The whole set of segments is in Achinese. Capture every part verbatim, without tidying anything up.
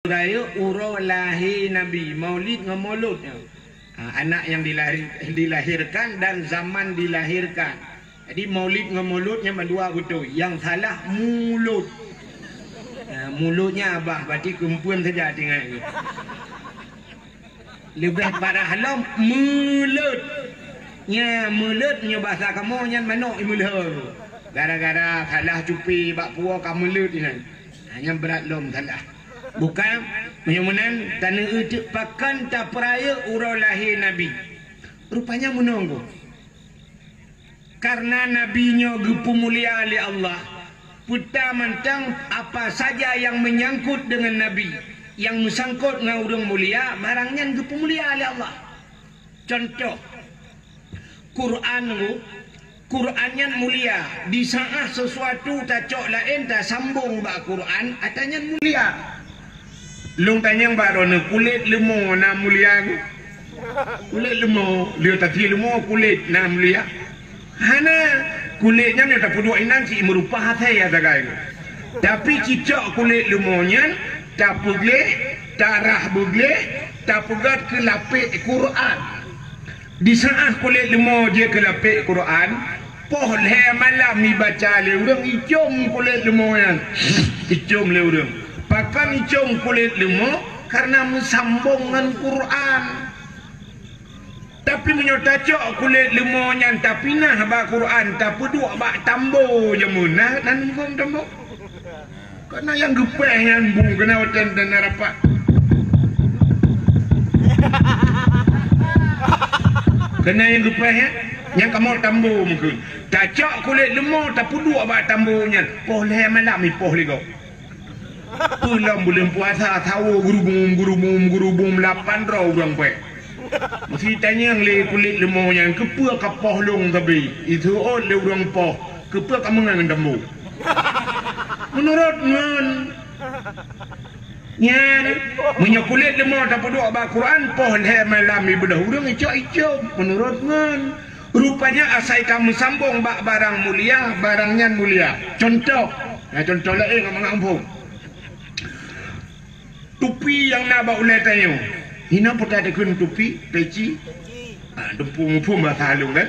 rayeuk uroe lahé Nabi, Maulid ngon Mulud nyoe. Ha, anak nyang dilahir-, dilahirkan dan zaman dilahirkan. Jadi Maulid ngon Mulud nyan mandua beutôi. Nyang salah mulod. Ha, mulod nyan abah, berarti keumpeuen saja tinggai. Leubeh parah lom meulot. Nya meulot nyoe basa kamoe nyan manok imeulhö. Gara-gara salah cupi bak puwoe ka meulot inan. Ha, nyan brat lom salah. Bukan, meunyoe meunan, taneueu teuk pakon tapeurayeuk uroe lahé Nabi. Rupanya meunoe. Karena Nabi nyoe geupeumulia lé Allah, peue ta mantong apa saja nyang meunyangkot deungon Nabi, nyang meusangkot ngon ureuëng mulia, barang nyan geupeumulia lé Allah. Contoh, Quran nyoe, Quran nyan mulia. Di saat sesuatu tacok laén tasambong bak Quran, ata nyan mulia. Lôn tanyong bak droeneuh, kulét leumo na mulia? Kulét leumo, lheueh tasie leumo kulét na mulia? Hana. Kulét nyan nyang tapeuduek inan cit meurupa asai sagai. Tapi cicok kulét leumo nyan tapeugleh, tarah beugleh, tapeugét keu lapék Quran. Di saat kulét leumo jeuet keu lapék Quran, poh lhée malam ibaca lé ureuëng, icom kulét leumo nyan. Icom lé ureuëng. Pakon icom kulét leumo? Karena meusambong ngon Quran. Tapi meunyoe tacok kulét leumo nyan tapinah bak Quran, tapeuduek bak tambo jameun, na, na muphom tambo? Keunan nyang geupéh nyan bung keunan watée dan rapat. Keunan nyang geupéh nyan, nyang kamoe tambo mungken. Tacok kulét leumo tapeuduek bak tambo nyan, poh lhée malam ipoh lé gob. Peue lom buleuen puasa sawoe geurubum, geurubum, geurubum lapan droe ureuëng pék. Meusi tanyong lé kulét leumo nyan, keupeue ka poh lôn sabe? Iseuôt lé ureuëng poh, keupeue ka meungon tambo? Meunurot ngon nyan, meunyoe kulét leumo tapeuduek bak Quran, poh lhée malam ibeudôh ureuëng icok icom, meunurot ngon. Rupanya asai ka meusambong bak barang mulia, barang nyan mulia. Contoh, na contoh laén ngon mangat muphom. Tupi nyang na bak ulée tanyoe. Hinoe peue takheun tupi, peci. Ah, teupeu muphom bahasa halong kan?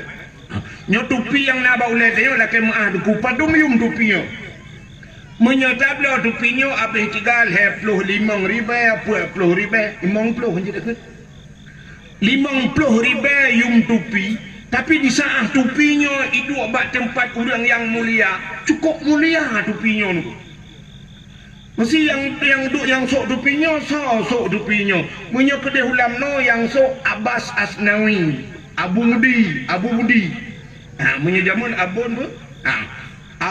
Nyoe tupi nyang na bak ulée tanyoe lakée meuáh duku padum yum tupi nyoe. Meunyoe tabloe tupi nyoe abéh tiga lhée ploh limong ribée, peuet ploh ribée, limong ploh jeuet takheun. Limong ploh ribée yum tupi, tapi di saat tupi nyoe iduek bak teumpat ureuëng nyang mulia, cukôp mulia tupi nyoe nunggu. Meusi nyang, nyang duek nyang sôk tupi nyoe, soe sôk tupi nyoe? Meunyoe keudeh ulam noe nyang sôk Abbas Asnawi, Abu Mudi, Abu Budi. Ha, meunyoe jameun Abon beu? Ha.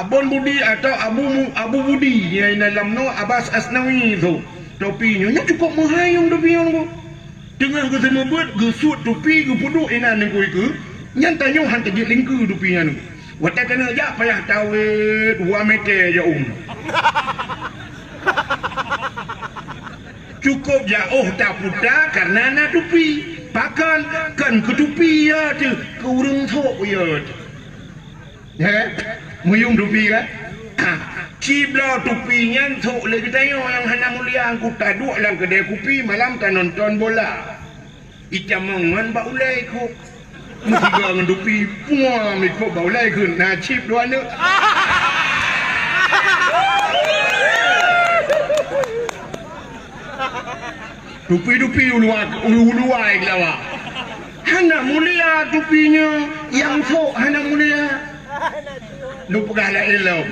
Abon Budi atau Abu Mu-, Abu Budi nyang inan lam noe Abbas Asnawi tu. Topi nyoe, nyoe cukôp meuhai yum topi nyoe nunggu. Teungoh geuseumeubeuet, geusuet tupi, geupeuduek inan nunggu ikeue, nyan tanyoe han teujeuet lingkeue tupi nyan nunggu. Watée keuneuk jak payah tawét dua meter jak um. Cukôp jak oh taputa karena na tupi. Pakon? Kon keu tupi ya teuh, keu ureuëng sôk ya teuh. Ya kan? Meuyum tupi kan? Ha, cibloe tupi nyan sôk lé geutanyoe nyang hana mulia, ku taduek lam keudée kupi malam tanonton bola. Itamong ngon bak ulée ikôb. Meusigoe ngon tupi, puang ikôb bak ulée kheun na cib dua aneuk. Tupi-tupi uluwa, uluwa keulawa. Hana mulia tupi nyoe, nyang sôk hana mulia. Lôn peugah laén lom.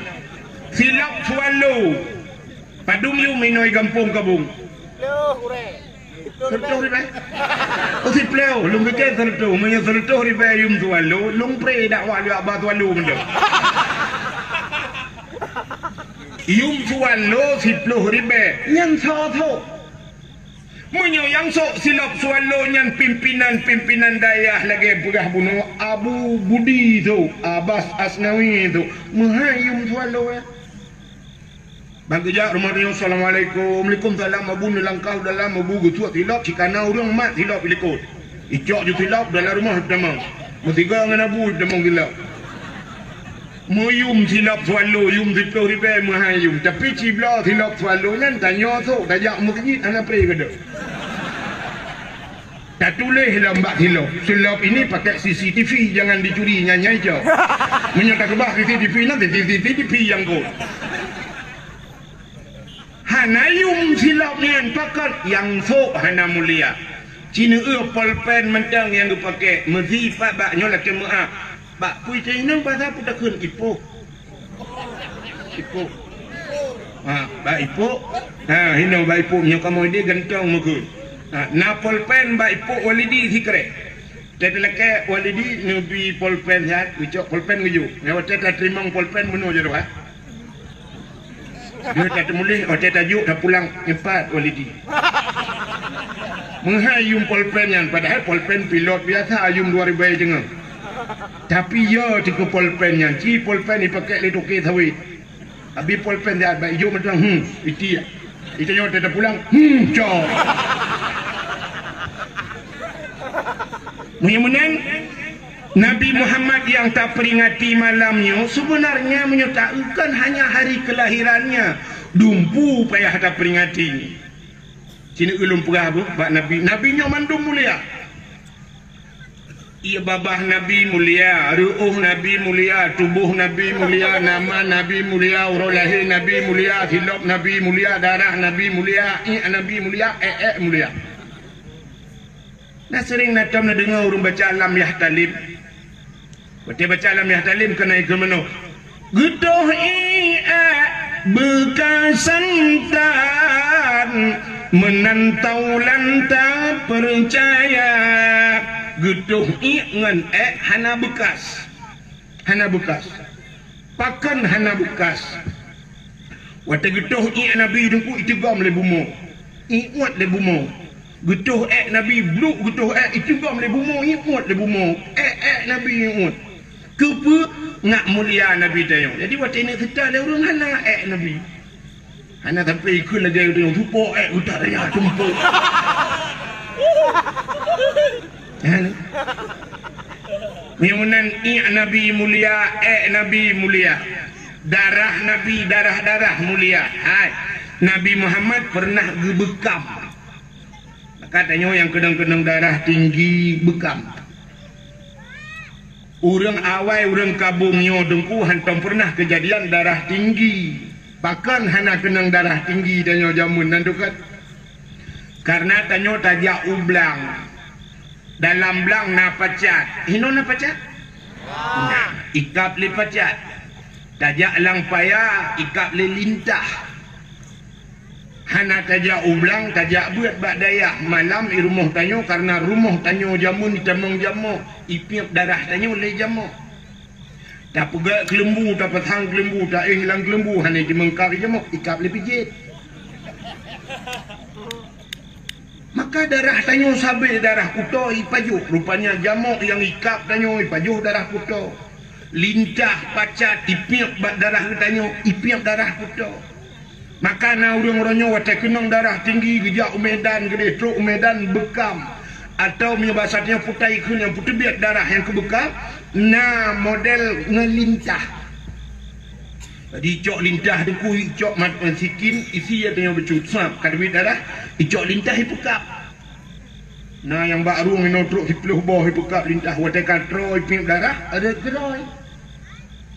Silop swallow. Padum yum inoe gampông kabông? Seureutoh ribée. Oh, siplôh. Lôn pikée seureutoh. Meunyoe seureutoh ribée yum swallow, lôn pré dakwah lé Abah Swallow meunan. Yum swallow siplôh ribée. Nyan soe sôk? Meunyoe nyang sôk silop swallow nyan pimpinan-pimpinan dayah lagée peugah bunoe Abu Budi tu, Abbas Asnawi tu, meuhai yum swallow ya. Ban geujak rumoh tanyoe, "Assalamualaikum." "Waalaikumsalam, Abu." Neulangkah u dalam, Abu geusuet silop, cikana ureuëng mat silop ilikot. Icok ju silop dalam rumoh tamong. Meusigoe ngon Abu tamong silop. Meuyum silop swallow, yum siplôh ribèe meuhai yum. Tapi cibloe silop swallow nyan tanyoe sôk tajak meuseujid hana pré keudeh. Tatuléh lam bak silop, "Silop ini pakai C C T V, jangan dicuri," nyan nyang icok. Meunyoe takeubah C C T V nyan, C C T V nyang kot. Hana yum silop nyan, pakon nyang sôk hana mulia. Cineue polpen mantong nyang geupakè, meusipat bak nyoe lakèe meu'ah. Bak peue teuinong basa peue takheun ipok. Ipok. Ha, bak ipok. Ha, hinoe bak ipok nyoe kamoe di gantong meukeue. Ha, na polpen bak ipok Walidi sikrek. Teuka lakèe Walidi neubi polpen siat, geucok polpen geujok. Nyoe watèe tateurimong polpen bunoe jaroe, ha. Deuh tateumuléh, watèe tajok tapulang nyoe pat Walidi. Meuhai yum polpen nyan, padahai polpen pilot biasa yum dua ribèe teungoh. Tapi yo teuka polpen nyan, ci polpen ipakè lé toke sawét. Abi polpen siat bak ijok mantong, hmm, itiek. Itanyoe watèe tapulang, hmm, cok. Meunyoe meunan, Nabi Muhammad nyang taperingati malam nyoe, seubeunarnya meunyoe taeu kon hanya hari kelahirannya, dumpeue payah taperingati. Sineuk ulôn peugah beuh bak Nabi. Nabi nyoe mandum mulia. Ié babah Nabi mulia, reuôh Nabi mulia, tuboh Nabi mulia, nama Nabi mulia, uroe lahé Nabi mulia, silop Nabi mulia, darah Nabi mulia, iék Nabi mulia, ék-ék mulia. Na seuring na tom neudeungoe ureueng baca Lam Yahtalim. Watèe baca Lam Yahtalim keunan ikheun meunoe, "Geutoh iék beukasan tan, meunan taulan tapeucaya." Geutoh iék ngon ék hana beukas. Hana beukas. Pakon hana beukas? Watèe geutoh iék Nabi teungku iteugom lé bumoe, iuet lé bumoe. Geutoh ék Nabi, bluek geutoh ék, iteugom lé bumoe, iuet lé bumoe. Ék-ék Nabi iuet. Keupeue? Ngat mulia Nabi tanyoe. Jadi watèe neuk seutôt lé ureueng hana ék Nabi. Hana sampai ikheun lagèe ureueng supo ék utak raya tumpok. Hana. Meunyoe meunan iék Nabi mulia, ék Nabi mulia, darah Nabi, darah-darah mulia. Hai, Nabi Muhammad pernah geubeukam. Maka tanyoe nyang keunong-keunong darah tinggi beukam. Ureueng awai, ureueng kabong nyoe teungku hántom pernah keujadian darah tinggi. Pakon hana keunong darah tinggi tanyoe jameun nan teukat? Kareuna tanyoe tajak u blang. Dalam blang na pacat. Hinoe na pacat? Na, ikab lé pacat. Tajak lam paya, ikab lé lintah. Hana tajak u blang, tajak beuet bak dayah. Malam i rumoh tanyoe, kareuna rumoh tanyoe jameun itamong jamoe, ipiep darah tanyoe lé jamoe. Tapeugèt keuleumbu, tapasang keuleumbu, taéh lam keuleumbu, hana jimeungkab i jamoe, ikab lé pijet. Maka darah tanyoe sabé darah kuto ipajoh. Rupanya jamoe nyang ikab tanyoe ipajoh darah kuto. Lintah pacat ipiep bak darah geutanyoe, ipiep darah kuto. Maka na ureueng-ureueng nyoe watèe keunong darah tinggi geujak u Medan, geudeh trok u Medan beukam. Atawa meunyoe basa tanyoe putai kheun nyang peuteubiet darah nyang keubeukam, na model ngon lintah. Jadi icok lintah teungku, icok mat, eh, sikin, isi ya tanyoe bacut. Sab, ka teubiet darah, icok lintah ipeukab. Na nyang bak rueng inoe trok siplôh boh ipeukab lintah, watèe ka troe ipiep darah, ada keudroe.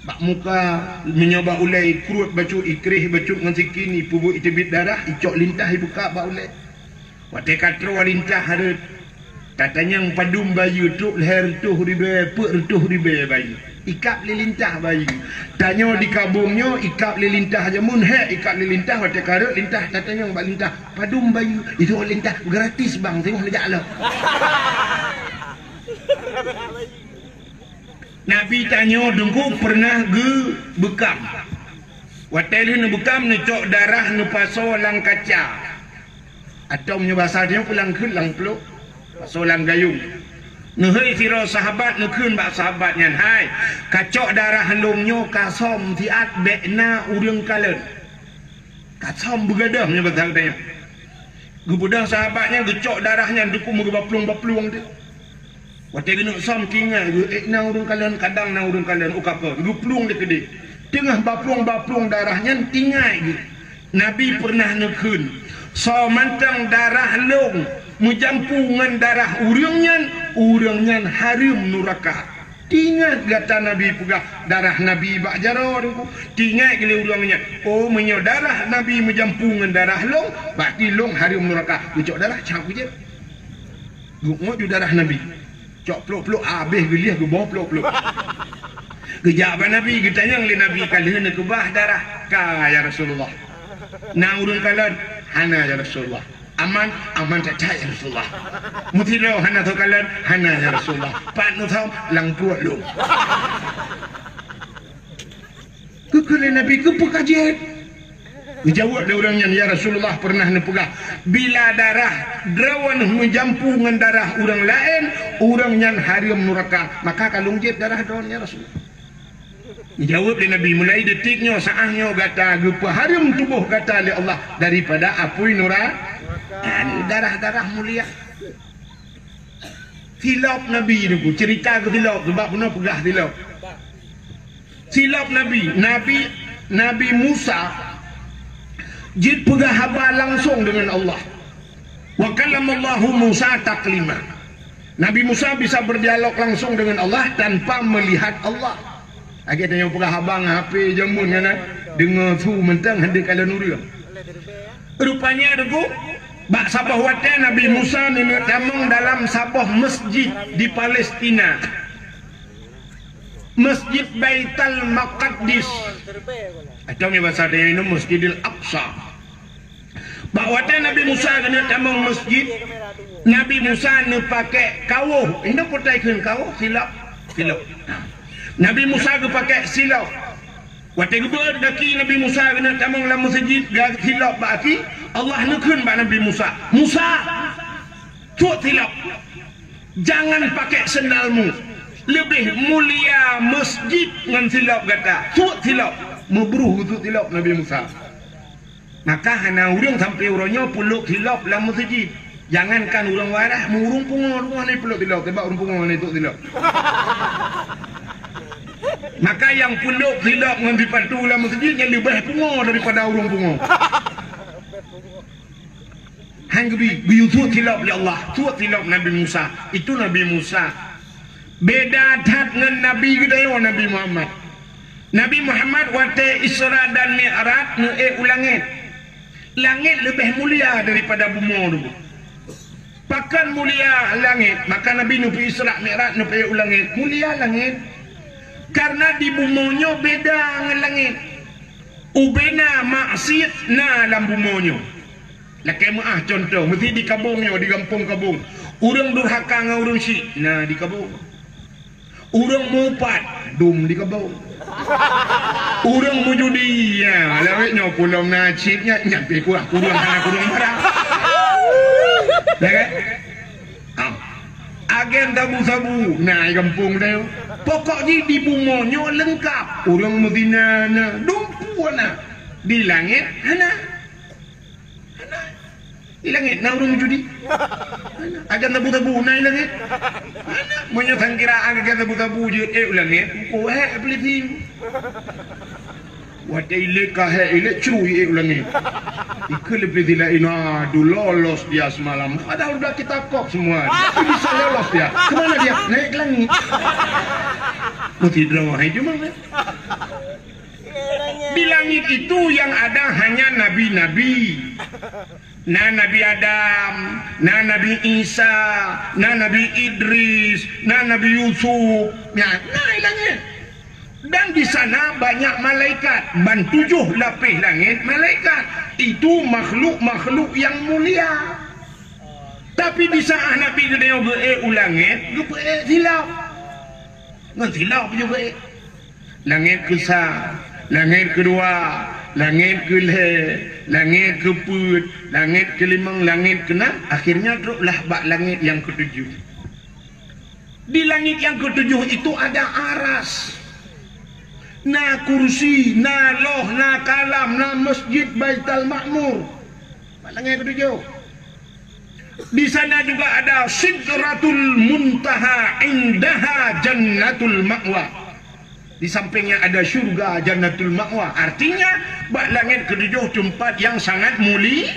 Bak muka, meunyoe bak ulèe ikruet bacut, ikréh bacut ngon sikin, ipeubuet iteubiet darah, icok lintah ipeukab bak ulèe. Watèe ka troe lintah rhot, tatanyong padum bayeue, trok lhèe reutôh ribèe, peuet reutôh ribèe bayeue. Ikab lé lintah bayeue. Tanyoe di kabong nyoe, ikab lé lintah jameun, hék ikab lé lintah, watèe ka rhot lintah tatanyong bak lintah, "Padum bayeue?" Itu lintah, "Gratis bang, singoh neujak lom." Nabi tanyoe teungku pernah geubeukam. Watèe lheueh neubeukam, neucok darah neupasoe lam kaca. Atau meunyoe basa tanyoe pulang kheun lam plôk, pasoe lam gayông. Neuhôi sidroe sahabat neukheun bak sahabat nyan, "Hai, kacok darah lôn nyoe kasöm siat bèk na ureueng kalon." Kasöm beugadôh meunyoe basa tanyoe. Geubeudôh sahabat nyan geucok darah nyan teungku meugeubaplueng-baplueng teuh. Watée geuneuk som, tingai geuh, ék na ureuëng kalon, kadang na ureuëng kalon, u kapeue geuplueng di keudeh. Teungoh baplueng-baplueng darah nyan, tingai geuh. Nabi peureunah neukheun, "Soe mantong darah lôn meujampu ngon darah ureuëng nyan, ureuëng nyan hareuem nuraka." Tingat gata Nabi peugah, darah Nabi bak jaroe Teungku. Tingat geuh lé ureuëng nyan, "Oh, meunyoe darah Nabi meujampu ngon darah lôn, berarti lôn hareuem nuraka." Geucok darah, cak geuh jép. Geungoe ju darah Nabi. Cok plok-plok, habéh geulieh, geuboh plok-plok. Geujak bak Nabi, geutanyong lé Nabi, "Ka lheueh neukeubah darah?" "Ka, ya Rasulullah." "Na ureuëng kalon?" "Hana, ya Rasulullah." "Aman?" "Aman that-that, ya Rasulullah." "Meusidroe hana soe kalon?" "Hana, ya Rasulullah." "Pat neusom?" "Lam pruet lôn." Geukheun lé Nabi, "Keupeue ka jeuet?" Geujaweueb lé ureuëng nyan, "Ya Rasulullah, peureunah neupeugah, bila darah droeneuh meujampu ngon darah ureuëng laén, ureuëng nyan hareuem nuraka, maka ka lôn jieb darah droeneuh, ya Rasulullah." Geujaweueb lé Nabi, "Mulai detik nyoe, saát nyoe gata geupeuhareuem tuboh gata lé Allah daripada apui nura-, darah-darah mulia." Silop Nabi Teungku, cerita keu silop, sebab bunoe peugah silop. Silop Nabi, Nabi, Nabi Musa jeuet peugah haba langsong deungon Allah. "Wa kallamallahu Musa taklima." Nabi Musa bisa berdialog langsung dengan Allah tanpa melihat Allah. Lagée tanyoe peugah haba ngon H P jameun nyan, deungoe su mantong, hana kalon ureuëng. Rupanya Teungku, bak saboh watée Nabi Musa neuneuk tamong dalam saboh masjid di Palestina. Masjid Baitul Maqdis. Atau ngon basa tanyoe nyoe Masjidil Aqsa. Bak watée Nabi Musa keuneuk tamong masjid, Nabi Musa neupakée kawoh. Indak kutai kheun kawoh, silop. Silop. Nabi Musa geupakée silop. Watée geubeuet gaki Nabi Musa keuneuk tamong lam masjid, ga-, silop bak gaki, Allah neukheun bak Nabi Musa, "Musa, tuek silop. Jangan pakai sendalmu. Leubeh mulia masjid ngon silop gata. Tuek silop." Meubruh geutuek silop Nabi Musa. Maka hana ureuëng sampoe uroe nyoe peulop silop lam masjid. Jangankan ureuëng waréh, meu ureuëng pungo, ureuëng pungo hana peulop silop, sabab ureuëng pungo hana tuek silop. Maka nyang peulop silop ngon sipatu lam masjid nyan leubeh pungo daripada ureuëng pungo. Han geubi, geuyue tuek silop lé Allah, tuek silop Nabi Musa. Itu Nabi Musa. Beda that ngon Nabi geutanyoe, Nabi Muhammad. Nabi Muhammad watée Isra dan Mi'raj neuék u langét. Langét leubeh mulia daripada bumoe dulu. Pakon mulia langét? Maka Nabi neupeu Isra Mi'raj, neupeuék u langét. Mulia langét. Karena di bumoe nyoe beda ngon langét. Ubena maksiet na lam bumoe nyoe. Lakée meuáh cuntoh, meusi di Kabong nyoe, di gampông Kabong. Ureuëng durhaka ngon ureuëng syik na di Kabong. Ureuëng mupat dum di Kabong. Ureuëng meujudi, ya, lawét nyoe pulom na cit nyan, nyan pih kuah kureueng hana kureueng barang. Ya kan? Ah. Agen sabu-sabu na di gampông teuh. Pokok jih di bumoe nyoe leungkap. Ureuëng meuzina na, dumpeue na. Di langét hana. Hana. Di langét na ureuëng meujudi. Hana. Agen sabu-sabu na di langét. Hana. Meunyoe sangkira agen sabu-sabu jeuet ék u langét, oh, hék peulisi. Watée ilét ka hék, ilét cui ék u langét. Ikeu leubeh dilai ina, aduh, lolos dia semalam. Padahal udah kita kok semua. Tapi bisa lolos dia. Kemana dia? Naik ke langit. Mesti drama hai cuma kan? Di langit itu yang ada hanya nabi-nabi. Na Nabi Adam, na Nabi Isa, na Nabi Idris, na Nabi Yusuf. Ya, na di langét. Dan di sana banyak malaikat, ban tujoh lapéh langét malaikat. Itu makhluk-makhluk yang mulia. Tapi di saat Nabi geutanyoe geuék u langét, geupeuék silop. Ngon silop juga ék. Langét keusa, langét keudua, langét keulhée, langét keupeuet, langét keulimong, langét keunam, akhirnya troklah bak langét nyang keutujoh. Di langit yang ketujuh itu ada aras, na kursi, na loh, na kalam, na masjid Baitul Ma'mur. Bak langit ketujuh. Di sana juga ada Sidratul Muntaha, indaha Jannatul Ma'wa. Di sampingnya ada syurga Jannatul Ma'wa. Artinya, bak langét ketujoh tempat yang sangat muli-,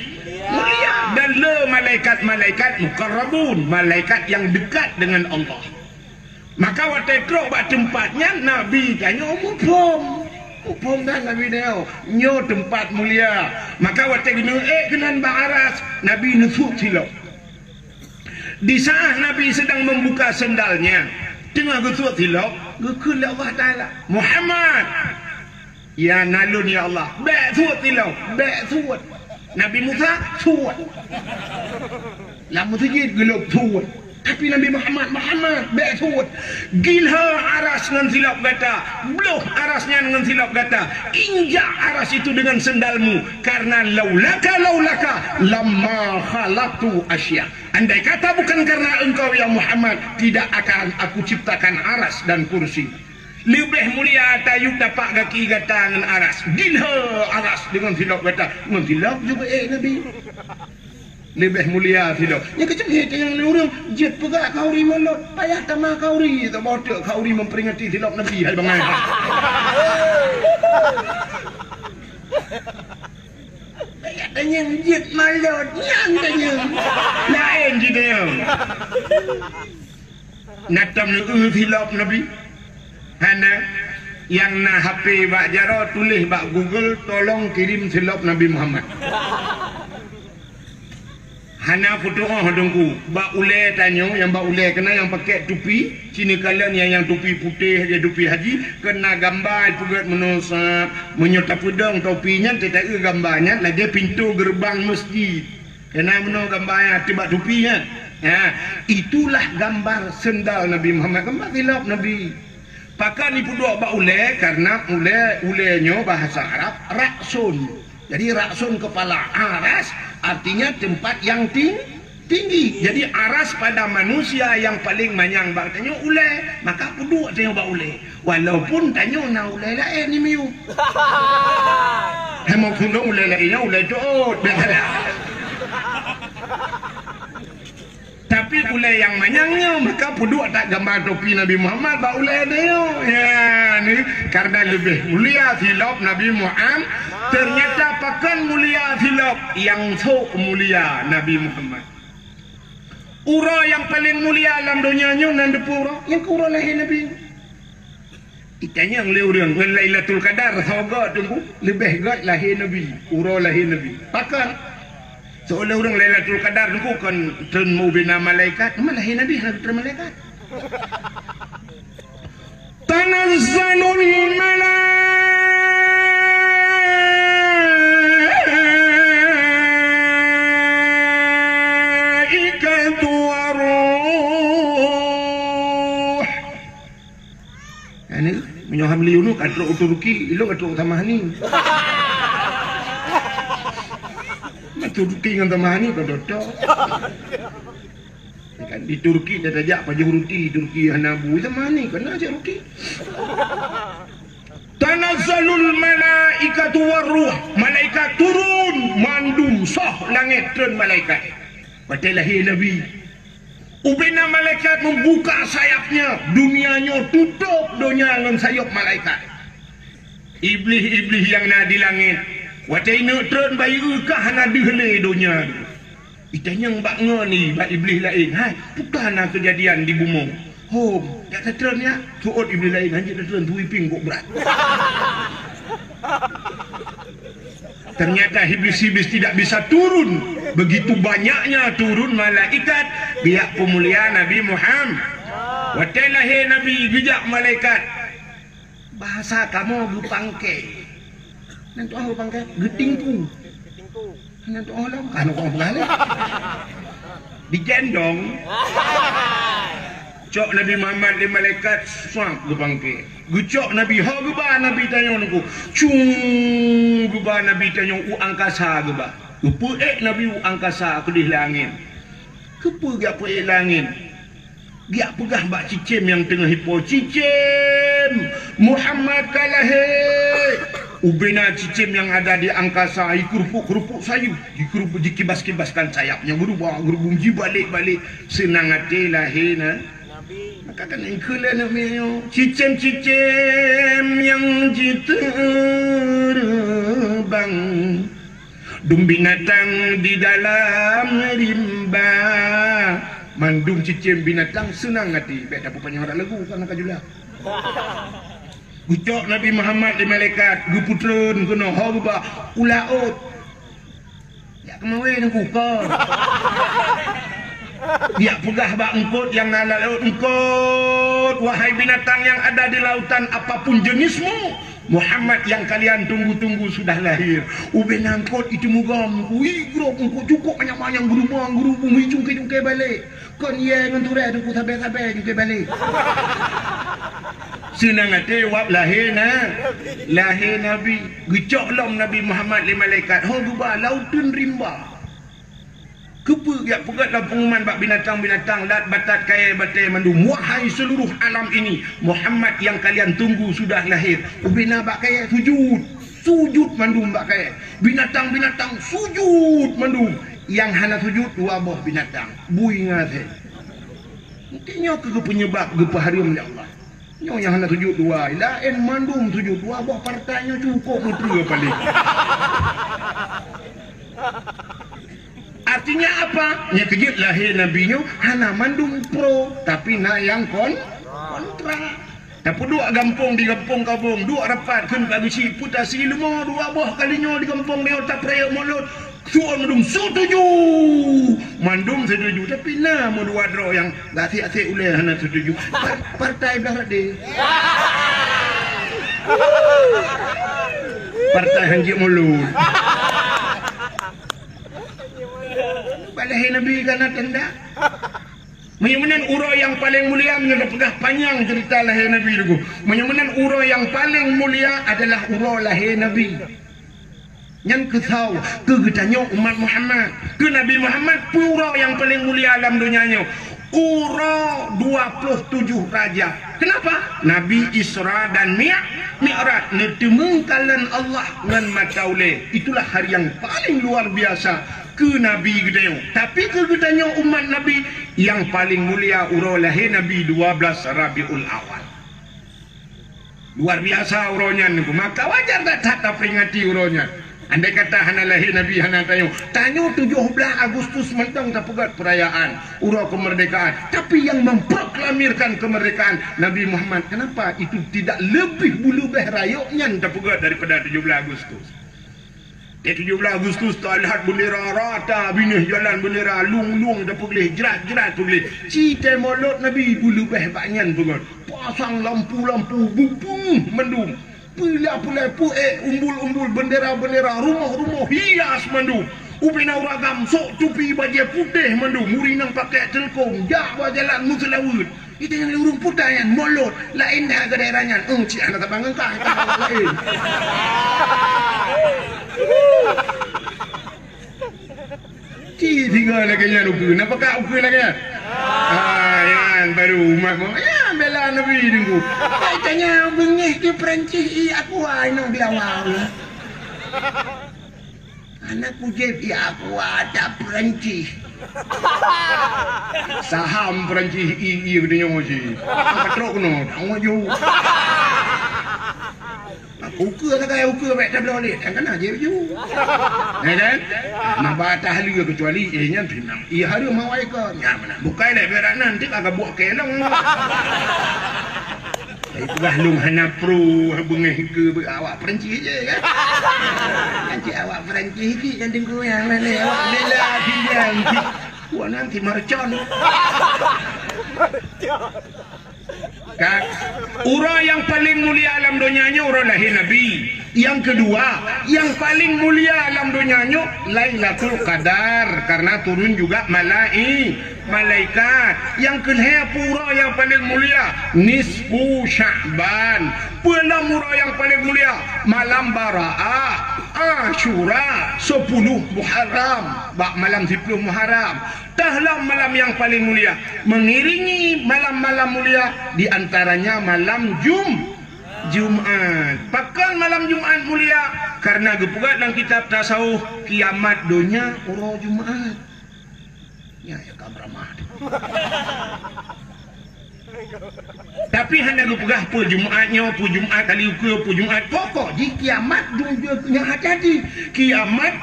mulia. Dan le malaikat-malaikat muqarrabun, malaikat yang dekat dengan Allah. Maka watée trok bak teumpat nyan, Nabi tanyoe muphom. Muphom that Nabi tanyoe, nyoe teumpat mulia. Maka watée geuneuk ék keunan bak aras, Nabi neusuet silop. Di saat Nabi sedang membuka sendalnya, teungoh geusuet silop, geukheun lé Allah Taala, "Muhammad!" "Ya, na lôn, ya Allah." "Bék suet silop, bék suet." Nabi Musa suet. Lam meuseujid geulop suet. Tapi Nabi Muhammad, "Muhammad, bék suet." "Gilha aras ngon silop gata, bloh aras nyan ngon silop gata, injak aras itu dengan sendalmu, karena laulaka, laulaka, lama khalaqtu asya." Andai kata bukan karena engkau, ya Muhammad, tidak akan aku ciptakan aras dan kursi. Leubeh mulia tayue tapak gaki gata ngon aras. Gilha aras deungon silop gata. Ngon silop juga, eh, Nabi. Leubeh mulia silop. Nyang keucuma, eh, nyang lé ureuëng jeuet peugah khauri mulod. Payah tamah khauri, saboh teuk khauri memperingati silop Nabi, hai bangai. Payah tanyong jeuet mulod, nyan tanyong. Laén jitanyong. Na tom neueu silop Nabi? Hana. Nyang na H P bak jaroe, tuléh bak Google, "Tolong kirim silop Nabi Muhammad." Hana putôh Teungku. Bak ulée tanyoe, nyang bak ulée keunan nyang pakai tupi, ci neukalon nyang, nyang tupi putéh, lagée tupi haji, keunan gamba ipeugét meunoe sab. Meunyoe tapeudong topi nyan, teuta-eu gamba nyan lagée pintoe geureubang meuseujid. Keunan meunoe gamba nyan ateueh bak tupi nyan. Ha, itulah gambar sendal Nabi Muhammad, gambar silop Nabi. Pakon ipeuduek bak ulée? Karena ulée, ulée nyoe bahasa Arab ra'sun. Jadi ra'sun kepala, aras artinya tempat yang ting-, tinggi. Jadi aras pada manusia yang paling manyang bak tanyoe ulée, maka peuduek tanyoe bak ulée. Walaupun tanyoe na ulée laén di miyueb. Hai meukeunong ulée laén nyan ulée jeuet, biasa. Tapi ulée nyang manyang nyoe, maka peuduek that gamba topi Nabi Muhammad bak ulée nyoe. Ya, ni, karena leubeh mulia silop Nabi Muhammad. Ternyata pakon mulia silop, nyang sok mulia Nabi Muhammad. Uroe nyang paleng mulia lam donya nyoe nan dipeue uroe? Nyang keu uroe lahé Nabi. Itanyong lé ureuëng, ngon Lailatul Qadar soe göt Teungku? Leubeh göt lahé Nabi, uroe lahé Nabi. Pakon? Soe lé ureuëng Lailatul Qadar Teungku kon treun ubena malaikat, teuma lahé Nabi hana treun malaikat. Tanazzalul malaikatu waruh. Anu, meunyoe Hamli unu ka trok u Turki, ilok ka trok u Tamahani. Turki ngon Tamahani ka doto. Kan di Turki dah tajak pajoh ruti, Turki hana bu, Tamahani kena jak ruti. Tanazzalul malaikatu waruh, malaikat turun, mandum soh langét treun malaikat. Watée lahé Nabi, ubena malaikat membuka sayapnya, dunia nyoe tutôp donya ngon sayop malaikat. Iblih-iblih nyang na di langét, watée ineuk treun bayeue ka hana deuh lé donya. Itanyong bak ngon ni bak iblih laén, "Hai, peue ka na keujadian di bumoe?" "Hom, jak tatreun nyak." Seuôt iblih laén, "Hanjeuet tatreun, turi pieng kok brat." Ternyata iblis-iblis tidak bisa turun. Begitu banyaknya turun malaikat, geujak peumulia Nabi Muhammad. Watée lahé Nabi, geujak malaikat. Bahasa kamoe geupangke. Nan tu'oh geupangke, geutingku. Nan tu'oh lom, ka hana tu'oh peugah lé. Digendong. Cok Nabi Muhammad lé malaikat, swab geupangke. Geucok Nabi, ho geuba Nabi tanyoe Teungku. Cung geuba Nabi tanyoe u angkasa geuba. Geupeuék Nabi u angkasa keudeh lé angén. Keupeue geupeuék lé angén? Geujak peugah bak cicém nyang teungoh ipo, "Cicém, Muhammad ka lahé!" Ubena cicém nyang ada di angkasa, jikurupuk-kurupuk sayeup, jikurupuk, jikibas-kibaskan sayapnya, geurubah-geurubah, jibalek-balek, seunang até lahé na. Maka kan engkeu lé aneuk miet nyoe, cicém-cicém nyang jiteureumbang, dum binatang di dalam rimba. Mandum cicém binatang seunang até, bèk tapeupanyang rot lagu, kan ka jula. Geucok Nabi Muhammad lé malaikat, geupeutreun keunoe, ho geuba u laôt. Jak keumawe Teungku, kon. Jak peugah bak eungkôt nyang na lam laôt, "Eungkôt, wahai binatang yang ada di lautan, apapun jenismu, Muhammad yang kalian tunggu-tunggu sudah lahir." Ubena eungkôt itu mugom, ui, grob eungkôt cukôp manyang-manyang, geurubah-geurubah, ijungkai-jungkai balek. Kon yé ngon turée Teungku, sabe-sabe jungkai balek. Seunang até wab lahé na, lahé Nabi. Geucok lom Nabi Muhammad lé malaikat, ho geuba lam uteuen rimba. Keupeue jak peugét lom peunguman bak binatang-binatang, lat, batat, kayée, batée mandum, "Wahai seluruh alam ini, Muhammad yang kalian tunggu sudah lahir." Ubena bak kayée sujud. Sujud mandum bak kayée. Binatang-binatang sujud mandum. Nyang hana sujud dua boh binatang, bui ngon asèe. Mungken nyoe keuh peunyeubab geupeuhareuem lé Allah. Nyoe nyang hana sujud dua, laén mandum sujud. Dua boh partai nyoe cukôp meutreue paléng. Artinya apa? Nyang keujeuet lahé Nabi nyoe hana mandum pro, tapi na nyang kon-, kontra. Tapeuduek gampông di gampông Kabong, duek rapat kheun ka geuchik, peue tasi leumo dua boh kali nyoe di gampông nyoe tapeurayeuk Molot. Suon mandum setuju. Mandum setuju, tapi na meudua droe nyang gasik-asik ulée hana setuju. Par-, partai blah rot deh. Partai hanjeuet Molot. Bak lahé Nabi ka na tanda. Meunyoe meunan uroe nyang paleng mulia, meunyoe tapeugah panyang ceurita lahé Nabi Teungku. Meunyoe meunan uroe nyang paleng mulia adalah uroe lahé Nabi. Nyan keu sawa, keu geutanyoe umat Muhammad, keu Nabi Muhammad, peue uroe nyang paleng mulia lam donya nyoe? Uroe dua ploh tujoh Rajab. Kenapa? Nabi Isra dan Mi-, Mi'raj, neuteumeukalon Allah ngon mata ulée. Itulah hari yang paling luar biasa keu Nabi geutanyoe. Tapi keu geutanyoe umat Nabi, nyang paleng mulia uroe lahé Nabi dua belas Rabiul Awal. Luar biasa uroe nyan Teungku. Maka wajar that-that taperingati uroe nyan. Andai kata hana lahé Nabi, hana tanyoe. Tanyoe tujoh blaih Agustus mantong tapeugét peurayaan uroe keumeurdekaan. Tapi nyang memproklamirkan keumeurdekaan Nabi Muhammad, kenapa itu tidak lebih beuleubeh rayeuk nyan tapeugét daripada tujoh blaih Agustus? Di tujoh blaih Agustus, taleuhat beundera rata binéh jalan, beundera lueng-lueng tapeugleh, jrat-jrat peugleh. Ci tée Molot Nabi beuleubeh bak nyan beungon. Pasang lampu-lampu beupeungeuh mandum. Peula-peula peuék, umbul-umbul, beundera-beundera, rumoh-rumoh hias mandum. Ubena ureueng agam sok tupi bajée putéh mandum, ureueng inong pakék teulkong, jak bak jalan meuseulaweuet. Itu nyang ureueng puta nyan, Molot, laén that keu daerah nyan. Eung, cit hana saban ngon kah, kah laén. Ci tiga lagée nyan ukeue. Napa kah ukeue lagée nyan? Ah, nyan baru umat mo. Ya, bela Nabi Teungku. Tanya beungéh di Perancis, i aku ai nang bilawa. Anak kujép, ya aku ada Perancis. Saham Perancis i, i geutanyoe cit. Angkat trok keunoe, tanggong ju. Ukeue sagai ukeue bèk tabloe lé, kan kana jép ju. Ya kan? Maba tahleu kecuali, eh, nyan pih memang. Iya hareuem mawai kon. Nyan meunan. Bukai lé berak nan, tik agak buah kelong. Tapi peugah lôn hana pro, beungéh ke be-, awak Perancis je, kan? Nanti awak Perancis sikit kan Teungku nyang lain, awak bela pilihan. Wah, nanti mercon. Kan? Uroe nyang paleng mulia lam donya nyoe uroe lahé Nabi. Nyang keudua, nyang paleng mulia lam donya nyoe Lailatul Qadar, karena turun juga malai-, malaikat. Nyang keulhèe, peue uroe nyang paleng mulia? Nisfu Sya'ban. Peue lom uroe nyang paleng mulia? Malam Baraah, Asyura, sepuluh Muharram. Bak malam sepuluh Muharram. Teuh lom malam nyang paleng mulia. Mengiringi malam-malam mulia, di antaranya malam Jum-, Jumat. Pakon malam Jumat mulia? Karena geupeugah lam kitab tasawuf, kiamat donya uroe Jumat. Nyan nyang ka beuramah. Tapi hana geupeugah peue Jumat nyoe, peue Jumat kali ukeue, peue Jumat. Pokok jih kiamat dunia nyang hati-hati. Kiamat,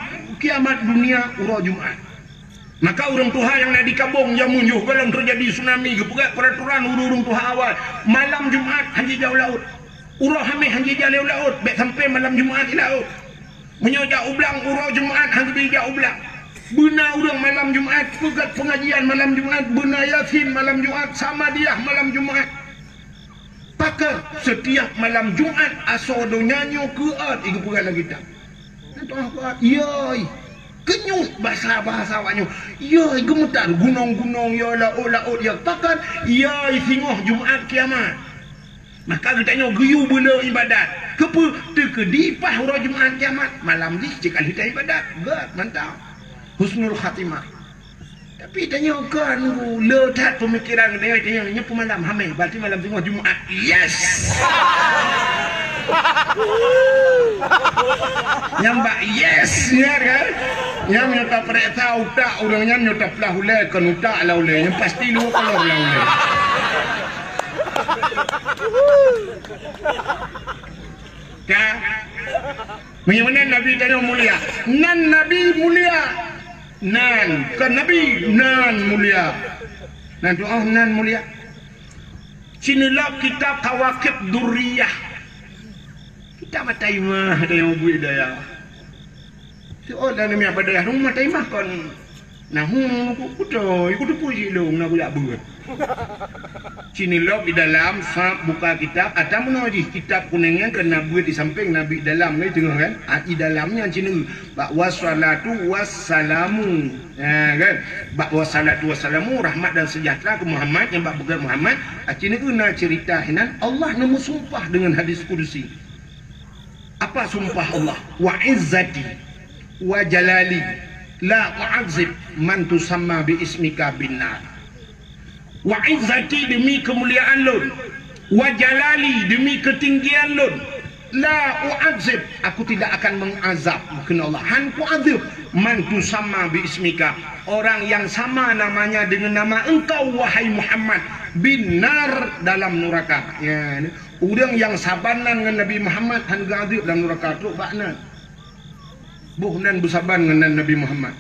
kiamat dunia uroe Jumat. Maka ureuëng tuha nyang na di Kabueng jameun yoh gohlom teujadi tsunami, geupeugah peraturan ureuëng-ureuëng tuha awai, malam Jumat hana jijak u laôt. Uroe Hameh hana jijak lé u laôt, bék sampoe malam Jumat i laôt. Meunyoe jak u blang uroe Jumat hana geubri jak u blang. Beuna ureuëng malam Jumat, peugét peungajian malam Jumat, beuna Yasin malam Jumat, Samadiyah malam Jumat. Pakon setiap malam Jumat asoe donya nyoe keuôt, i geupeugah lam kitab. Nah, tu'oh keuôt, yoi. Keunyuet basa-basa awak nyoe. Yoi, geumeutar gunong-gunong, yoi, laôt-laôt, yoi. Pakon? Yoi, singoh Jumat kiamat. Maka geutanyoe geuyue beuleu ibadat. Keupeue? Teukeudi paih uroe Jumat kiamat. Malam jih cit ka lheueh ibadat. Gét, mantap. Husnul khatimah. Tapi tanyoe kan le that pemikiran, tanyoe, tanyoe nyoe peumalam Hameh, berarti malam singoh Jumat. Yes! Nyang bak yes nyan kan? Nyang nyoe tapeuriksa utak ureuëng nyan, nyoe taplah ulée kon utak lah ulée. Nyang pasti luwa kolor lah ulée. Ka? Meunyoe meunan Nabi tanyoe mulia. Nan Nabi mulia. Nan, kon Nabi, nan mulia. Nan tu'oh nan mulia. Ci neulok kitab Kawakib Durriyah. Kitab Mataimah tanyoe buet daya. Teuôt lam namiet bak dayah rumoh Mataimah kon. Nah, hu, ku-, kuto, ku teupeu jih lôn, na kujak beuet. Ci neulok di dalam, sab buka kitab, ata meunoe jih kitab kunéng nyan keu na beuet di sampéng, na beuet dalam, kan, teungoh, kan? Ah, di dalam nyan ci neulok. Bak wassalatu wassalamu. Ha, kan? Bak wassalatu wassalamu, rahmat dan sejahtera keu Muhammad, nyang bak beugét Muhammad, ah, ci neulok na ceurita hinan, Allah neumeusumpah deungon hadis kudusi. Apa sumpah Allah? "Wa izzati wa jalali la u'adzib man tusamma bi ismika bin nar." Wa izzati, demi keumuliaan lôn, wa jalali, demi keutinggian lôn, la u'adzib, aku tidak akan mengazab, kheun Allah, han kuazab, man tusamma bi ismika, orang yang sama namanya dengan nama engkau, wahai Muhammad, bin nar, dalam neraka. Ya, ureuëng nyang saban nan ngon Nabi Muhammad han geuazab dalam neraka, trok bak nan. Boh nan beusaban ngon nan Nabi Muhammad.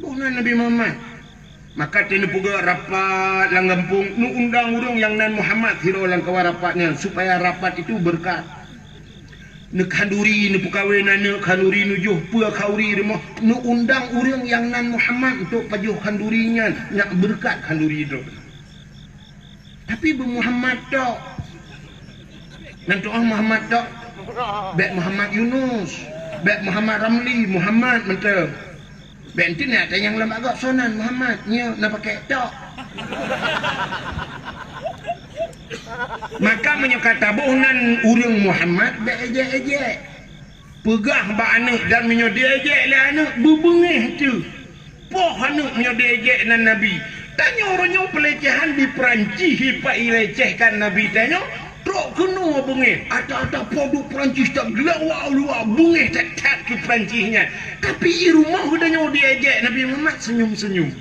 Boh nan Nabi Muhammad. Maka teuneupeugot rapat lam gampông, neuundang ureuëng nyang nan Muhammad sidroe lam kawan rapat nyan, supaya rapat itu beureukat. Neukhanduri, neupeukawen aneuëk khanduri, neujoh peue khanduri rumoh, neuundang ureuëng nyang nan Muhammad untuk pajoh khanduri nyan, nyak beureukat khanduri droe. Tapi beu Muhammad tok. Nan tu'oh Muhammad tok. Bék Muhammad Yunus, bék Muhammad Ramli, Muhammad mantong. Bék enti na tanyong lam agak sonan Muhammad, nyoe na pakai tok. Maka meunyoe ka taboh nan ureuëng Muhammad, bék ejek-ejek. Peugah bak aneuëk, dan meunyoe diejek lé aneuëk, beubeungéh teuh. Poh aneuëk meunyoe diejek nan Nabi. Tanyoe uroe nyoe peulecehan di Peurancih, ipat ilecehkan Nabi tanyoe, trok keunoe beungéh. Ata-ata po duek Peurancih, tageulawa-lawa beungéh that-that keu Peurancih nyan. Tapi i rumoh geutanyoe diejek Nabi Muhammad, senyum-senyum.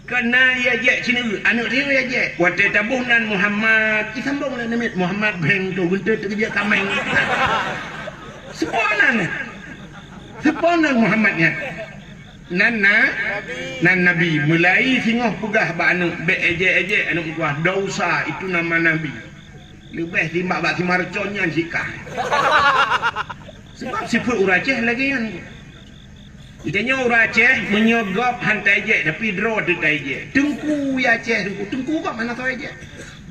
Kana ya jek sineuk, aneuëk riyeue ya jek. Watée taboh nan Muhammad, isambong lé namiet Muhammad beng tu, geunteut teukeujak kaméng. Seupôt nan. Seupôt nan Muhammad nyan. Nan na, nan Nabi. Mulai singoh peugah bak aneuëk, bék ejek-ejek aneuëk meutuah, dosa itu nama Nabi. Leubeh timbak bak simarcon nyan sikah. Sebab sifeuet ureuëng Aceh lagée nyan. Geutanyoe ureuëng Aceh, meunyoe gob han taijek, tapi droe teuh taijek. Teungku ya Aceh, teungku, teungku gob hana taijek.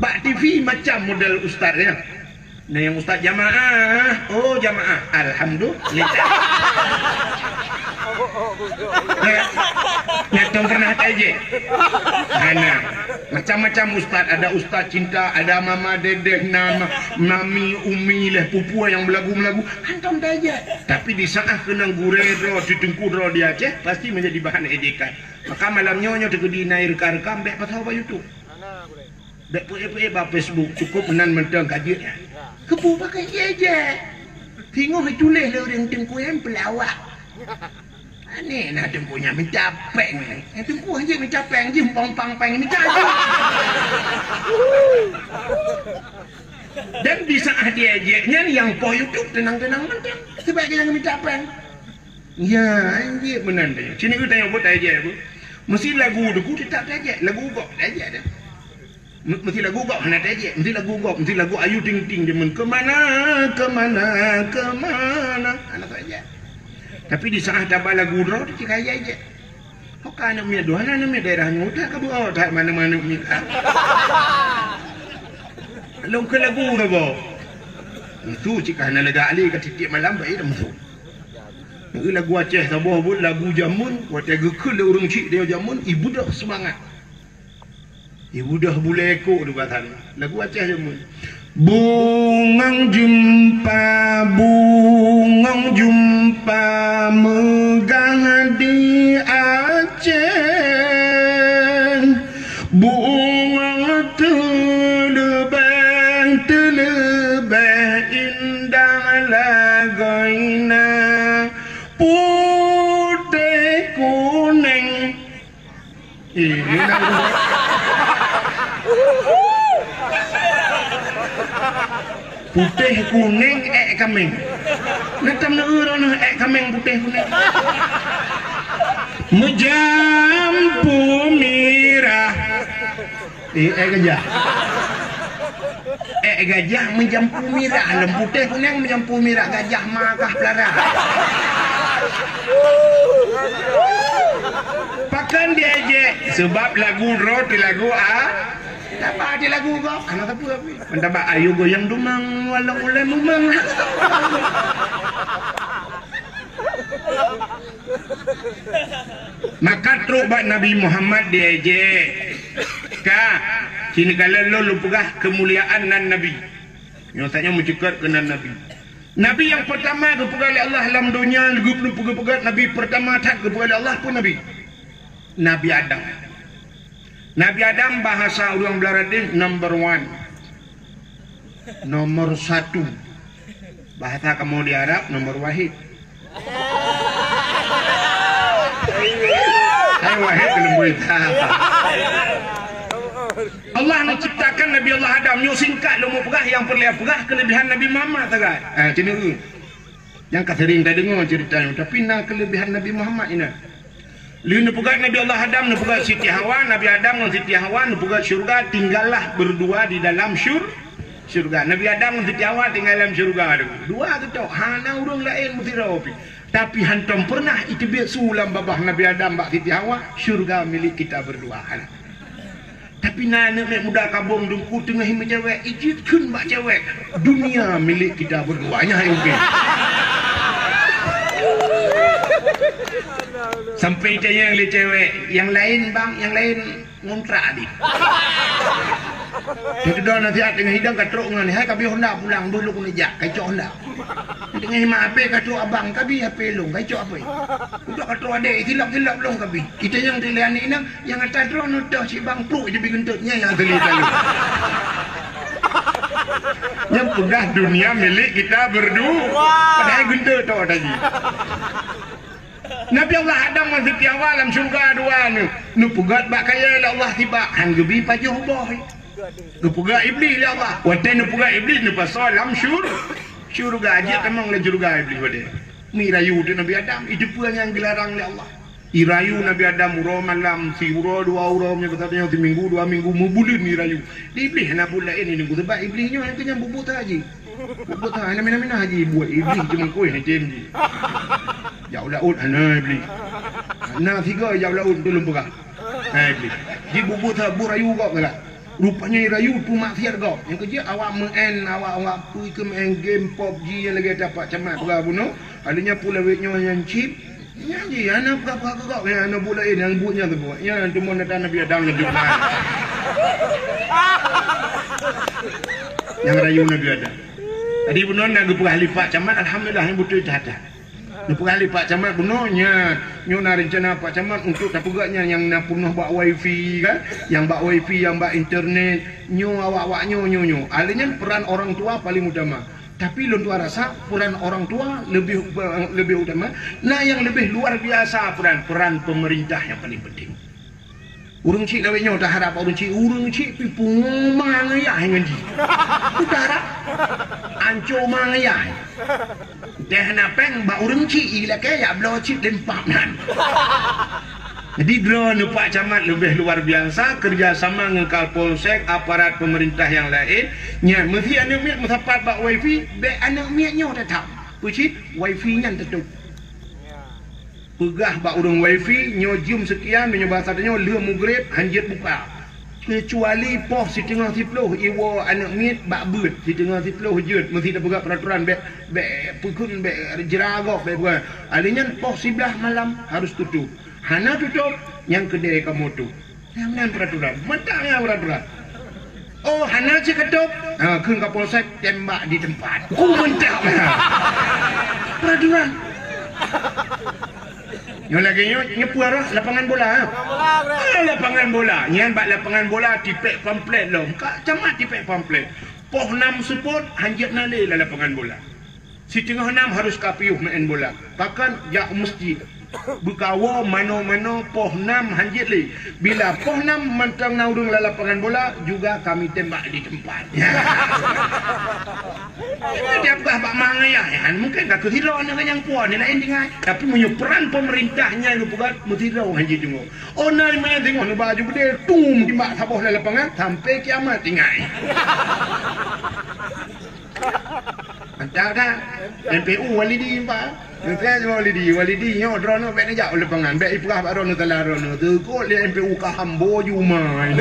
Bak T V macam model ustaz nyan. Na nyang ustaz jamaah, oh jamaah, alhamdulillah. Eh, nyang tom pernah taijek? Hana. Macam-macam ustaz, ada ustaz cinta, ada mama dedeh, nama mami, umi leh, pupua nyang belagu-belagu. Hantom taijek. Tapi di saat keunong gurée droe, teungku droe di Aceh, pasti menjadi bahan ejekan. Maka malam nyoe, nyoe teukeudi na reuka-reuka, bék pasoe bak YouTube. Bèk peuék-peuék bak Facebook, cukup meunan mantong ka jeuet nyan. Keupeue pakai jèk-jèk? Singoh ituléh lé ureueng teungku nyan peulawak. Aneh na teungku nyan mita péng. Nyang teungku hanjeuet mita péng, jih umpang-umpang péng mita jih. Dan di saat jèk-jèk nyan nyang poh YouTube teunang-teunang mantong. Sabab jih nyang mita péng. Ya, jeuet meunan teuh. Sini eu tanyoe buet tajak bu. Meusti lagu teungku teutap tajak, lagu gob tajak dah. Me-, meusti lagu gob hana tajak, meusti lagu gob, meusti lagu Ayu Ting Ting jameun, "Kemana, kemana, kemana." Hana tajak. Tapi di saat taba lagu droe tu cit kaya jak. Ho ka aneuk miet dua, hana aneuk miet daerah nyoe, udah ka dua, oh, that mana-mana miet. Lôn keu lagu dah boh. Itu cit ka hana lega alé ka tiep-tiep malam baik dah masuk. Lagu Aceh saboh buet lagu jameun, watèe geukheun lé ureueng chik dia jameun, ibeudôh seumangat. Ibeudôh bulèe kok di batan. Lagu Aceh jameun. Bungong jeumpa, bungong jeumpa meugah di Aceh. Bungong teuleubèh, teuleubèh indah lagoina putéh kunéng. Ih, putéh kunéng èk kaméng. Neutam neueu droeneuh èk kaméng putéh kunéng. Meujampu mirah. Eh, èk gajah. Èk gajah meujampu mirah, lom putéh kunéng meujampu mirah, gajah ma kah peulara. Pakon diejek? Seubab lagu droe teuh lagu a-, taba teuh lagu gob. Hana sapeue pih. Meuntaba ayo goyang dumang, walau ulèe mumang. Maka trok bak Nabi Muhammad diejek. Ka, sini kala lôn lôn peugah keumuliaan nan Nabi. Nyoe tanyoe meucukot keu nan Nabi. Nabi nyang peurtama geupeugah lé Allah lam donya, geupeugah Nabi peurtama that geupeugah lé Allah peue Nabi? Nabi Adam. Nabi Adam bahasa ureueng Blarabéh number one. Nomor satu. Bahasa kamoe di Arab nomor wahid. Hai wahid keuneuk beurita. Allah neuciptakan Nabi Allah Adam. Nyoe singkat lôn meupeugah nyang peureulèe peugah keuleubihan Nabi Muhammad sagai. Ah, keuneuk. Nyang ka sering tadeungoe ceurita nyoe, tapi na keuleubihan Nabi Muhammad inan. Lheueh neupeugah Nabi Allah Adam, neupeugah Siti Hawa, Nabi Adam ngon Siti Hawa neupeugah syeuruga, tinggallah berdua di dalam syur-, syeuruga. Nabi Adam ngon Siti Hawa tinggai lam syeuruga tu. Dua geutok, hana ureueng laén meusidroe pih. Tapi hantom peureunah iteubiet su lam babah Nabi Adam bak Siti Hawa, "Syeuruga milék kita berdua." Hana. Tapi na aneuk miet muda kabong Teungku teungoh meucewek, ijeuet kheun bak cewek, "Dunia milik kita berdua." Nyan hai oke. Sampai itanyong lé cewek, "Nyang laén bang, nyang laén ngontrak di?" Jadi doa nasihat teungoh hidang ka trok ngon, "Hai ka bie Honda pulang dulu keuneuk jak, ka icok Honda." Teungoh mak ape ka trok abang, ka bie ape lôn, ka icok ape. Udah ka trok adek, silap-silap lôn ka bie. Itanyong lé aneuk inong, Nyang ata droeneuh toh cit bang, pruek jih bie geuntot, nyan nyang asai tali. Nyang peugah dunia milik kita berdua. Padahai geuntot toh tadi. Nabi Allah Adam ngon Siti Hawa lam syeuruga dua nyoe. Neupeugöt bak kayèe lé Allah tibak, han geubi pajoh boh. Geupeugöt Iblih lé Allah. Watèe neupeugöt Iblih neupasoe lam syur-, syeuruga. Jeuet tamong lam syeuruga Iblih watèe. Mi rayu teuh Nabi Adam, itu peue nyang geularang lé Allah. Irayu Nabi Adam uroe malam, siuroe dua uroe, meunyoe gata tanyong siminggu dua minggu, meubuleuen irayu. Di Iblih hana buet laén nyoe, sabab Iblih nyoe nyang keunyan bubuet haji. Bubuet ha-, hana minah-minah haji buet Iblih cuma kueh macam ji. Jak u laôt hana Iblih. Hana sigoe jak u laôt tu lôn peugah. Ha Iblih. Ji bubuet ha buet rayu kok kala. Rupanya rayu tu maksiat gob. Nyang keujeuet awak meu'en, awak, awak pui keu meu'en game PUBG nyang lagèe tapak camat peugah bunoe. Akhirnya pula wet nyoe nyang chip. Nyan jih, hana peugah-peugah keu gob, nyang hana buet laén, nyang buet nyan teubuet. Nyan teuma natan Nabi Adam laju keunan. Nyang rayu Nabi Adam. Tadi bunoe na geupeugah lipat camat, alhamdulillah, nyang beutôi that-that. Neupeugah lé Pak Camat bunoe nyan, nyoe na reuncana Pak Camat untuk tapeugah nyan nyang na peunoh bak wifi kan, nyang bak wifi, nyang bak internet, nyoe awak-awak nyoe, nyoe, nyoe. Alèh nyan peran orang tua paling utama. Tapi lôn tuan rasa peran orang tua lebih, lebih utama. Na nyang lebih luar biasa peran, peran pemerintah yang paling penting. Ureueng chik lawét nyoe taharap bak ureueng chik, ureueng chik pi pungo ma ngon yah ngon jih. Taharap anco ma ngon yah. Teuh na péng bak ureueng chik ilakée yak bloe chip lempap nan. Jadi droeneuh Pak Camat leubeh luar biasa kerjasama ngon Kapolsek, aparat pemerintah nyang laén. Nyan meusé aneuk miet meusapat bak wifi, bék aneuk miet nyoe teutap. Peue cit? Wifi nyan teutôp. Peugah bak ureueng wifi nyoe jeuem seukian, meunyoe basa tanyoe lheueh mugreb hanjeuet buka. Keucuali poh siteungoh siploh iwoe aneuk miet bak beuet, siteungoh siploh jeuet, meusé tapeugah peraturan bék, bék peukheun, bék jeuragok, bék peugah. Alèh nyan poh siblaih malam harus tutôp. Hana tutôp, nyang keudè kamoe tôp. Nyang nan peraturan. Mantap nyang peraturan. Oh, hana cit katôp. Ha, kheun Kapolsek tembak di tempat. Oh, mantap. Peraturan. Nyoe lagèe nyoe, nyoe peue arah lapangan bola, ha? Ah, lapangan bola. Nyan bak lapangan bola tipék pamflet lom. Kak Camat tipék pamflet. Poh nam seupôt, hanjeuet na lé lam lapangan bola. Siteungoh nam harus ka piôh meu'en bola. Pakon? Jak u meuseujid. Beukawoe manoe-manoe poh nam hanjeuet lé. Bila poh nam mantong na ureueng lam lapangan bola, juga kami tembak di tempat. Tiep gah bak mangat ayah, ya, mungkin ka keuhiro ngon nyang puan, ni laén tinggai. Tapi meunyoe peran pemerintah nyang geupeugah, meusidroe hanjeuet deungoe. Oh, na meunan deungoe, neuba aju beudé, tum, timbak saboh lam lapangan, sampai kiamat tinggai. Mantap kan? M P U Walidi, Pak. Mantap Walidi. Walidi nyoe droeneuh bék neujak u lapangan. Bék ipeugah bak droeneuh salah droeneuh. Teukot lé M P U ka hambo jumai.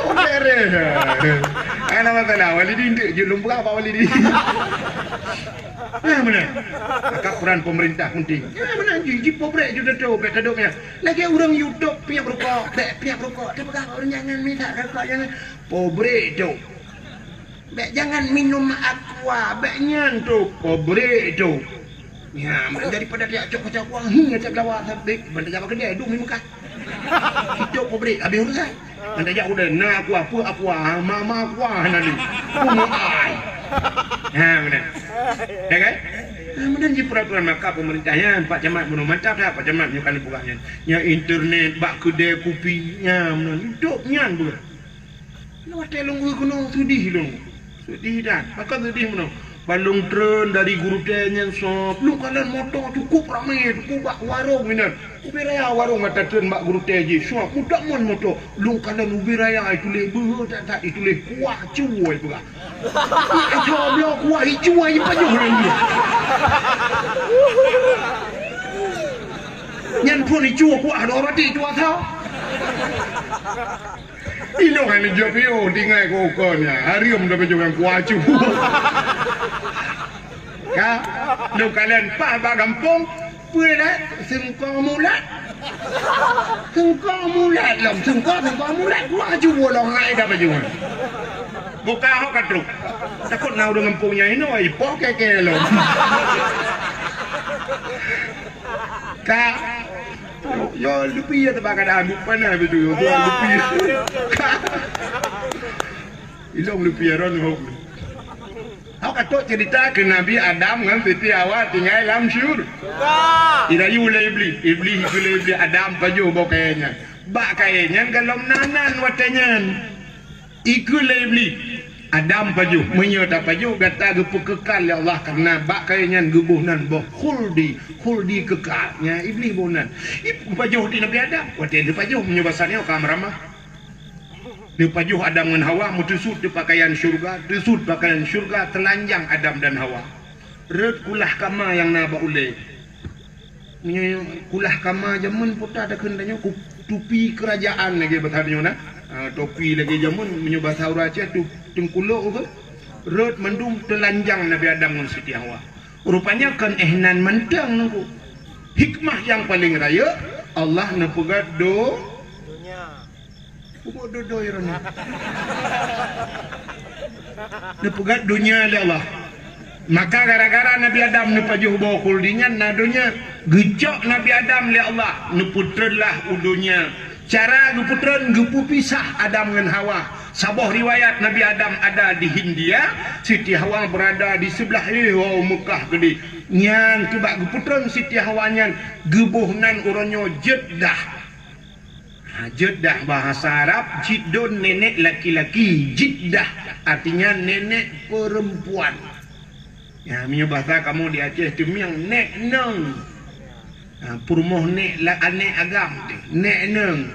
Oh, beres. Hana masalah. Walidi nteuk jeuet lôn peugah bak Walidi. Nah, beuna. Maka peran pemerintah penting. Nah, beuna. Ji, ji pobrek ju teutoe, bék tadok nyan. Lagèe ureueng YouTube piep rukok, bék piep rukok. Tapeugah bak ureueng jangan mita rukok, jangan. Pobrek tu. Bék jangan minum aqua, bék nyan tu, pobrek tu. Ya, man daripada dia cok kacau aqua, hi, kacau lawa sabik, man jak bak keudè, dum di Mekah. Hidup pobrek, habis urusan. Man jak udah, na aqua, apa aqua, mama aqua, hana ni. Bunga ai. Ha, beuna. Ya kan? Ha, beuna ji peraturan maka pemerintah nyan, Pak Camat bunoe mantap dah, Pak Camat nyoe kali peugah nyan. Nya internet, bak keudè kupi, nya, beuna. Hidup nyan, beuna. Lôn watèe lôn eu keunoe seudeh lôn. Seudeh that. Pakon seudeh meunoe? Ban lôn treun dari Geurutèe nyan sop. Lôn kalon moto cukup ramé, cukup bak warong inan. Ubé raya warong ka tatreun bak Geurutèe jih. Sop, mutamon moto. Lôn kalon ubé raya ituléh beuhe that-that, ituléh kuah cue peugah. Asoe bloe kuah icue jipajoh lôn jih. Nyan phon icue kuah dua roti cue asoe. Ilôn hana jaweueb piôh, tinggai keu ukeue nyan. Hareuem tapajoh ngon kuah cue. Ka, lôn kalon paih bak gampông, peue lé? Seungko mulat. Seungko mulat lom, seungko, seungko mulat. Kuah cue lôn hai tapajoh. Buka hok ka trok. Takot na ureueng gampông nyan inoe, ipoh kèe-kèe lom. Ka. Yo, lupi ya teuba keadaan, bukan na betul. Yo, lupi. Ka. Ilôn lupi ya ron hok. Hok ka trok cerita keu Nabi Adam ngon Siti Hawa tinggai lam syur-, irayu lé Iblih. Iblih ikheun lé Iblih, Adam pajoh boh kayèe nyan. Bak kayèe nyan golom na nan watèe nyan. Ikheun lé Iblih, Adam pajoh, meunyoe tapajoh gata geupeukeukai lé Allah, kareuna bak kayèe nyan geuboh nan boh khuldi, khuldi keukai. Nyan Iblih boh nan. Ib-, pajoh di Nabi Adam, watèe neupajoh meunyoe basa nyoe ka meuramah. Neupajoh Adam ngon Hawa, meuteusut di pakaian syeuruga, teusut pakaian syeuruga, teulanjang Adam dan Hawa. Rhot kulah kama nyang na bak ulèe. Meunyoe kulah kama jameun peue takheun tanyoe, ku-, tupi keurajaan lagèe basa tanyoe na. Ha, topi lagèe jameun, meunyoe basa ureueng Aceh tu teungkulok tu. Rhot mandum teulanjang Nabi Adam ngon Siti Hawa. Rupanya kon éh nan mantong nunggu. Hikmah nyang paleng rayeuk, Allah neupeugah do-, Peubuet dodoi droeneuh. Neupeugah donya lé Allah. Maka gara-gara Nabi Adam neupajoh boh khuldi nyan na donya, geucok Nabi Adam lé Allah, neupeutreun lah u donya. Cara geupeutreun, geupeupisah Adam ngon Hawa. Saboh riwayat Nabi Adam ada di Hindia, Siti Hawa beurada di seublah, eh, oh, Meukah keudeh. Nyan keubah geupeutreun Siti Hawa nyan geuboh nan uroe nyoe Jeddah. Ha, Jeddah bahasa Arab, Jiddun nenek laki-laki, Jiddah artinya nenek perempuan. Ya, meunyoe bahasa kamoe di Aceh teumieng, nek nong. Ha, peurumoh nek la-, aneuk agam teuh, nek nong.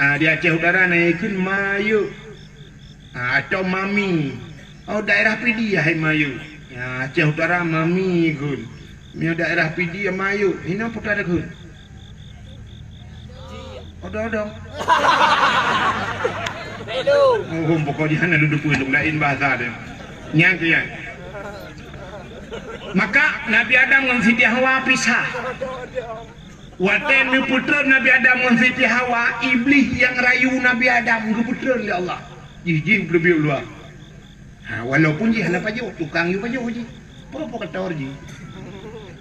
Ha, di Aceh Utara na ikheun mayuk. Ha, atau mami. Oh, daerah Pidie hai mayuk. Ya, Aceh Utara mami kheun. Meunyoe daerah Pidie mayuk, hinoe putra kheun. Odong-odong. Belum. Oh, pokok jih hana dudoe peue lôn laén bahasa dia. Nyang keu nyan. Maka Nabi Adam ngon Siti Hawa pisah. Watée neupeutreun Nabi Adam ngon Siti Hawa, Iblih nyang rayu Nabi Adam geupeutreun lé Allah. Jih, jih leubeh u luwa. Ha, walaupun jih hana pajoh, tukang yue pajoh jih. Provokator jih.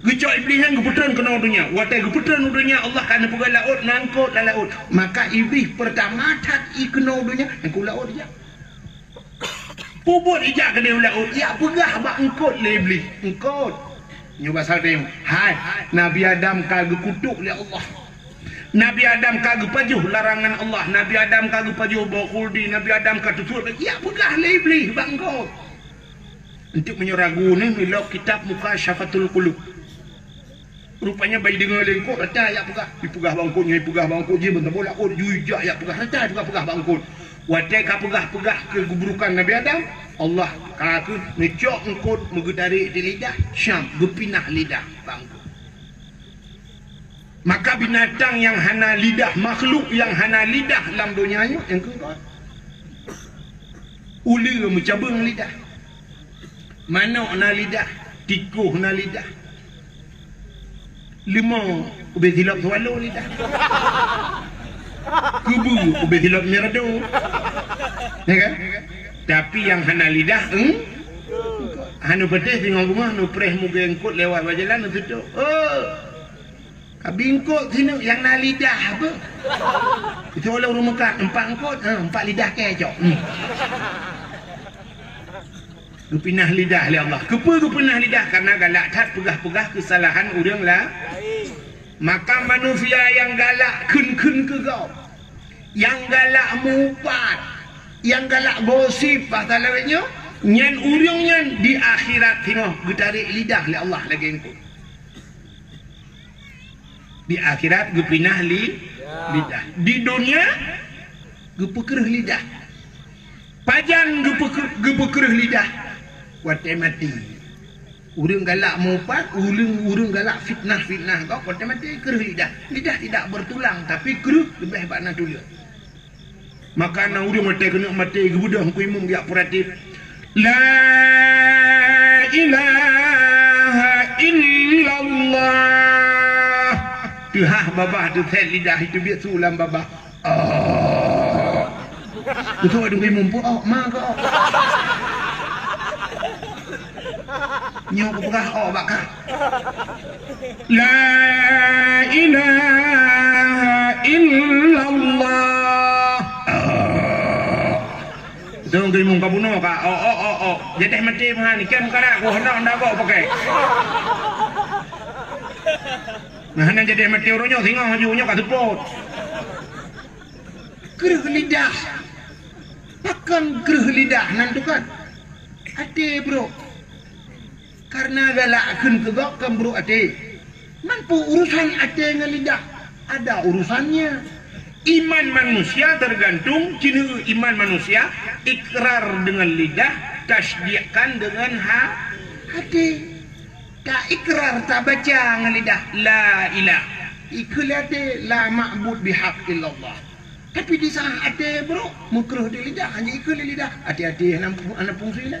Geucok Iblih nyan geupeutreun keunoe donya. Watée geupeutreun u donya, Allah ka neupeugah laôt, na eungkôt lam laôt. Maka Iblih peurtama that i keunoe donya, eungkôt laôt ijak. Peubuet ijak keudeh u laôt, ijak peugah bak eungkôt lé Iblih. Eungkôt. Nyoe basa teurimong. Hai, Nabi Adam ka geukutok lé Allah. Nabi Adam ka geupajoh larangan Allah, Nabi Adam ka geupajoh boh khuldi, Nabi Adam ka teusuet, ijak peugah lé Iblih bak eungkôt. Untuk meunyoe ragu nyoe, ilok kitab Mukasyafatul Qulub. Rupanya bai deungoe lé eungkôt, rata ijak peugah. Ipeugah bak eungkôt, nyoe ipeugah bak eungkôt, jih meunteuboh laôt, ju ijak ijak peugah, rata ipeugah-peugah bak eungkôt. Watée ka peugah-peugah keu keuburukan Nabi Adam, Allah ka keuh neucok eungkôt meugeutarek di lidah, syam, geupinah lidah bak eungkôt. Maka binatang nyang hana lidah, makhluk nyang hana lidah lam donya nyoe, nyang keungkot. Uleue meucabeueng lidah. Manok na lidah, tikoh na lidah. Leumô ubé silop swallow lidah. Keubeue ubé silop mirado. Ya kan? Tapi nyang hana lidah, eung-, hana peudeh singoh beungoh neupreh mugée eungkôt lewat bak jalan neuseutôt. Oh. Ka bingkot sineuk nyang na lidah beuh. Itu oleh ureueng meukat, empat eungkôt, ha, empat lidah keu cok. Hmm. Geupinah lidah lé Allah. Keupeue geupinah lidah? Karena galak that peugah-peugah keusalahan ureueng la-, maka manusia nyang galak kheun-kheun keu gob, nyang galak mupat, nyang galak gosip, bahasa lawét nyoe, nyan ureueng nyan di akhirat singoh geutarek lidah lé Allah lagée eungkôt. Di akhirat geupinah li-, lidah. Di donya geupeukreuh lidah. Pajan geupeukreuh, geupeukreuh lidah? Watée maté. Ureueng galak mupat, ureueng, ureueng galak fitnah-fitnah gob, watée maté kreuh lidah. Lidah tidak bertulang, tapi kreuh leubeh bak na tuleueng. Maka na ureueng watée keuneuk maté geubeudôh Teungku Imum geujak peuratéb, "La ilaha illallah." Teuhah babah teuset lidah itu biet su lam babah. Oh. Beutôi Teungku Imum peuok ma keu ok. Nyoe kupeugah ok bak kah. La ilaha illallah. Dong geumung ka bunoe ka. Oh, oh, oh, oh. Jadeh maté meuhan. Ikan karak ku hendak ndak bok pakai. Nah, hana jadeh maté uroe nyoe singoh ju nyoe ka seupôt. Kreuh lidah. Pakon kreuh lidah nan tu kan? Até brok. Karena galak kheun keu gob kon brok até. Man peue urusan até ngon lidah? Ada urusannya. Iman manusia tergantung, ceuneuk iman manusia, ikrar dengan lidah, tasdikkan dengan ha-, hati. Ta ikrar, ta baca ngon lidah, la ilah. Ikheun lé até, la ma'bud bihaq illallah. Tapi di saat até brok, meukreuh di lidah, hana ikheun lé lidah, até-até hana, hana fungsi lé.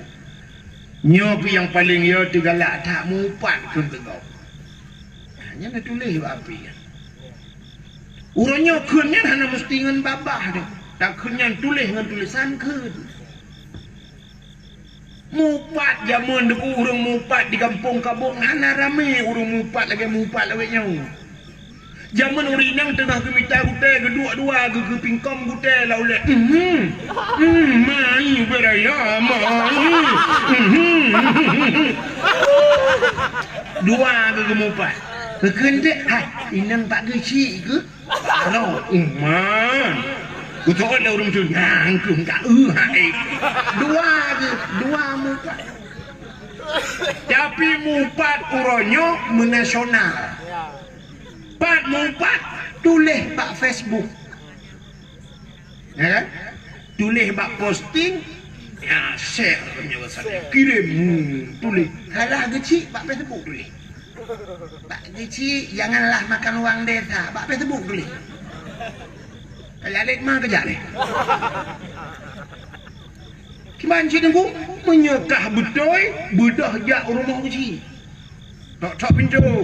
Nyoe pih nyang paleng yo teugalak that mupat kheun keu gob. Nyan na tuléh bak api nyan. Uroe nyoe kheun nyan hana meusti ngon babah teuh. Takheun nyan tuléh ngon tulésan kheun. Mupat, jameun teungku, ureuëng mupat di gampông Kabong hana ramé ureuëng mupat lagée mupat awaknyan. Jameun ureuëng inong teungoh geumita gutée, geuduek dua geuh keu pingkong gutée lam ulée. Mhm. Mhm, mai beuraya, mai. Mhm. Dua geuh geumupat. Geukheun teuk, hai, inong Pak Geuchik keuh? Aro uman. Geutoh lé ureuëng tu nyang keuh ka eu hai. Dua geuh, dua mupat. Tapi mupat uroe nyoe meunasional. Pat mupat tuléh bak Facebook. Ya kan? Tuléh bak posting, ya, share, kirim, hmm, tuléh. Salah Geuchik bak Facebook tuléh. Pak Geuchik, janganlah makan uang desa. Bak Facebook tuléh. Kajak lét ma kajak lé. Kiban cit teungku, meunyoe kah beutôi, beudôh jak u rumoh Geuchik. Tok-tok pintoe.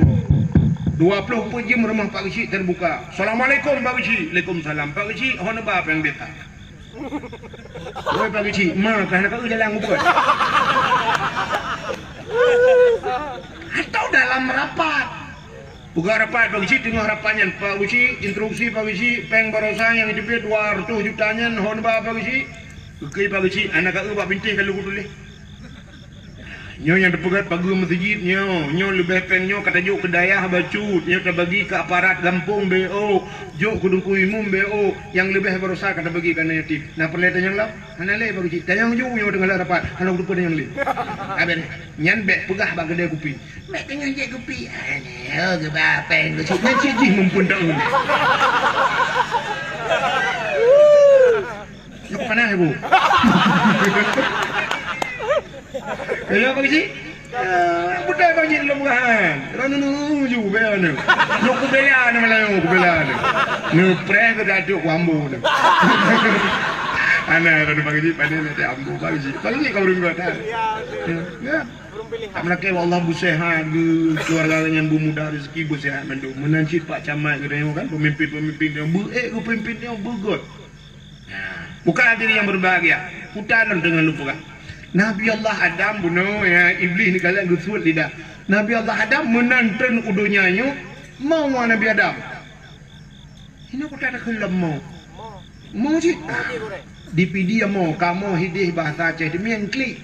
Dua ploh peuet jeuem rumoh Pak Geuchik teubuka. "Assalamualaikum, Pak Geuchik." "Waalaikumsalam." "Pak Geuchik, ho neuba péng desa." "Woi, Pak Geuchik, ma kah na ka eu jalan muphom." Atau dalam rapat. Peugah rapat Pak Geuchik, teungoh rapat nyan, "Pak Geuchik, instruksi Pak Geuchik, péng baroesa nyang jiteubiet dua reutôh juta nyan ho neuba Pak Geuchik." "Oke, Pak Geuchik, hana ka eu bak bintéh ka lôn tuléh." Nyoe nyang teupeugét pageue meuseujid nyoe, nyoe leubeh péng nyoe ka tajok keu dayah bacut, nyoe tabagi keu aparat gampông B O, jok keu teungku imum B O, nyang leubeh baroesa ka tabagi keu aneuk yatim. Na peureulée tanyong lom? Hana lé, Pak Geuchik. Tanyong ju nyoe teungoh lam rapat, hana kuteupeu tanyong lé. Abéh nyan bék peugah bak keudée kupi. Bék teungoh jép kupi. Aneuk geuba péng Geuchik. Nyan cit jih muphom taun. Nyoe panas, Bu. Kaya apa sih? Budak banyak lom kan. Ranu ju bela ni. Nyoe kubela ni malam nyoe kubela ni. Neupreh ke datuk ku ambo ni. Ana ranu bagi pandai nanti ambo bagi. Bagi kau urang kata. Ya. Tak melakèe Allah bu sehat, bu keluarga nyan bu mudah rezeki bu sehat mandum. Meunan cit Pak Camat geutanyoe kan, pemimpin-pemimpin nyoe bu ék geupimpin nyoe beugöt. Nah, bukan hadirin yang berbahagia. Kutan teungoh lôn peugah. Nabi Allah Adam bunoe ya Iblis ni kalian geusuet lidah. Nabi Allah Adam meunan treun u donya nyoe mau Nabi Adam. Hino kutan keu lom mau. Mau cit. Di Pidie mo, kamoe hideh bahasa Aceh demikian klik.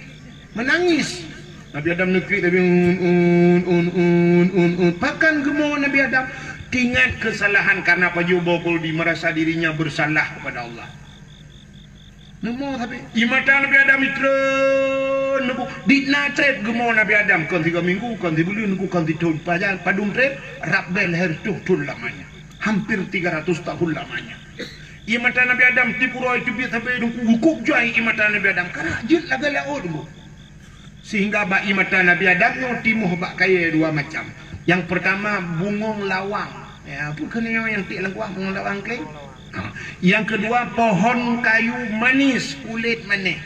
Menangis. Nabi Adam neuklik tapi un, un, un, un, un, un. Pakan geumo Nabi Adam teuingat kesalahan karena pajoh boh khuldi merasa dirinya bersalah kepada Allah. Neumo tapi i mata Nabi Adam itreun neubu di na treb geumo Nabi Adam kon tiga minggu, kon tibuleuen, kon tithon pajan padum treb rab bel her tuh thon lamanya. Hampir tiga ratus tahun lamanya. Ié mata Nabi Adam tipuroe teubiet sabe dungku hukuk jai ié mata Nabi Adam karena jeuet lagée laôt bu. Sehingga bak ié mata Nabi Adam nyoe timoh bak kayée dua macam. Yang pertama bungong lawang. Ya, apa kena yang tiek lengkuah bungong lawang kling? Ha. Yang kedua pohon kayu manis kulit manis.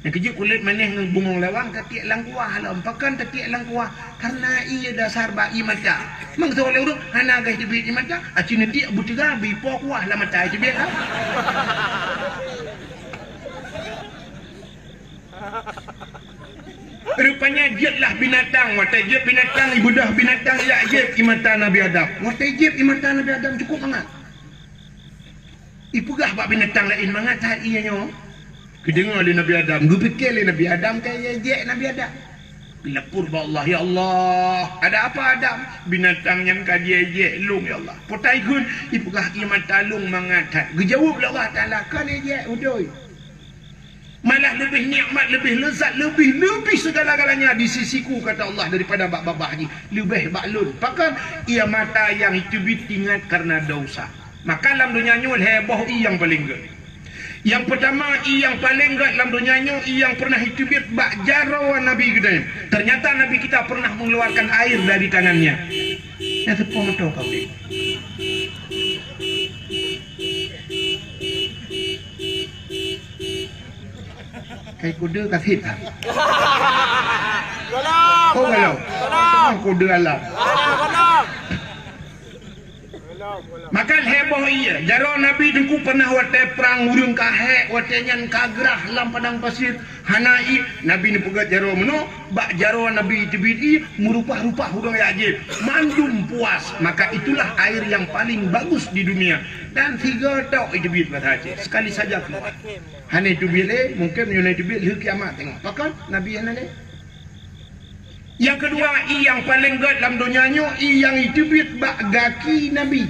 Nyang keujeuet kulét manéh ngon bungong lawang tatiek lam kuah lom. Pakon tatiek lam kuah? Karena ié dasar bak ié mata. Meukeusut lé ureuëng hana gaih teubiet ié mata, aci neutiek beuteuga bri po kuah lam mata teubiet lah. Rupanya jeuetlah binatang, watée jeuet binatang, ibeudôh binatang jak jieb ié mata Nabi Adam. Watée jieb ié mata Nabi Adam cukup mangat. Ipeugah bak binatang laén mangat that ié nyoe. Geudeungoe lé Nabi Adam, geupike lé Nabi Adam ka jiék Nabi Adam. Geulapor bak Allah, "Ya Allah, ada apa Adam?" "Binatang nyan ka jiék lôn, ya Allah." "Peue takheun?" "Ipeugah ié mata lôn mangat that." Geujaweueb lé Allah Taala, "Kon jiék udoi. Malah leubeh nikmat, leubeh lezat, leubeh, leubeh segala-galanya di sisiku," kata Allah, "daripada bak babah jih. Leubeh bak lôn." Pakon? Ié mata nyang teubiet ingat karena dosa. Maka lam donya nyoe lhée boh ié nyang paleng gét. Nyang peutama ié nyang paleng gét lam donya nyoe ié nyang pernah iteubiet bak jaroe Nabi geutanyoe. Ternyata Nabi kita pernah mengeluarkan air dari tangannya. Nyang teupeue meutoe ka udeb. Kai kuda ka sit ha. Golom. Oh, golom. Golom. Kode alam. Golom, golom. Maka lhèe boh ié, jaroe Nabi Teungku pernah watèe prang ureueng ka hék, watèe nyan ka grah lam padang pasir, hana ié, Nabi neupeugèt jaroe meunoe, bak jaroe Nabi teubiet ié, meurupah-rupah ureueng jak jieb, mandum puas, maka itulah air yang paling bagus di dunia. Dan sigoe tok jiteubiet basa Aceh, sekali saja keluar. Hana jiteubiet lé, mungken meunyoe na jiteubiet lheueh kiamat teungoh. Pakon? Nabi hana lé. Nyang keudua, ié nyang paleng gèt lam donya nyoe, ié nyang jiteubiet bak gaki Nabi.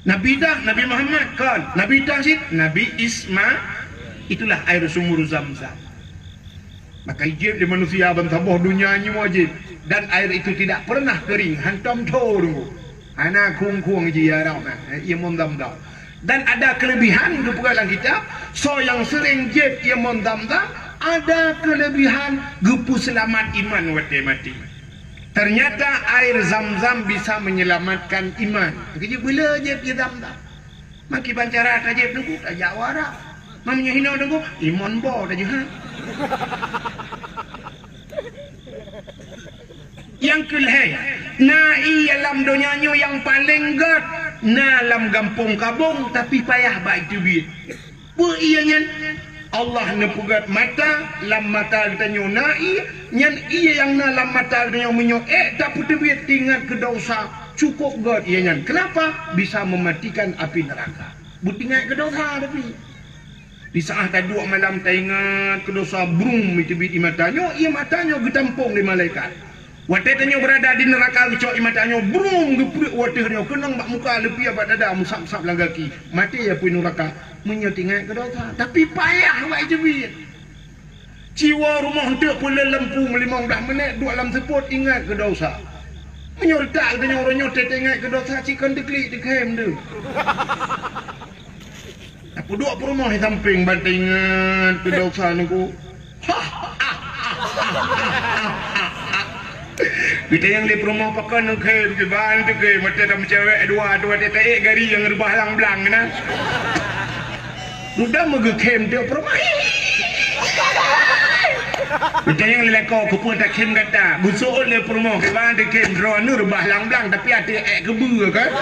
Nabi dah, Nabi Muhammad, kon. Nabi dah cit, Nabi Isma-, itulah air sumur Zam-Zam. Maka jieb lé manusia ban saboh donya nyoe jieb, dan air itu tidak pernah kering, hantom tho deungoe. Hana khueng-khueng jih ya Rahman, eh, ié mon Zam-Zam. Dan ada kelebihan geupeugah lam kitab, soe nyang seuring jieb ié mon Zam-Zam, ada kelebihan geupeuseulamat iman watèe maté. Ternyata air Zam-Zam bisa menyelamatkan iman. Keujeuet beu le jieb ié Zam-Zam. Maki ban cara tajieb Teungku, tajak u Arab. Meunyoe hinoe Teungku, ié mon bo tajeuet. Nyang keulhèe, na ié lam donya nyoe nyang paleng gèt, na lam gampông Kabong, tapi payah bak jiteubiet. Peue ié nyan? Allah neupeugèt mata, lam mata geutanyoe na ié, nyan ié nyang na lam mata geutanyoe meunyoe ék tapeuteubiet ingat keu desya, cukôp gèt ié nyan. Keunapa? Bisa meumatikan api neuraka. Beutingat keu desya tapi. Di saat taduek malam taingat keu desya, brum, jiteubiet ié mata nyoe, ié mata nyoe geutampông lé malaikat. Watèe tanyoe beurada di neuraka geucok ié mata nyoe, brum, geupreuek u ateueh nyoe, keunong bak muka, leupie bak dada, meusab-sab lam gaki. Maté apui neuraka, meunyoe teuingat keu desya. Tapi payah bak jiteubiet. Ci woe rumoh eunteuk peuleueh lampu meulimong blah minèt, duek lam seupôt ingat keu desya. Meunyoe reutak geutanyoe uroe nyoe teuingat keu desya, cit kon teuklik teukhém deuh. Tapeuduek peurumoh di sampéng ban taingat keu desya Teungku. Geutanyong lé peurumoh, "Pakon neukhém?" "Kiban teukhém, watèe tameucewek dua, watèe taék gari nyang reubah lang-blang na." Dudoe meugeukhem teuk peurumoh. Geutanyong lé lakoe, "Keupeue takhém gata?" Geuseuôt lé peurumoh, "Kiban teukhém, droeneuh reubah lang-blang, tapi até ék keubeue kan."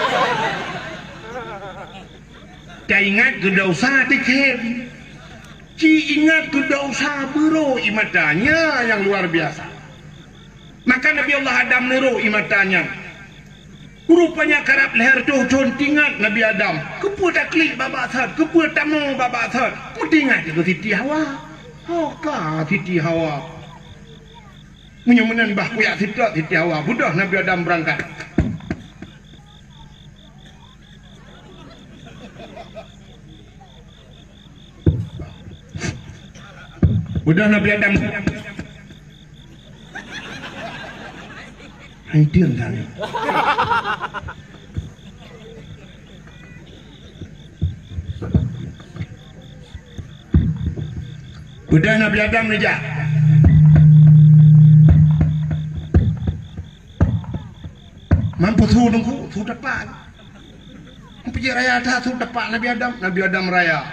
Taingat keu desya teukhém. Ci ingat keu desya beurô ié mata, nyan nyang luar biasa. Maka Nabi Allah Adam neurô ié mata nyan. Rupanya karab lhèe reutôh thôn teuingat Nabi Adam, keupeue taklik babah that, keupeue tamoe babah that, meuteuingat keu Siti Hawa. Ho ka Siti Hawa. Meunyoe meunan bah kujak seutôt Siti Hawa, beudôh Nabi Adam beurangkat. Udah Nabi Adam. Hai, diam dah ni. Udah Nabi Adam ni jak. Mampu su Teungku, su tepak. Peujeuet raya that su tepak Nabi Adam, Nabi Adam raya.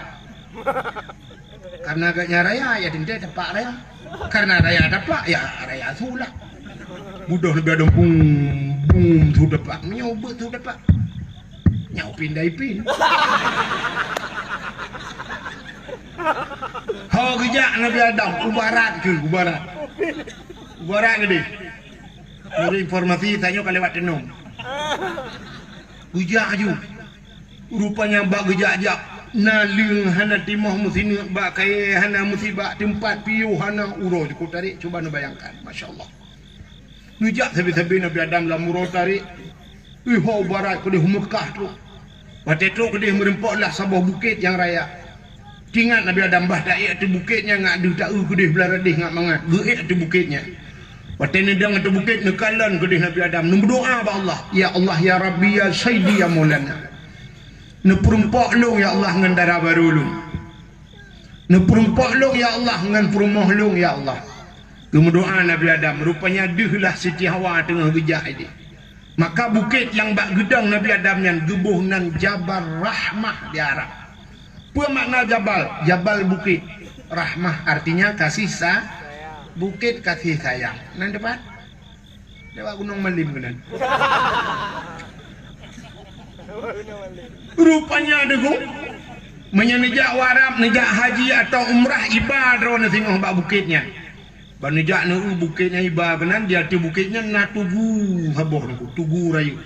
Karena agaknya raya, ya teuntèe tepak raya. Karena raya tepak, ya raya su lah. Beudôh Nabi Adam, bum, bum, su tepak. Meunyoe beuet su tepak. Nyoe pindai pin. Ho geujak Nabi Adam, u barat keuh, u barat. U barat keudéh. Meunurot informasi, tanyoe ka lewat teunong. Geujak aju. Rupanya bak geujak-jak, na leueng hana timoh meusineuk, bak kayèe hana meusiba, teumpat piôh hana, uroe jukôp tarék, cuba neubayangkan. Masya Allah. Neujak sabe-sabe Nabi Adam lam uroe tarék. Iho barat keudéh Meukah trôk. Watèe trôk keudéh meureumpok lah saboh bukét nyang raya. Teuingat Nabi Adam bah taék ateueh bukét nyan ngat deuh taeu keudéh blah radéh ngat mangat. Geuék ateueh bukét nyan. Watèe neudong ateueh bukét neukalon keudéh Nabi Adam, neumeudoa bak Allah, "Ya Allah, ya Rabbi, ya Sayyidi, ya Maulana. Neupeureumpok lôn, ya Allah, ngon dara barô lôn. Neupeureumpok lôn, ya Allah, ngon peurumoh lôn, ya Allah." Geumeudoa Nabi Adam, rupanya deuh lah Siti Hawa teungoh geujak idéh. Maka bukét nyang bak geudong Nabi Adam nyan geuboh nan Jabal Rahmah di Arab. Peue makna jabal? Jabal bukét. Rahmah artinya kasih sa-, bukét kasih sayang. Nan teumpat? Lewat Gunong Malim keunan. Rupanya deungoe, meunyoe neujak u Arab, neujak haji atau umrah, iba droeneuh singoh bak bukét nyan. Ban neujak neu-eu bukét nyan iba keunan, di ateueh bukét nyan na tugu saboh nangku, tugu rayeuk.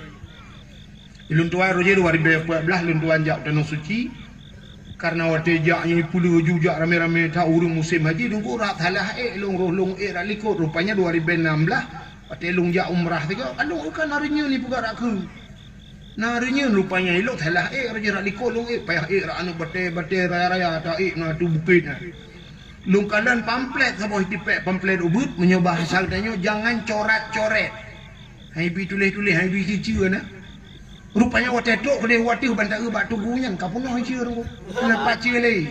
Lôn tuan roh jih dua ribèe peuet blah lôn tuan jak Tanoh Suci. Karena watèe jak nyoe peuleueh ju jak ramé-ramé that ureueng musém haji, lôn kok rab salah ék lôn roh lôn ék rab likot. Rupanya dua ribèe nam blah watèe lôn jak umrah sigoe, ka lôn ka na reunyeun ipeugah rab kheun. Na reunyeun rupanya ilôn salah ék, roh jih rab likot lôn ék, payah ék rab aneuk batèe-batèe raya-raya that ék na ateueh bukét nyan. Lôn kalon pamflet saboh tipék pamflet ubeut, meunyoe bahasa geutanyoe jangan corat-corét. Hai bi tuléh-tuléh, hai bi ciceu na. Rupanya watèe trok keudéh u ateueh ban ta-eu bak tugu nyan ka peunoh ciceu nangku. Hana pat ciceu lé.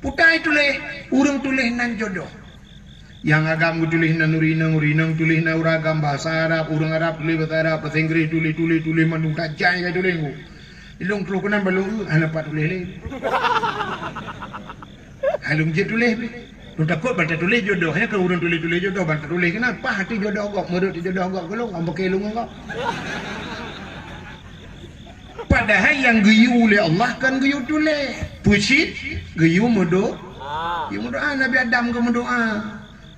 Putai tuléh, ureueng tuléh nan jodoh. Nyang agam geutuléh nan ureueng inong, ureueng inong tuléh nan ureueng agam, bahasa Arab, ureueng Arab tuléh bahasa Arab, bahasa Inggréh tuléh, tuléh, tuléh mandum tajai ka tuléh nangku. Ilôn trok keunan ban lôn eu, hana pat tuléh lé. Hai lôn jeuet tuléh pih. Lôn takot ban tatuléh jodoh, nyan keu ureueng tuléh-tuléh jodoh ban tatuléh keunan, paih ateueh jodoh gob, meureuet jodoh gob keu lôn, nyang beuke lôn ngon gob. Padahai nyang geuyue lé Allah kon geuyue tuléh. Peue cit? Geuyue meudo-, geuyue meudoa. Nabi Adam geumeudoa.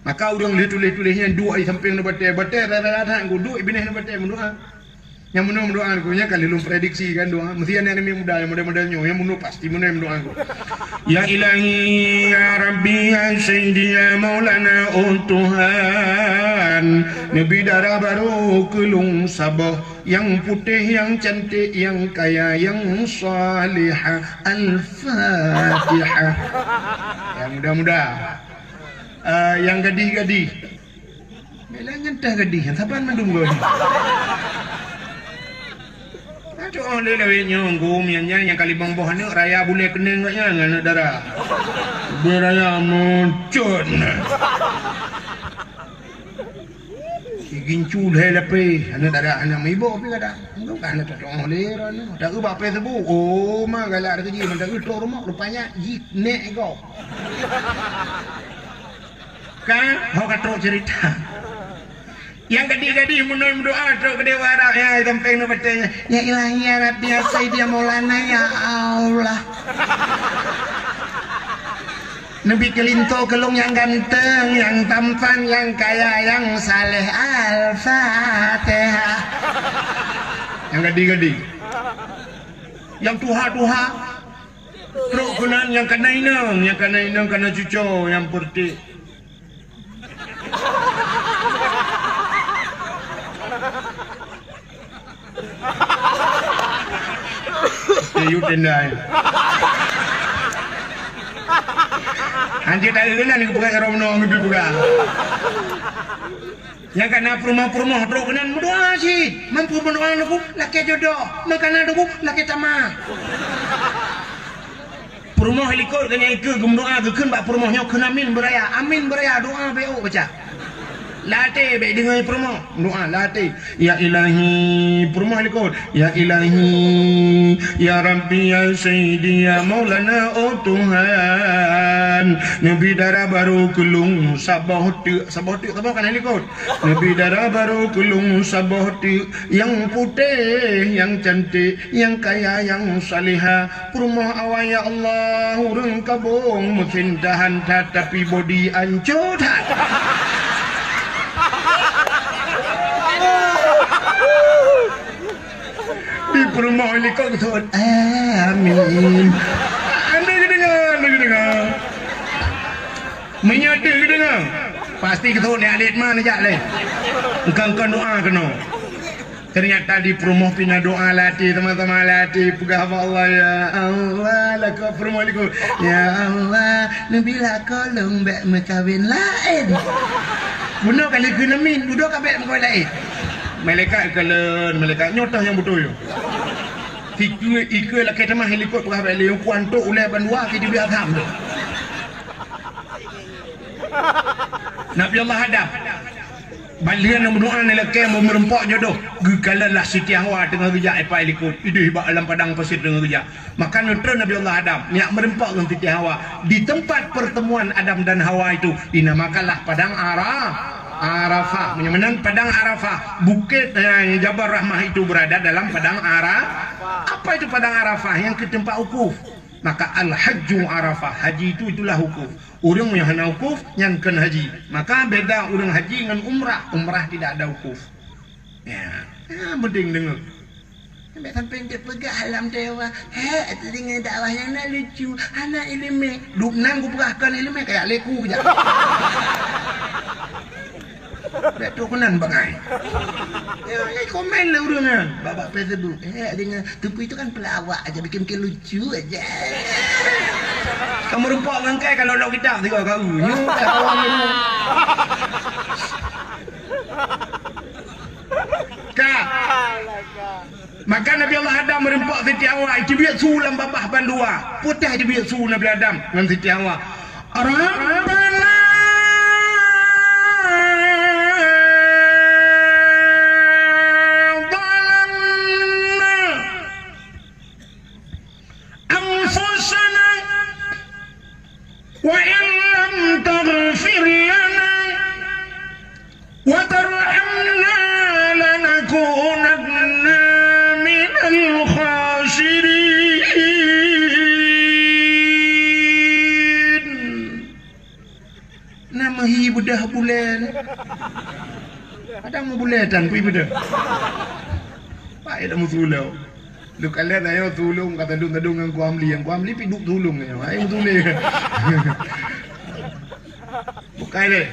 Maka ureueng lheueh tuléh-tuléh nyan duek di sampéng nibak batèe, batèe rara that, geuduek binéh nibak batèe meudoa. Nyang meunoe meudoa nangku, nyan ka lheueh lôn prediksi kan doa. Meusti aneuk-aneuk muda nyang model-model nyoe, nyang meunoe pasti meunoe meudoa nangku. Ya Ilahi, ya Rabbi, ya Sayyidi, ya Maulana, oh Tuhan, neubi dara barô keu lôn saboh, nyang putéh, nyang cantik, nyang kaya, nyang salihah. Al-Fatihah. Nyang muda-muda. Ah, nyang gadih-gadih. Bèk lé nyan teuh gadih, saban mandum gadih. Aduh, lé lawét nyoe, gom nyan, nyan nyang ka limong boh aneuk raya bulèe keuneng geuh nyan, aneuk dara. Bulèe raya meucot na. Si gincu lhèe lapéh, aneuk dara, aneuk meuiboh pih kadang. Enggak, hana tatu'oh lé droeneuh. Ta-eu bak Facebook, oh, ma galak teukeujih, mantong eu trok rumoh, rupanya jih nèk gob. Kan, ho ka trok cerita. Nyang gadih-gadih meunoe meudoa trok keudéh u Arab, ya, sampéng nibak batèe nyan. Ya Ilahi, ya Rabbi, ya Sayyidi, ya Maulana, ya Allah. Neubi keu linto keu lôn nyang ganteng, nyang tampan, nyang kaya, nyang saleh. Al-Fatihah. Nyang gadih-gadih. Nyang tuha-tuha. Trok keunan nyang kana inong, nyang kana inong kana cuco nyang peuretik. Tiyup tendai. Hanjeuet taeu keunan geupeugah roh meunoe geupeugah. Nyang kana peurumoh-peurumoh trok keunan meudoa cit. Mampu meudoa leuku lakèe jodoh, meukanan leuku lakèe tamah. Peurumoh likot geuh nyan ikeue geumeudoa geukheun bak peurumoh nyoe kheun amin beuraya. Amin beuraya doa bèk ôk baca. Lam até bèk deungoe peurumoh. Doa lam até. Ya Ilahi, peurumoh likot. Ya Ilahi, ya Rabbi, ya Sayyidi, ya Maulana, oh Tuhan. Neubi dara barô keu lôn saboh teuk, saboh teuk, saboh kana likot. Neubi dara barô keu lôn saboh teuk, nyang putéh, nyang cantik, nyang kaya, nyang salihah. Peurumoh awai, ya Allah, ureueng kabong meusintahan that, tapi bodi ancô that. Di peurumoh likot geuthôt, amin. Anda geudeungoe, anda geudeungoe. Meunyoe deuh geudeungoe, pasti geuthôt nyan alet ma neujak lé. Engkon-engkon doa keunoe. Ternyata di peurumoh pih na doa lam até, sama-sama lam até peugah bak Allah, "Ya Allah," lakoe peurumoh likot, "Ya Allah, neubi lakoe lôn bèk meukawen laén." Bunoe ka lheueh kheun amin, dudoe ka bèk meukawen laén. Malaikat kalon, malaikat nyoe toh nyang beutôi. Sikeue ikeue lakèe tamah likot peugah bak lé, kuantok ulèe bandua keu jibi asam tu. Nabi Allah Adam. Ban lheueh na meudoa ngon lakèe meurumpok jodoh, geukalon lah Siti Hawa teungoh geujak ipai likot, idéh bak lam padang pasir teungoh geujak. Maka neutreun Nabi Allah Adam, nyak meurumpok ngon Siti Hawa. Di tempat pertemuan Adam dan Hawa itu dinamakanlah Padang Ara-, Arafah. Meunyoe meunan Padang Arafah, bukét, eh, Jabal Rahmah itu berada dalam Padang Ara-, apa itu Padang Arafah? Nyang keu teumpat wukuf. Maka al-hajju Arafah, haji itu itulah wukuf. Ureuëng nyang hana wukuf, nyan kon haji. Maka beda ureuëng haji ngon umrah. Umrah tidak ada wukuf. Ya, ya, penting deungoe. Sampai, sampai dia peugah alam dewa. Hek, teungoh dakwah nyang na lucu, hana ileumé. Duek nan kupeugah kon ileumé, kayak leku kejap. Dak tu keunan bangai. Ya, ya, komen lah ureuëng kan. Babak Facebook. Eh, dengan tupu itu kan pelawak aja, bikin-bikin lucu aja. Kamu rempok ngan kai kalau lok kita tiga kau. Nyu, kawan nyu. Ka. Maka Nabi Allah Adam meureumpok Siti Hawa, itubiet su lam babah bandua. Putih itubiet su Nabi Adam ngon Siti Hawa. Rabbana zalamna anfusana wa in lam taghfir lana wa tarhamna lanakunanna minal khasirin. Na meuhi beudah bulan. Kadang meubulai tan kui beudah. Baik dah meusulau. Lu kalian ayo tulung kata dong-dong ngon Kuamli. Yang Kuamli pi duk tulung ayo. Ayo tulung. Bukai deh.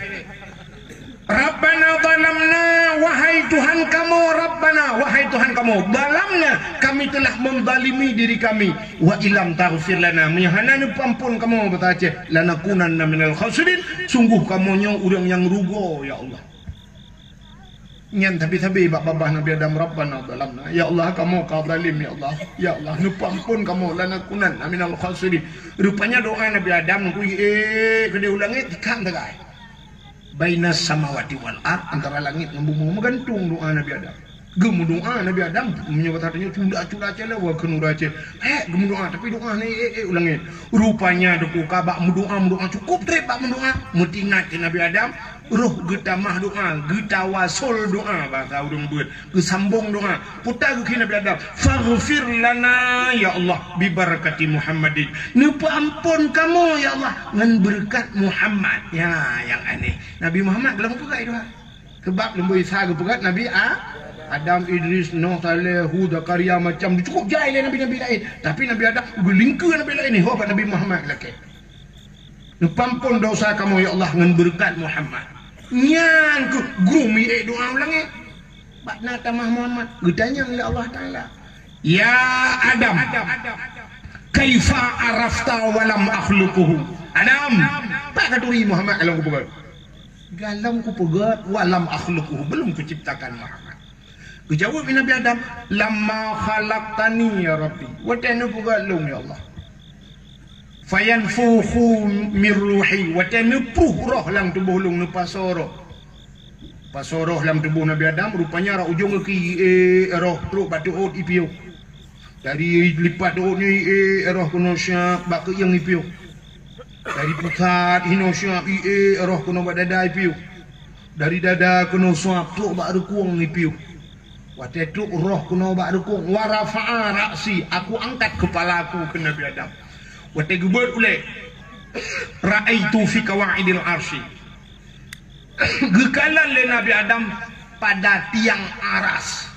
Rabbana zalamna, wahai Tuhan kamoe, Rabbana, wahai Tuhan kamoe, zalamna, kami telah menzalimi diri kami, wa illam taghfir lana, meunyoe hana neupeuampon kamoe bak Aceh, lanakunanna minal khasirin, sungguh kamoe nyoe ureuëng nyang rugoe, ya Allah. Nyan sabe-sabe bak babah Nabi Adam, Rabbana zalamna, ya Allah, kamoe ka zalim, ya Allah, ya Allah, neupeuampon kamoe, lanakunanna minal khasirin. Rupanya doa Nabi Adam neukui, eh, keudeh u langét, ikan tegai. Bainas samawati wal ard, antara langét ngon bumoe, meugantung doa Nabi Adam. Geumeudoa Nabi Adam, meunyoe bak tanyoe cula-cula calawa keu nura cit. Hek geumeudoa, tapi doa ni, eh, eh, u langét. Rupanya teuka bak meudoa, meudoa cukup trép bak meudoa. Meutingat keu Nabi Adam, roh geutamah doa, geutawasol doa, bahasa ureuëng beuet. Geusambong doa. Peue geukheun Nabi Adam, "Faghfir lana, ya Allah, bi barakati Muhammadin." Neupeuampon kamoe, ya Allah, ngon beureukat Muhammad. Ya, nyang aneh. Nabi Muhammad gohlom peugah doa. Sebab leumboi Isa geupeugah Nabi A-, Adam, Idris, Nuh, Saleh, Hud, Zakaria, macam cukup jai lé nabi-nabi laén. Tapi Nabi Adam geulingkeue nabi laén, ho bak Nabi Muhammad lakée. Neupeuampon dosa kamoe, ya Allah, ngon beureukat Muhammad. Nyan keuh gurée miék doa u langét. Bak na tamah Muhammad, geutanyong lé Allah Taala, "Ya Adam, kaifa arafta wa lam akhluquhu?" Adam, pat ka turi Muhammad gohlom kupeugét? Gohlom kupeugét, wa lam akhluquhu, belum kuciptakan Muhammad. Geujaweueb lé Nabi Adam, "Lamma khalaqtani ya Rabbi." Watée neupeugét lôn, ya Allah. "Fayanfukhu mir ruhi." Watée neupruh roh lam tuboh lôn, neupasoe roh. Pasoe roh lam tuboh Nabi Adam, rupanya rot ujong geuki, eh, roh trok bak teuôt ipiôh. Dari lipat teuôt ni, eh, roh keunoe siap bak keuieng ipiôh. Dari pusat hinoe siap, eh, roh keunoe bak dada ipiôh. Dari dada keunoe siap trok bak reukueng ipiôh. Watée trok roh keunoe bak reukueng, wa rafa'a ra'si, aku angkat kepala aku keu Nabi Adam. Watée geubeuet ulée, ra'aitu fi qawaidil arsy. Geukalon lé Nabi Adam pada tiang aras.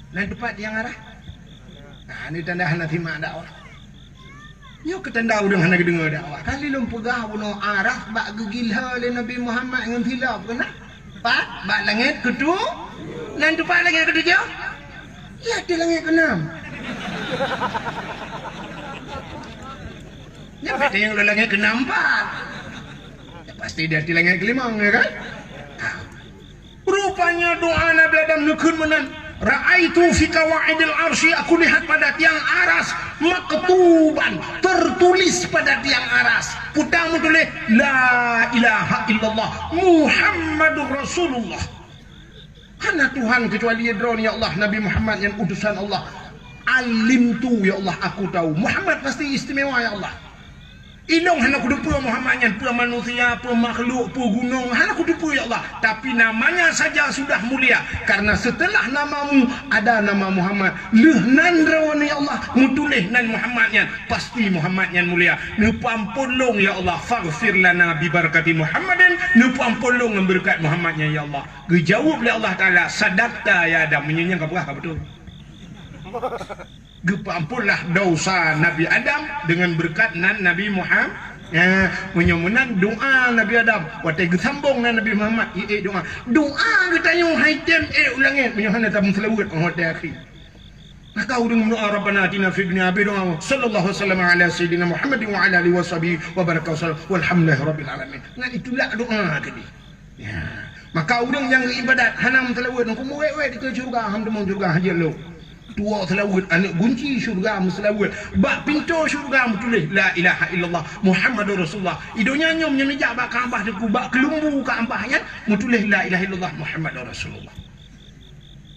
Nan teumpat tiang aras? Nah, ini tanda hana simak dakwah. Nyoe keu tanda ureuëng hana geudeungoe dakwah. Kali lôn peugah bunoe aras bak geugila lé Nabi Muhammad ngon silop keunan. Pat, bak langét keutu-, nan teumpat langét keutujoh? Ya, di langét keunam. Nyan kata nyang lôn langét keunam pat. Ya, pasti di atas langét keulimong, ya kan? Ha. Rupanya doa Nabi Adam neukheun meunan, "Ra'aitu fi qawaidil arsy," aku lihat pada tiang aras, "maktuban," tertulis pada tiang aras. Peue teutuléh, "La ilaha illallah, Muhammadur Rasulullah." Hana Tuhan kecuali Droe, ya Allah, Nabi Muhammad nyan utusan Allah. Alimtu, ya Allah, aku tahu. Muhammad pasti istimewa, ya Allah. Ilôn hana kuteupeue Muhammad nyan, peue manusia, peue makhluk, peue gunong, hana kuteupeue, ya Allah. Tapi namanya saja sudah mulia, karena setelah namamu ada nama Muhammad. Lheueh nan droeneuh, ya Allah, meutuléh nan Muhammad nyan, pasti Muhammad nyan mulia. Neupeuamphon lôn, ya Allah, faghfir lana bi barakati Muhammadin, neupeuamphon lôn ngon beureukat Muhammad nyan, ya Allah. Geujaweueb lé Allah Taala, "Sadaqta ya Adam." Meunyoe nyan ka peugah ka beutôi. Geupeuamphonlah dosa Nabi Adam deungon beureukat nan Nabi Muhammad. Ya, meunyoe meunan doa Nabi Adam, watée geusambong nan Nabi Muhammad, i ék doa. Doa geutanyoe hai tem ék u langét meunyoe hana tameuseulaweuet ngon watée akhé. Maka ureuëng meudoa, "Rabbana atina fid dunya," habéh doa, "Sallallahu wasallam ala sayyidina Muhammadin wa ala alihi wa sahbihi wa baraka wasallam, walhamdulillahi rabbil alamin." Ngan itulak doa keudeh. Ya. Maka ureuëng nyang geuibadat hana meuseulaweuet, ngon kumuwet-wet dikeue syeuruga, ham teumong syeuruga hajat lom. Tuwoe seulaweuet, aneuëk gunci syeuruga meuseulaweuet. Bak pintoe syeuruga meutuléh, "La ilaha illallah Muhammadur Rasulullah." I donya nyoe meunyoe neujak bak Ka'bah teungku, bak keulumbu Ka'bah nyan meutuléh, "La ilaha illallah Muhammadur Rasulullah."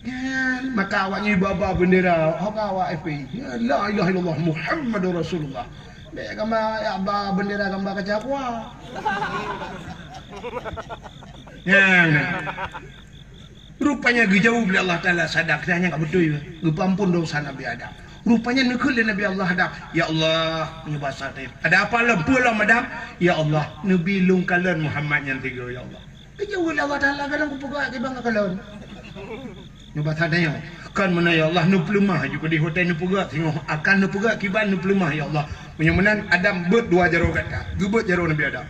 Nyan, maka awak nyoe ba-ba bendera, ho ka awak F P I. Ya, "La ilaha illallah Muhammadur Rasulullah." Bék gamba, ya, ba bendera gamba kaca kua. Nyan. Rupanya geujaweueb lé Allah Taala, "Sadaqta," nyan ka beutôi. Geupeuamphon dosa Nabi Adam. Rupanya neukheun lé Nabi Allah Adam, "Ya Allah," meunyoe basa teuh, "Ada apa lom? Peue lom Adam?" "Ya Allah, neubi lôn kalon Muhammad nyan sigoe, ya Allah." Geujaweueb lé Allah Taala, "Gohlom kupeugah kiban kakalon." Nyoe basa tanyoe, "Kon meunan ya Allah, neupeuleumah ju keudeh watée neupeugah singoh, akan neupeugah kiban neupeuleumah ya Allah." Meunyoe meunan Adam beuet dua jaroe gata, geubeuet jaroe Nabi Adam.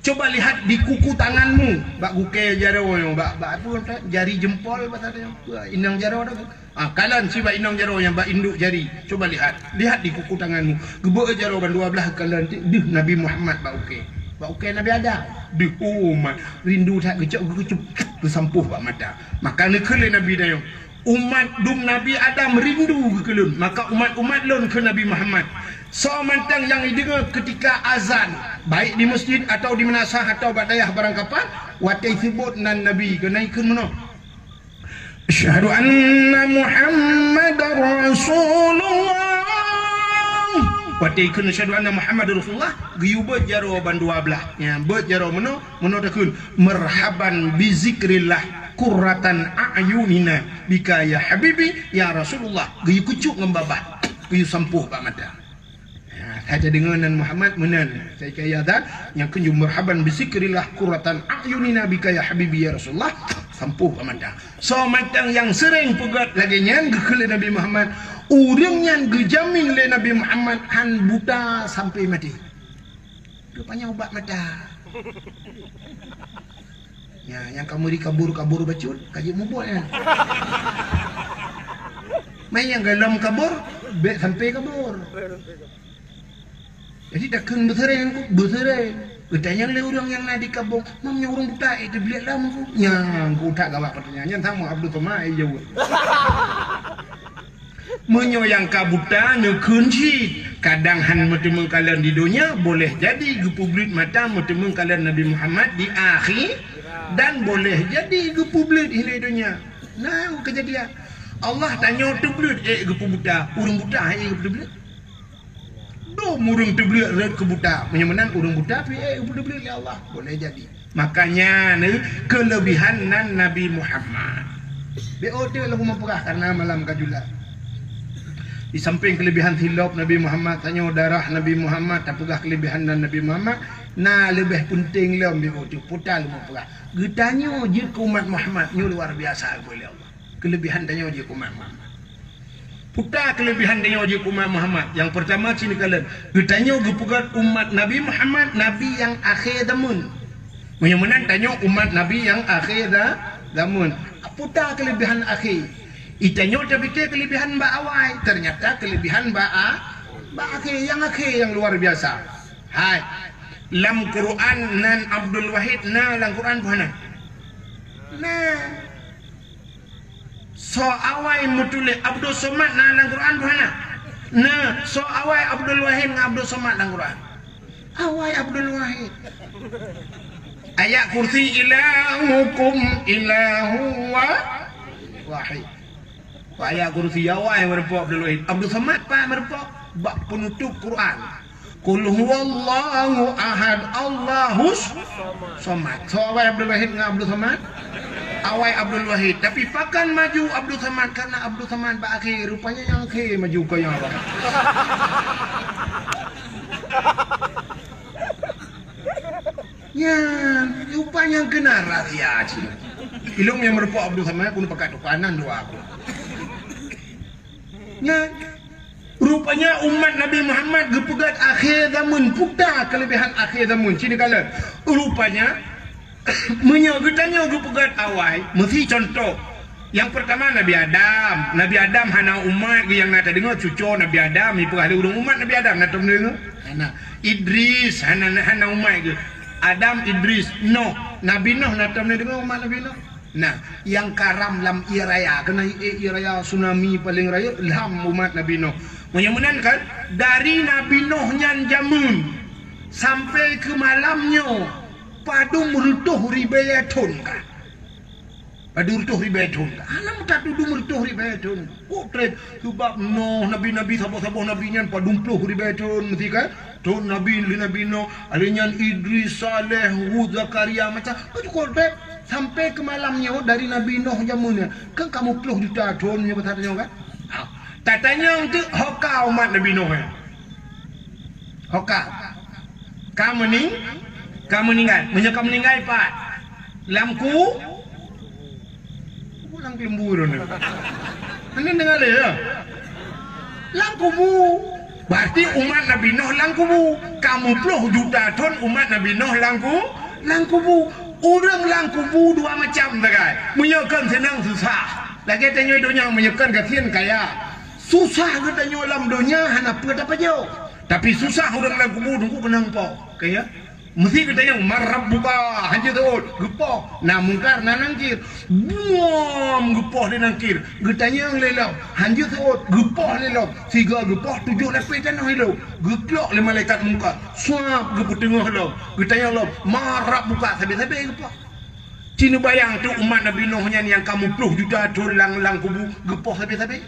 "Coba lihat di kuku tanganmu," bak gukée jaroe nyoe, bak, bak apa, jari jempol basa tanyoe, inong jaroe tu. Ah, kalon sibak inong jaroe nyang bak induk jari. "Coba lihat, lihat di kuku tanganmu." Geubeuet jaroe bandua blah, kalon deuh Nabi Muhammad bak ukée. Bak ukée Nabi Adam. Deuh, oh mat, rindu that geucok, geucup, geusampôh bak mata. Maka neukheun lé Nabi tanyoe, "Umat dum Nabi Adam rindu keu lôn, maka umat-umat lôn keu Nabi Muhammad." Soe mantong nyang ideungoe keutika azan, baik di masjid atau di meunasah atau bak dayah barangkapan, watée seubot nan Nabi, keunan ikheun meunoe, "Asyhadu anna Muhammadar Rasulullah." Watée ikheun, "Asyhadu anna Muhammadar Rasulullah," geuyue beuet jaroe bandua blah. Nyan, beuet jaroe meunoe, meunoe takheun, "Marhaban bi zikrillah qurratan a'yunina bika ya habibi ya Rasulullah." Geuyue keucup ngon babah, geuyue sampôh bak mata. Ha, saja deungoe nan Muhammad meunan. Sai kaya dan nyang kheun ju, "Marhaban bi zikrillah qurratan a'yunina bika ya habibi ya Rasulullah." Sampôh bak mata. Soe mantong nyang seuréng peugét lagée nyan geukheun lé Nabi Muhammad, ureuëng nyan geujamin lé Nabi Muhammad han buta sampai maté. Rupanya ubat mata. Ya, nyang ka meuri kabur-kabur bacut, ka jeuet mubuet nyan. Meunan nyang gohlom kabur, bék sampai kabur. Jadi takheun beuseuréng, beuseuréng. Geutanyong lé ureuëng nyang na di kampung, "Mam, nyoe ureuëng buta, eh, teubiet lam ku?" Nyan, ku that gawat peutanyaan nyan, sama Abdul Somad, eh, jaweueb. Meunyoe nyang ka buta neukheun cit, kadang han meuteumé kalon di donya, boleh jadi geupeubleut mata meuteumé kalon Nabi Muhammad di akhé, dan boleh jadi geupeubleut hiléh donya. Nah, keujadian. Allah tanyoe teubleut ék geupeubuta, ureuëng buta ék geupeuteubleut. Dum ureuëng teubleut rot keu buta, meunyoe meunan ureuëng buta pih ék geupeuteubleut lé Allah. Boleh jadi. Makanya ni keulebihan nan Nabi Muhammad. Bék oté lom meupeugah karena malam ka jula. Di samping keulebihan silop Nabi Muhammad, tanyoe darah Nabi Muhammad, tapeugah keulebihan nan Nabi Muhammad, na leubeh peunteng lom bék oté puta lom meupeugah. Geutanyoe jeuet keu umat Muhammad nyoe luar biasa geubri lé Allah. Keulebihan tanyoe jeuet keu umat Muhammad. Puta keulebihan tanyoe jeuet keu umat Muhammad. Nyang peurtama cit neukalon, geutanyoe geupeugét umat Nabi Muhammad, Nabi nyang akhé zameun. Meunyoe meunan tanyoe umat Nabi nyang akhé za-, zameun. Puta keulebihan akhé. Itanyoe tapike keulebihan bak awai, teunyata keulebihan bak a-, bak akhé. Nyang akhé nyang luar biasa. Hai, lam Quran nan Abdul Wahid na lam Quran peue hana? Na. Soe awai meutuléh Abdul Somad na lam Quran peue hana? Na. Soe awai Abdul Wahid ngon Abdul Somad lam Quran? Awai Abdul Wahid. Ayat kursi ilahukum ilahu wa-, wahid. Ayat kursi awai meureumpok Abdul Wahid. Abdul Somad pat meureumpok bak peunutup Quran. Qul huwallahu ahad, Allahus somad. Soe awai Abdul Wahid ngon Abdul Somad? Awai Abdul Wahid. Tapi pakon maju Abdul Somad? Karena Abdul Somad bak akhé, rupanya nyang akhé maju keu nyang awai. Nyan, rupanya keunan rahsia cit. Ilôn nyang meurumpok Abdul Somad, keuneuk pakat tukanan dua aku. Nyan, rupanya umat Nabi Muhammad geupeugöt akhé zaman, peue ta keulebihan akhé zaman. Cit neukalon. Rupanya, meunyoe geutanyoe geupeugöt awai, meusi contoh. Nyang peurtama Nabi Adam. Nabi Adam hana umat geuh nyang na tadeungoe, cucoe Nabi Adam, ipeugah lé ureuëng umat Nabi Adam, na tom deungoe? Hana. Idris hana, hana umat geuh. Adam, Idris, Noh. Nabi Noh na tom deungoe umat Nabi Noh? Nah, nyang karam lam ié raya, keunan ié, ié raya tsunami paleng rayeuk lam umat Nabi Noh. Meunyoe meunan kan, dari Nabi Noh nyan jameun sampai keu malam nyoe, padum reutôh ribée thon ka. Padum reutôh ribée thon ka. Hana meutatudum reutôh ribée thon. Kok treb, sabab Noh, nabi-nabi, saboh-saboh nabi nyan padum ploh ribée thon meusi kan? Thon Nabi, lé Nabi Noh, lheueh nyan Idris, Saleh, Hud, Zakaria, macam, oh, cukôp treb. Sampai keu malam nyoe dari Nabi Noh jameun nyan, kan kamoe ploh juta thon nyoe, basa tanyoe kan? Ha. Tatanyong teuk, ho ka umat Nabi Noh nyan? Ho ka? Ka meuning-, ka meuninggai. Meunyoe ka meuninggai pat? Lam ku-, Lam keumbu droeneuh. Anda dengar lé, ya? Lam kubu. Berarti umat Nabi Noh lam kubu. Kamoe ploh juta thon umat Nabi Noh lam ku-, lam kubu. Ureuëng lam kubu dua macam sagai. Meunyoe kon seunang susah. Lagée tanyoe donya meunyoe kon gasien kaya. Susah geutanyoe lam donya hana peue tapajoh. Tapi susah ureuëng lam kubu teungku keunong po. Kaya? Meusi geutanyong, "Man rabbuka?" Hanjeuet seuôt, geupoh. Na Mungkar, na Nangkir. Buam geupoh lé Nangkir. Geutanyong lé lom. Hanjeuet seuôt, geupoh lé lom. Sigoe geupoh, tujoh lapéh tanoh ilom. Geuklok lé malaikat Mungkar. Suab geupeuteungoh lom. Geutanyong lom, "Man rabbuka?" Sabe-sabe geupoh. Ci neubayang teuk umat Nabi Noh nyan nyang ka meuploh juta thon lam, lam kubu geupoh sabe-sabe.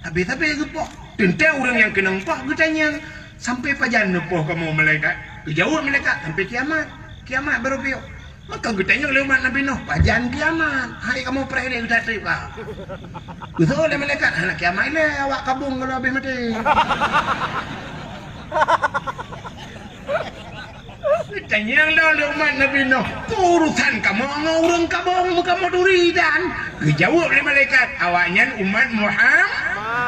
Sabe-sabe geupoh. Teuntée ureuëng nyang keunong poh geutanyong, "Sampai pajan neupoh kamoe malaikat?" Geujaweueb malaikat, "Sampai kiamat. Kiamat barô piôh." Maka geutanyong lé umat Nabi Noh, "Pajan kiamat? Hai kamoe preh lé geutanyoe ka." Geuseuôt lé malaikat, "Hana kiamat ilée, awak kabong ka lheueh habéh maté." Tanyong lom lé umat Nabi Noh, "Urusan kamoe ngon ureuëng kabong meukamoe turi dan?" Geujaweueb lé malaikat, "Awaknyan umat Muhammad."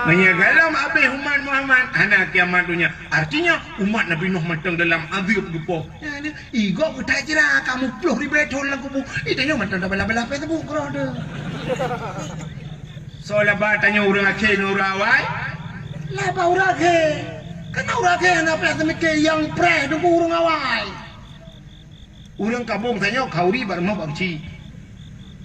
Meunyoe gohlom habéh umat Muhammad, hana kiamat donya. Artinya, umat Nabi Noh mantong dalam azeueb geupoh. Nyan, igob geutajra kamoe ploh ribée thon lam kubu. Ih, tanyoe mantong tabala-bala Facebook keudroe teuh. Soe laba tanyoe ureuëng akhé ngon ureuëng awai? Laba ureuëng akhé. Karena ureuëng akhé hana payah teumike nyang preh teungku ureuëng awai. Ureuëng kabong tanyoe khauri bak rumoh bak keuchik.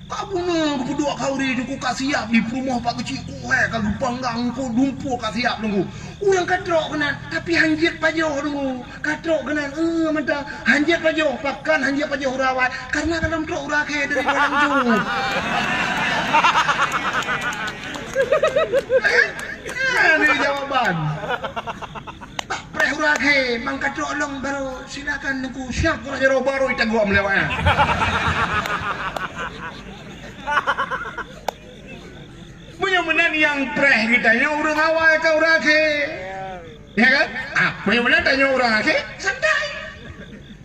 Ka bunoe geupeuduek khauri teungku ka siab di peurumoh bak keuchik, kuhée ka geupanggang, ku dumpue ka siab teungku. Ureuëng ka trok keunan, tapi hanjeuet pajoh teungku. Ka trok keunan, eh, mantong hanjeuet pajoh, pakon hanjeuet pajoh ureuëng awai, karena ka lom trok ureuëng akhé dari dalam tu. Eh, eh, ni jawaban. Tak preh ureuëng akhé, bang ka trok lom baru silakan teungku siap ureuëng jaroe baru itagom lewat. Meunyoe meunan nyang preh geutanyoe ureuëng awai ka ureuëng akhé. Ya kan? Ah, meunyoe meunan tanyoe ureuëng akhé, santai.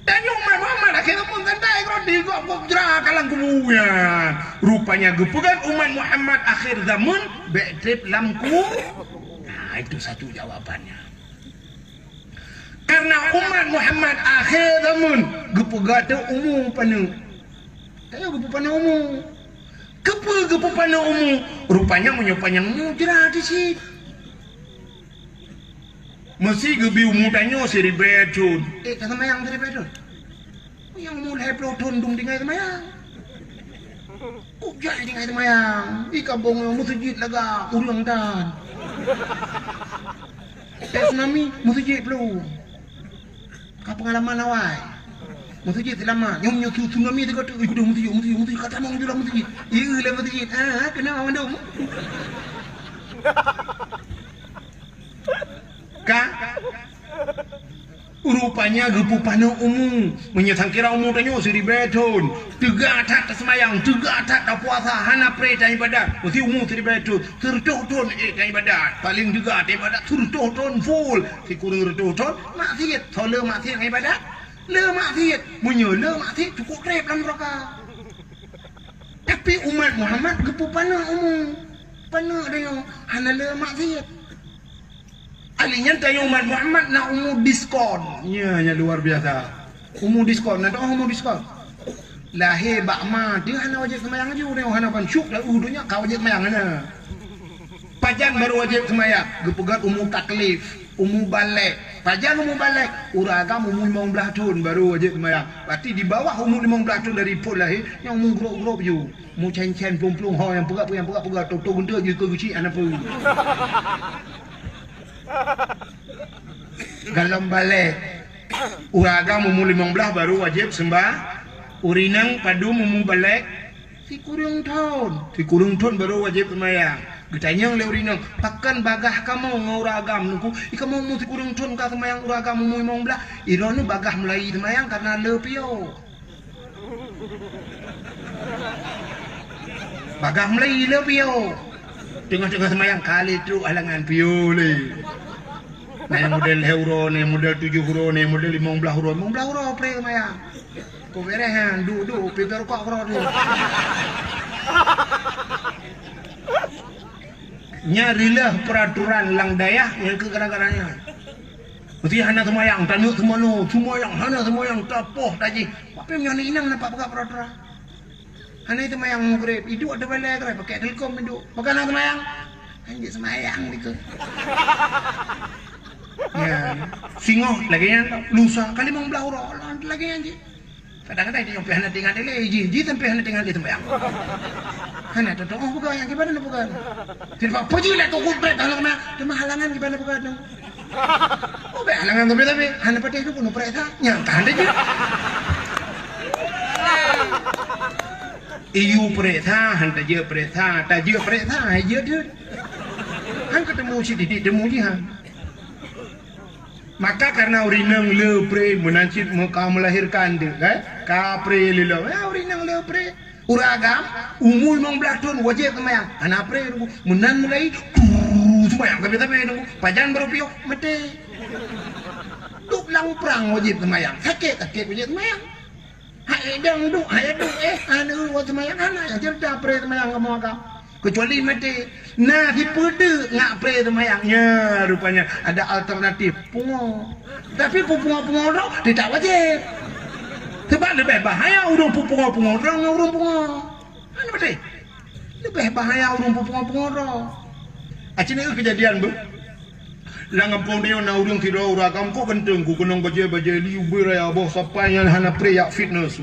Tanyoe umat Muhammad akhé zaman santai, keudroe di gob-gob jra ka lam kubu nyan. Rupanya geupeugah umat Muhammad akhir zaman, bék treb lam ku-, Nah, itu satu jawabannya. Karena umat Muhammad akhé zaman geupeugah teuh umu paneuk. Tanyoe geupeupaneuk umu. Keupeue geupeupaneuk umu? Rupanya meunyoe panyang umu jra di cit. Meusi geubi umu tanyoe siribée thon. Eh, ka seumayang siribée thon. Nyang umu lhée ploh thon dum tinggai seumayang. Kujak tinggai seumayang. Di kabong nyoe meuseujid lagak ureuëng tan. Tsunami meuseujid ploh. Ka peungalaman awai. Meuseujid seulamat. Nyoe, nyoe tsunami teuka tu. Ih, kudu meuseujid, meuseujid, meuseujid. Ka tamong jula meuseujid. Iya, lé meuseujid. Ah, keunan mandum. Ka? Rupanya geupeupaneuk umu. Meunyoe sangkira umu tanyoe siribèe thon, teuga that taseumayang, teuga that tapuasa, hana pré taibadat. Meusé umu siribèe thon, sireutoh thon, eh, taibadat. Paléng teuga taibadat sireutoh thon full. Sikureueng reutoh thon maksiet. Soe le maksiet ngon ibadat? Le maksiet. Meunyoe le maksiet, cukôp trép lam neuraka. Tapi umat Muhammad geupeupaneuk umu. Paneuk tanyoe hana le maksiet. Ahli nyan tanyoe umat Muhammad na umu diskon. Nya, nya luar biasa. Umu diskon, na teuh umu diskon. Lahé bak ma teuh hana wajéb seumayang laju, tanyoe hana ban syuk lam donya ka wajéb seumayang hana. Pajan baru wajéb seumayang? Geupeugöt umu taklif, umu balek. Pajan umu balek? Ureueng agam umu limong blaih thon baru wajéb seumayang. Berarti di bawah umu limong blaih thon dari phon lahé, nyang umu grob-grob ju. Umu cen-cen, plueng-plueng, ho nyang peugah, nyang peugah, peugah, tok-tok guntur ju keu geuchik hana peue. Galom balek. Ureueng agam umu limong blaih baru wajéb seumba-, ureueng inong padum umu balek? Sikureueng thon. Sikureueng thon baru wajéb seumayang. Geutanyong lé ureueng inong, "Pakon bagaih kamoe ngon ureueng agam?" Nungku, "I kamoe umu sikureueng thon ka seumayang, ureueng agam umu limong blaih." Droeneuh bagaih mulai seumayang kareuna le piôh. Bagaih mulai le piôh. Teungoh-teungoh seumayang kali trok halangan piôh lé. Na nyang model lhèe uroe, na nyang model tujoh uroe, na nyang model limong blaih uroe. Limong blaih uroe pré seumayang. Kok beres nyan, duek-duek, pipéh rukok keudroe tu. Nyan rilah peuraturan lam dayah nyang keu gara-gara nyan. Meusti hana seumayang, taneuk seumayang, seumayang, hana seumayang, tapoh tajih. Tapi meunyoe inong na pat peugah peuraturan. Hana seumayang Maghrib, iduek di balai keudroe, pakai telkom iduek. Pakon hana seumayang? Hanjeuet seumayang dikeue. Ya, singoh lagèe nyan, lusa ka limong blaih uroe, lagèe nyan jih. Kadang-kadang dia sampai hana teuingat lé, jih, jih sampai hana teuingat lé seumayang. Hana teutu'oh peugah nyang kiban na peugah. Sira peujeuet lé kukut prek hana kena, teuma halangan kiban na peugah tu. Oh, bèk halangan tapi-tapi, hana patéh tu pun prek sa, nyang tahan deh jih. Iyu prek sa, han tajeuet prek sa, tajeuet prek sa, hai jeuet tu. Han keutemu sididik temu jih han. Maka karena ureueng inong le pré meunan cit meuka melahirkan deuh, kan? Ka pré lilom. Ya, ureueng inong le pré. Ureueng agam, umu limong blaih thon wajéb seumayang. Hana pré, meunan mulai, seumayang tapi-tapi, pajan baru piôh, maté. Duek lam prang wajéb seumayang. Sakét, sakét wajéb seumayang. Hai dong duek, hai duek, eh, anu, wat seumayang hana, nyang cerita pré seumayang kamoe agam. Kecuali maté. Na sipeudeuk ngat pré seumayang. Nya, rupanya ada alternatif. Pungo. Tapi peupungo-pungo droe tidak wajéb. Sebab leubeh bahaya ureueng peupungo-pungo droe ngon ureueng pungo. Hana beutôi. Leubeh bahaya ureueng peupungo-pungo droe. Aci nyoe keujadian beuh. Lam gampông tanyoe na ureueng sidroe ureueng agam kok ganteng, ku keunong bajèe-bajèe liu beuraya boh sapai nyan hana pré jak fitness.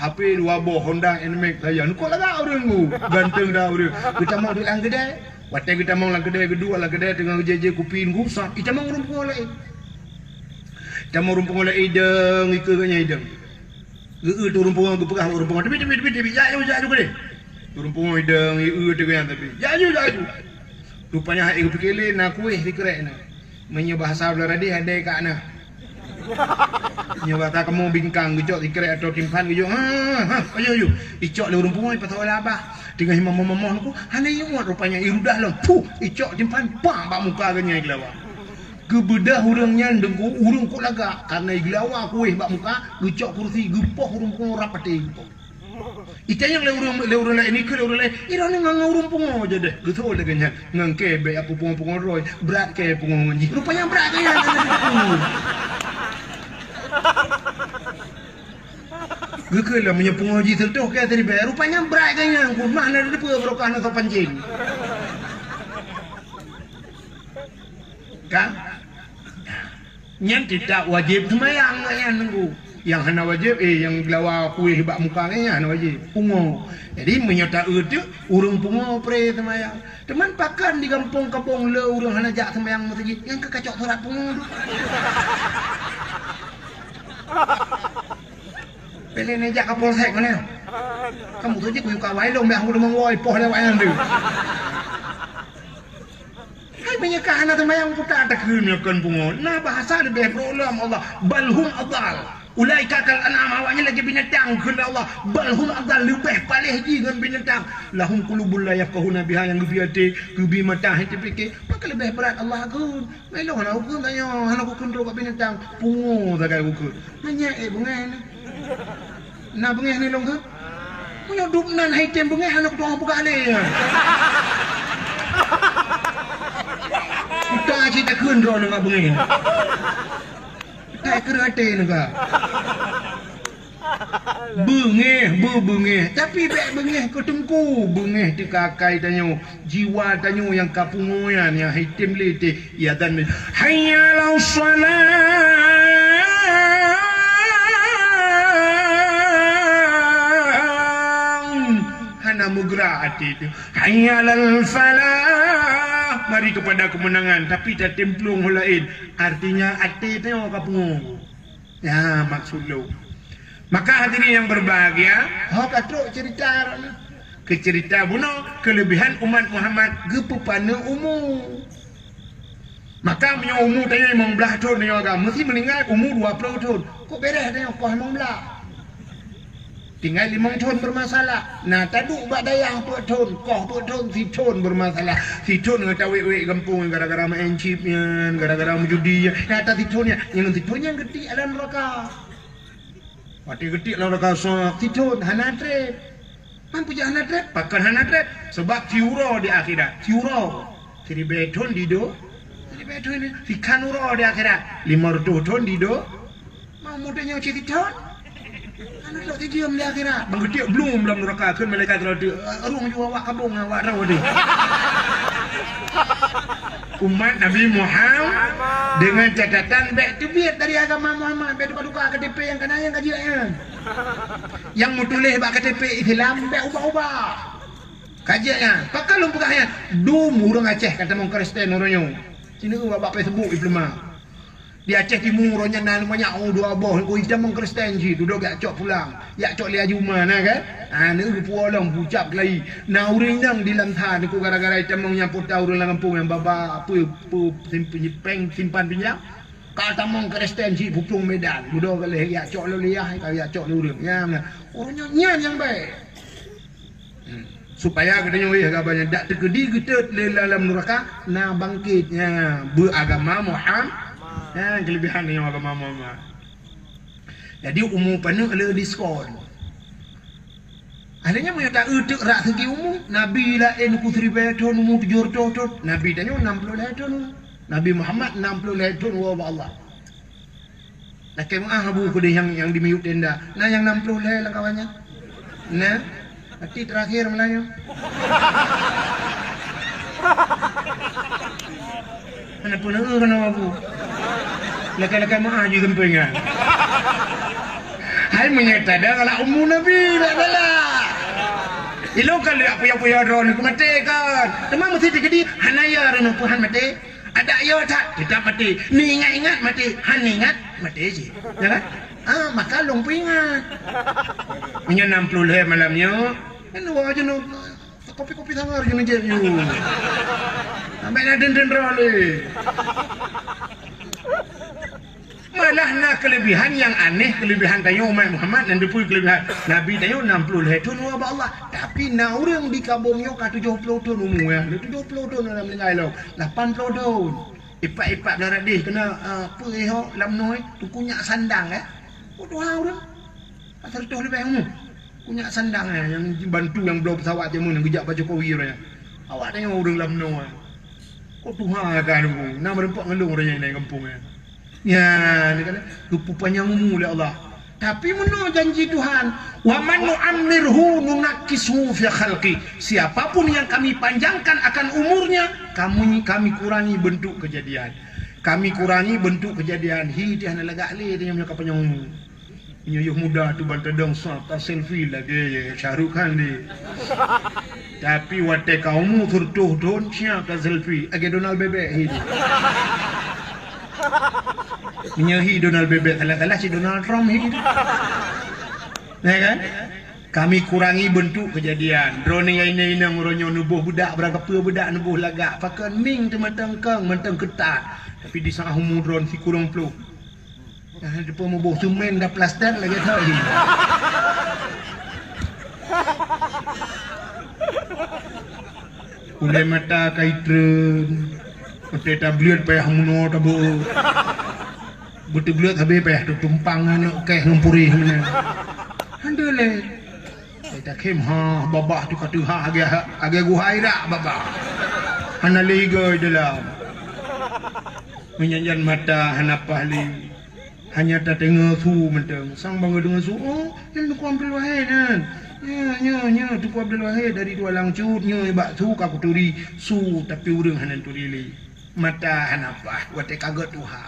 H P dua boh, Honda Nmax sajan. Kok lagak ureueng ku. Ganteng dah ureueng. Geutamong duek lam keudè. Watèe geutamong lam keudè, geuduek lam keudè teungoh geujèe-jèe kupi nunggu sat. Itamong ureueng pungo laén. Itamong ureueng pungo laén idong, ikeue geuh nyan idong. Geu-eu tu ureueng pungo geupeugah bak ureueng pungo, "Teubiet, teubiet, teubiet, teubiet, jak aju, jak aju keudeh." Ureueng pungo idong, geu-eu teuk nyan teubiet, "Jak aju, jak aju." Rupanya hai geupike lé na kueh sikrek na. Meunyoe bahasa Blang Radeh adai kak na. Nyoe bahasa kamoe bingkang geucok sikrek atau timphan geujok, "Ha, ha, ha, aju, aju." Icok lé ureueng pungo pasal abah. Teungoh imam-imam nunggu, hana ingat rupanya irudah lom. Puh, icok timphan, pang bak muka geuh nyan geulawa. Geubeudoh ureueng nyan deungku, ureueng kok lagak, karena igeulawa kueh bak muka, geucok kursi, geupoh ureueng pungo rab até geupoh. Itanyong lé ureueng, lé ureueng laén, ikeue lé ureueng laén, "Droeneuh ngon, ngon ureueng pungo jadeh." Geuseuôt lagèe nyan, "Ngon kèe bèk aku pungo-pungo droe, brat kèe pungo ngon jih." Rupanya brat kèe nyan. Geukheun lom meunyoe pungo jih seureutoh kèe siribèe, rupanya brat kèe nyan, ku mah na teupeue barokah na sopan jén. Kan? Nyan teutab wajéb seumayang nyan nunggu. Nyang hana wajéb, eh, nyang geulawa kueh bak muka nyan hana wajéb. Pungo. Jadi, meunyoe ta-eu teuk, ureueng pungo pré seumayang. Teuma pakon di gampông kabông le ureueng hana jak seumayang meuseujid, nyang keu kacok surat pungo tu. Pih lé neujak Kapolsek meunan. Kamoe tu jih kuyue kawai lôn, bèk hana deungoe woe, poh lé awaknyan tu. Kan Meunyoe ka hana seumayang, peue takheun nyoe kon pungo. Na bahasa leubeh brok lom Allah. Bal hum adal. Ulaika kal an'am, awaknyan lagèe binatang, kheun Allah. Bal hum adal, leubeh paléh jih ngon binatang. Lahum qulubun la yafqahuna biha, nyang geubri até, geubri mata, han teupike. Maka leubeh brat Allah kheun. Meulong hana kukheun tanyoe, hana kukheun droe bak binatang. Pungo sagai kukheun. Meunyoe, eh, beungèh nyoe. Na beungèh nyoe lôn kheun? Meunyoe dum nan hai tem beungèh, hana kutu'oh peugah lé nyan. Kuta cit takheun droeneuh ngon beungèh. Takheun até neuh ka. Beungèh, beubeungèh. Tapi bèk beungèh keu teungku, beungèh teuka akai tanyoe. Jiwa tanyoe nyang ka pungo nyan, nyang hai tem lé teuh, ya dan, "Hayya 'alas shalah." Hana meugerak até teuh. "Hayya 'alal falah." Mari kepada kemenangan, tapi tatem plueng ho laén. Artinya até tanyoe ka pungo. Ya, maksud lôn. Maka hadirin yang berbahagia, ho ka trok cerita droeneuh. Keu cerita bunoe, kelebihan umat Muhammad geupeupaneuk umu. Maka meunyoe umu tanyoe limong blaih thon, tanyoe agam meusi meuninggai umu dua ploh thon. Kok beres tanyoe koh limong blaih? Tinggai limong thon bermasalah. Na taduek bak dayah peuet thon, koh peuet thon, sithon bermasalah. Sithon ngon tawét-wét gampông gara-gara maén chip nyan, gara-gara meujudi nyan. Na tasithon nyan, nyang sithon nyan geutiek lam neuraka. Watèe geutiek lam neuraka, sithon hana trép. Man peue jeuet hana trép? Pakon hana trép? Sabab siuroe di akhirat. Siuroe. Siribèe thon di do-, siribèe thon di, sikhan uroe di akhirat. Limong reutôh thon di do-, Mau muda nyoe cit thon. Hana trok sijeuem di akhirat. Bang geutiek blum lam neuraka, kheun malaikat rot, "Rueng ju awak kabong awak rot deh." Umat Nabi Muhammad dengan catatan bèk teubiet dari agama Muhammad, bèk tuka-tuka K T P nyang kana nyang ka jeuet nyan. Nyang meutuléh bak K T P Islam bèk ubah-ubah. Ka jeuet nyan. Pakon lôn peugah nyan? Dum ureueng Aceh ka tamong Kristen uroe nyoe. Sineuk bak Facebook ipeuleumah. Di Aceh Timu uroe nyan na banyak, oh, dua boh, nyan keuh itamong Kristen cit, dudoe jak cok pulang, jak cok lé Haji Uma na kan? Ha, nyan geupuwoe lom, geucab keulayi. Na ureueng inong di lam that nyan keuh gara-gara itamong nyan, peue teuh ureueng lam gampông nyan babah, peue, peue, simpan, simpan pinjam. Ka tamong Kristen cit, puplueng Medan, dudoe ka lheueh jak cok lé yah, ka jak cok lé ureueng. Nyan na. Uroe nyan, nyan nyang bèk. Hmm. Supaya geutanyoe, eh, agama nyan dak teukeudi geutot lé lam neuraka, na bangkét, nya, beuagama Muhammad. Nya, keulebihan tanyoe agama Muhammad. Jadi, umu paneuk le diskon. Akhirnya, meunyoe ta-eu teuk rak segi umu, Nabi laén ku siribèe thon, umu tujoh reutôh thon, Nabi tanyoe nam ploh lhèe thon. Nabi Muhammad nam ploh lhèe thon woe bak Allah. Lakèe meu'ah Abu keudeh nyang, nyang di miyueb tenda. Na nyang nam ploh lhèe lam kawan nyan? Na? Berarti terakhir Meulayu. Hana peue na, keunoe Abu. Lakèe-lakèe meu'ah jih geumpeng nyan. Hai meunyoe tada galak umu Nabi, bèk galak. Ilôn ka lheueh puya-puya droeneuh keu maté kan. Teuma meusti teukeudi hana ya droeneuh peuhan maté. Adak yo that, teutap maté. Ni ingat-ingat maté, han ingat maté cit. Ya kan? Ah, maka lôn peuingat. Meunyoe nam ploh lhèe malam nyoe, kan dua jeuneuh, kopi-kopi sangar jeuneuh jép nyoe. Sampai na den-den droe lé. Malah na keulebihan nyang aneh, keulebihan tanyoe umat Muhammad nyan, teupeue keulebihan. Nabi tanyoe nam ploh lhèe thon woe bak Allah, tapi na ureueng di kabong nyoe ka tujoh ploh thon umu, ya. Tujoh ploh thon na meuninggai lom, lapan ploh thon. Ipak-ipak blah radeh keunoe, ah, peue ho lam noe, teungku nyak sandang, ya. Oh, tuha ureueng. Ka seratus leubeh umu. Kunyak sandang, eh, nyang bantu nyang bloe pesawat jameun nyang geujak bak Jokowi uroe nyan. Awak tanyoe ureueng lam noe, eh. Kok tuha ka nunggu, na meureumpok ngon lôn uroe nyan di gampông, eh. Nyan, dia kata, geupeupanjang umu lé Allah. Tapi meunoe janji Tuhan, "Wa man nu'ammirhu nunakkishu fi khalqi." Siapapun yang Kami panjangkan akan umurnya, Kami, Kami kurangi bentuk kejadian. Kami kurangi bentuk kejadian. Hi, teuh hana lagak lé, teuh nyoe ka panjang umu. Nyoe yôh muda tu ban tadong sa, ta selfie lagèe Shah Rukh Khan di. Tapi watèe ka umu seratus thon, sia ka selfie lagèe Donald Bebek hi di. Nyoe hi Donald Bebek, salah-salah si Donald Trump hi di. Ya kan? Kami kurangi beuntuk keujadian. Droeneuh nyang inong-inong uroe nyoe neuboh beudak, beurangkapeue beudak neuboh lagak. Pakon mieng teuh mantong kong, mantong keutat. Tapi di saát umu droeneuh sikureueng ploh. Nah, depan meuboh semen dan plaster lagèe tadi. Ulèe mata ka itreun. Watèe tableuet payah meunoe tabeuet. Beuteubleuet sabe payah tutumpang aneuk kèh ngon puréh meunan. Hana lé. Ai takhém ha babah tu ka teuhah agèe, agèe guhai rak babah. Hana lé igoe dalam. Meunyan-nyan mata hana paih lé. Hanya tateungoe su mantong. Sang bangai deungon su, "Oh, nyan Teungku Abdul Wahid nyan. Nyo, nyo, nyo, Teungku Abdul Wahid dari Tualang Cut, nyo bak su ka kuturi su, tapi ureueng hana turi lé." Mata hana paih, watèe ka gèt tuha.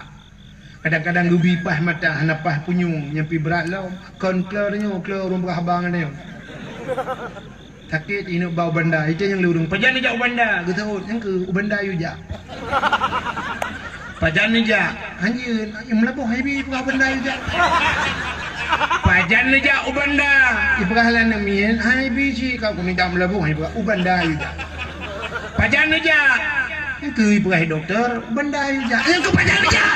Kadang-kadang geubi paih mata hana paih punyueng, nyan pih brat lom. Kon klo nyoe, klo ureueng peugah haba ngon nyoe. Sakét ineuk ba u Banda, itèe nyang lé ureueng, "Pajan neujak u Banda?" Geuseuôt, "Nyan keuh, u Banda yue jak." "Pajan neujak?" "Hanjeut, hanjeut Meulaboh, hai bi peugah u Banda yue jak." "Pajan neujak u Banda?" Ipeugah lam miet, "Hai bi cit ka keuneuk jak Meulaboh, hai peugah u Banda yue jak." "Pajan neujak?" "Nyan keuh ipeugah dokto, u Banda yue jak." "Nyan keuh pajan neujak?"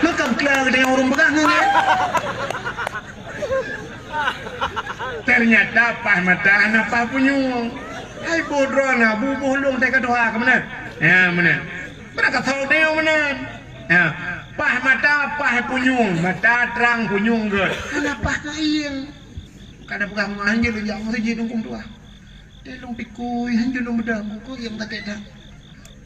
Maka beukla geutanyoe ureueng peugah ngon nyan. Teunyata paih mata hana paih punyueng. Hai boh droeneuh, bu boh lôn teuka tuha keu meunan. Ya, meunan. Beurakah thok nyoe meunan. Ya, paih mata, paih punyueng, mata trang punyueng gèt. Hana paih keu ieng. Ka na peugah meuhan jeuet lôn jak meuseujid huköm tuha. Teuh lôn pikui, han jeuet lôn beudôh, keuieng sakét that.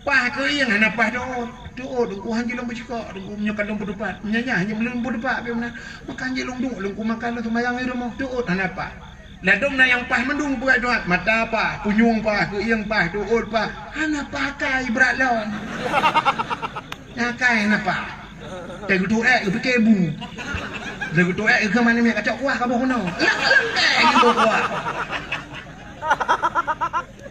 Paih keuieng hana paih teuôt. Teuôt, Teungku, han jeuet lôn beucikok, Teungku, meunyoe ka lôn peutupat. Meunyoe nyan, han jeuet lôn peutupat, pih meunan. Maka han jeuet lôn duek, Teungku, maka lôn seumayang di rumoh. Teuôt hana paih. Ladôm na nyang paih mandum peugah Tuhan. Mata paih, punyueng paih, keuieng paih, teuôt paih. Hana paih akai brat lom. Nyan akai hana paih. Teuh geutuek, geupike bu. Teuh geutuek, geukheun manéh miet kacok kuah kaboh keunoe. Lang-lang teuh geuboh kuah.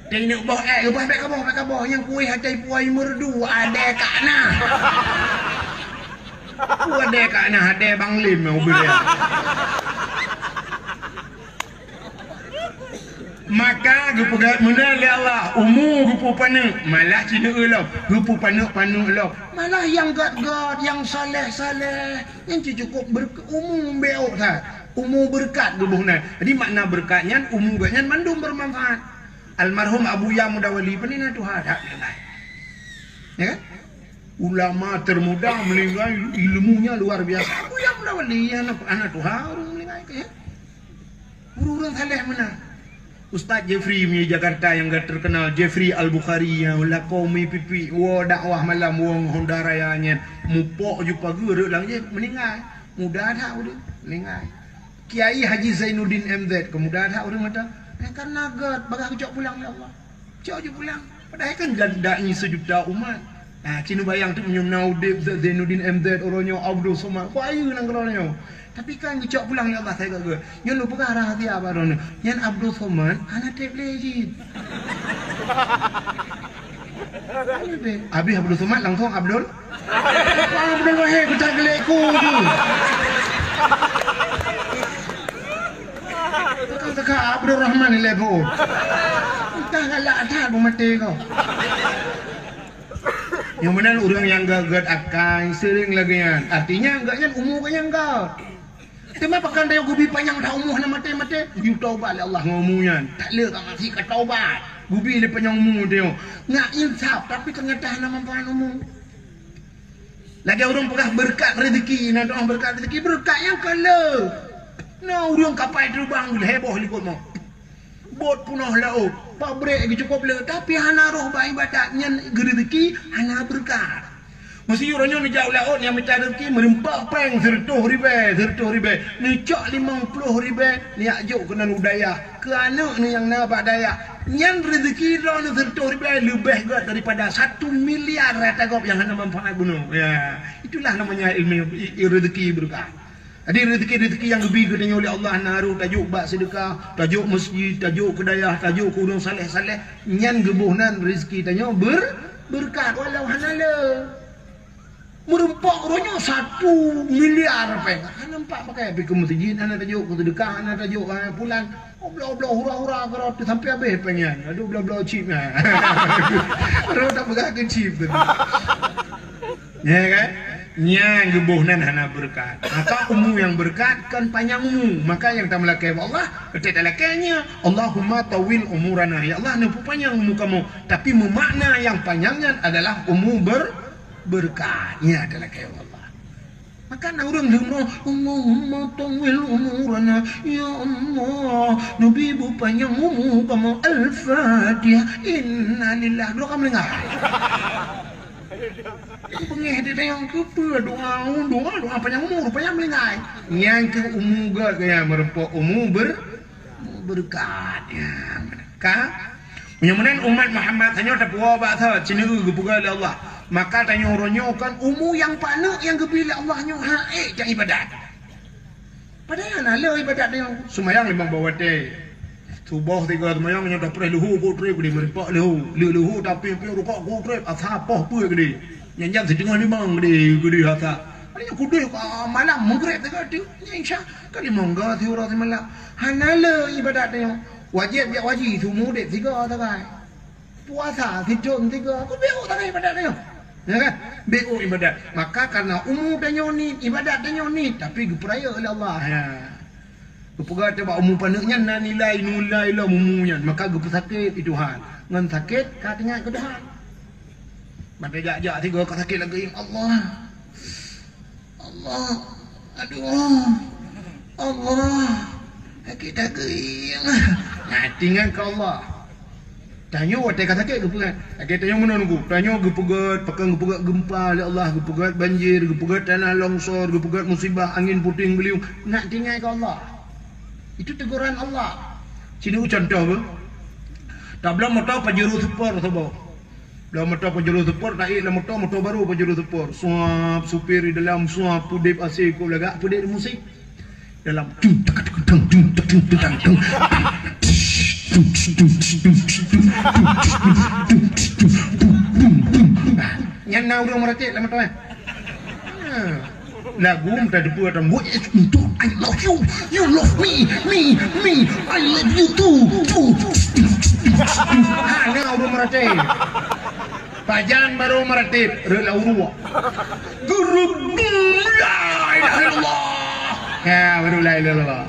Teuh ineuk boh ék, geuboh, "Bèk kaboh, bèk kaboh, nyang kuéh atai puai meureudu, adèe ka na." Peue adèe ka na, adèe Bang Lim nyang ubit nyan. Maka geupeugah meunan lé Allah, umu geupeupaneuk, malah ci neueu lom, geupeupaneuk-paneuk lom. Malah nyang gèt-gèt, nyang saleh-saleh, nyan ci cukôp ber-, umu beuôt that. Umu beureukat geuboh nyan. Jadi makna beureukat nyan, umu gèt nyan mandum beumanfaat. Almarhum Abuya Mudawali, peuninggai tuha that meuninggai. Ya kan? Ulama termuda meninggal, ilmunya luar biasa. Abuya Mudawali, aneuk, aneuk tuha ureueng meuninggai, ya. Ureueng-ureueng saleh meunan. Ustaz Jeffrey mi Jakarta nyang ka terkenal, Jeffrey Al-Bukhari, nyang lakoe mi pipi, woe dakwah malam, woe ngon Honda Raya nyan. Mupok ju pageue rot lam jih, meuninggai. Muda that ureueng, meuninggai. Kiai Haji Zainuddin M Z, keu muda that ureueng mata. Eh, karena gèt, bagah geucok pulang lé Allah. Cok ju pulang. Padahai kan da-, dai sejuta umat. Nah, ci neubayang teuk meunyoe na udép Zainuddin M Z, uroe nyoe Abdul Somad. Ku ayeue nanggroe nyoe. Tapi kan geucok pulang lé Allah, sai gèt-gèt. Nyoe lôn peugah rahsia bak droeneuh. Nyan Abdul Somad, hana trép lé jih. Habis Abdul Somad langsung Abdul. Abdul Wahid geutak geulék ku tu. Teuka-teuka Abdul Rahman ilèe bu. Entah galak that bu maté kau. Nyang meunan ureueng nyang gèt-gèt akai seuring lagèe nyan. Artinya gèt nyan umu gèt nyan gèt. Teuma pakon tanyoe geubi panyang that umu hana maté-maté? Geuyue taubat lé Allah ngon umu nyan. Tak lé ka maté ka taubat. Geubi lé panyang umu tanyoe. Ngat insaf, tapi teunyata hana manfaat umu. Lagèe ureueng peugah beureukat rezeki, na doa beureukat rezeki, beureukat nyang ka le. Na ureueng kapai teubang heboh likot mo. Bot peunoh laôt, pabrék geucukôp le, tapi hana roh bak ibadat, nyan geurezeki hana beureukat. Meuseu uroe nyoe neujak u laôt nyang mita rezeki meureumpok péng sireutôh ribèe, sireutôh ribèe, neucok limong ploh ribèe, neujak jok keunan u dayah, keu aneuk neuh nyang na bak dayah. Nyan rezeki droeneuh sireutôh ribèe leubeh gèt daripada satu miliar rata gob nyang hana manfaat bunoe. Ya, itulah namanya ilmu i-, i-, rezeki beureukat. Jadi, rezeki-rezeki nyang geubi geutanyoe lé Allah na roh tajok bak seudeukah, tajok meuseujid, tajok keu dayah, tajok keu ureueng saleh-saleh, nyan geuboh nan rezeki tanyoe ber-, beureukat walau hana le. Meureumpok uroe nyoe satu miliar péng. Hana nampak pakai, pi keu meuseujid hana tajok, keu seudeukah hana tajok, ha, pulan. Obloh-obloh, hura-hura keurot sampai habéh péng nyan. Aduh, bloh-bloh chip nyan. Rot tak peugah keu chip tu. Ya kan? Nyan geuboh nan hana beureukat. Maka umu nyang beureukat kan panyang umu. Maka nyang tameulakée bak Allah, beutôi talakée nyan, "Allahumma tawwil umurana." Ya Allah, neupeupanyang umu kamoe. Tapi meumakna nyang panyang nyan adalah umu ber-, beureukat. Nyan talakée bak Allah. Maka na ureuëng leumo, "Allahumma tawwil umurana." Ya Allah, neubi beupanyang umu kamoe. Al-Fatihah. Innalillah. Dua kali meulinggai. Beungéh di dayong keupeue doa, doa, doa panyang umur, panyang meulinggai. Nyang keu umu gét, nyang meureumpok umu ber-, umu beureukat. Ya, ka? Meunyoe meunan umat Muhammad tanyoe tapuwoe bak tho, ceuneue geupeugah lé Allah. Maka tanyoe uroe nyoe kan umu nyang paneuk nyang geubri lé Allah nyoe han ék jak ibadat. Padahai hana le ibadat nyoe. Seumayang limong boh watée. Suboh tiga seumayang nyoe tapreh leuhu ku treb geude, meureumpok leuhu. Leuhu tapi piôh rukok ku treb, asa poh peue geude. Nyan jam siteungoh limong geude, geude asa. Ada nyang kudeh ka malam Maghrib tiga tu. Nyan Isya ka limong ga siuroe simalam. Hana le ibadat nyoe. Wajéb jak haji, seumeu udeb sigo sagai. Puasa sithon sigo, ku bék tagai ibadat nyoe. Ya kan? Bék ibadat. Maka karena umu tanyoe niet, ibadat tanyoe niet, tapi geupeurayeuk lé Allah. Ya. Geupeugah teuh bak umu paneuk nyan na nilai, nilai lom umu nyan. Maka geupeusakét lé Tuhan. Ngon sakét ka teuingat keu Tuhan. Mantong jak-jak sigo ka sakét lagée, "Allah. Allah. Aduh. Allah. Sakét lagée." Nah, teuingat keu Allah. Tanyoe watée ka sakét geupeugah. Lagée tanyoe meunan ku. Tanyoe geupeugét, pakon geupeugét geumpa lé Allah, geupeugét banjir, geupeugét tanah longsor, geupeugét musibah angin puting beliung. Nak teuingat keu Allah. Itu teguran Allah. Sinoe contoh beuh. Tabloe moto Pajero Sport saboh. Bloe moto Pajero Sport, taék lam moto, moto barô Pajero Sport. Suap, supir di dalam, suap, peudeb A C kok lagak, peudeb di musik. Dalam, tung, tak, tung, tang, tung, tak, tung, tang, tung. Nah, nyan na ureuëng meuratéb lam moto, eh. Ha. Lagu meutateupeue atra, "What is untuk I love you, you love me, me, me, I love you too, too." Ha, na ureuëng meuratéb. Pajan barô meuratéb, rot lam uruek. Gurub, la ilaha illallah. Ha, baru la ilaha illallah.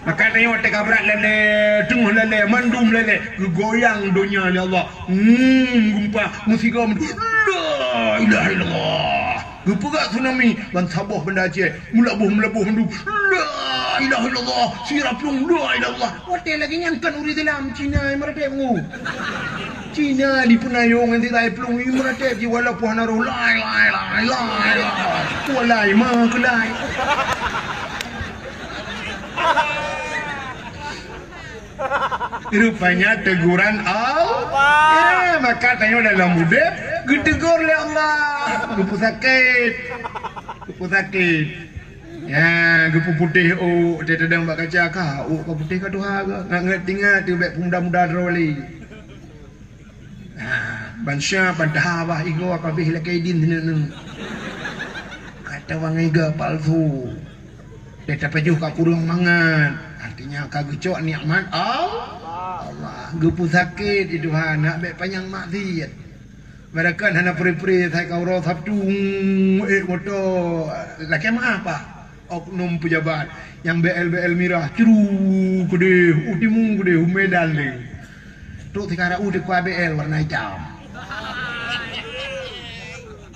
Maka tanyoe watée ka brat lalée, teungoh lalée, mandum lalée, geugoyang donya lé Allah. Hmm, geumpa, meusigoe mandum. La ilaha illallah. Geupeugah tsunami, ban saboh Banda Aceh, meulaboh-meulaboh mandum. La ilaha illallah. Sira plueng, la ilaha illallah. Watée lagée nyan kan ureuëng Islam, Cina nyang meuratéb ngu. Cina di Peunayong ngon sira plueng nyang meuratéb jih walaupun hana roh. Lai, lai, lai, lai, lai. Walai, ma keulai. Rupanya teguran Allah. Ya, maka tanyoe dalam udeb geutegur lé Allah. Geupeusakét. Geupeusakét. Ya, geupeuputéh ôk, teudeungoe bak kaca ka, ôk ka putéh ka tuha ka. Ngat-ngat tingat tu bék peumuda-muda droe lé. Ha, bansa bantaha bah igoe ka bih lakée idin sineuk-neuk. Kata bangai ga palsu. Dia tapajoh ka kureueng mangat. Artinya ka geucok nikmat Allah. Allah. Geupeusakét di Tuhan, nak bék panyang maksiat. Barakan hana pre-pre sai ka uroe Sabtu, ék moto. Lakée meu'ah, Pak. Oknum pejabat nyang B L B L mirah, cru keudeh, u timu keudeh, u Medan lé. Trok sikara u dikeue B L warna itam.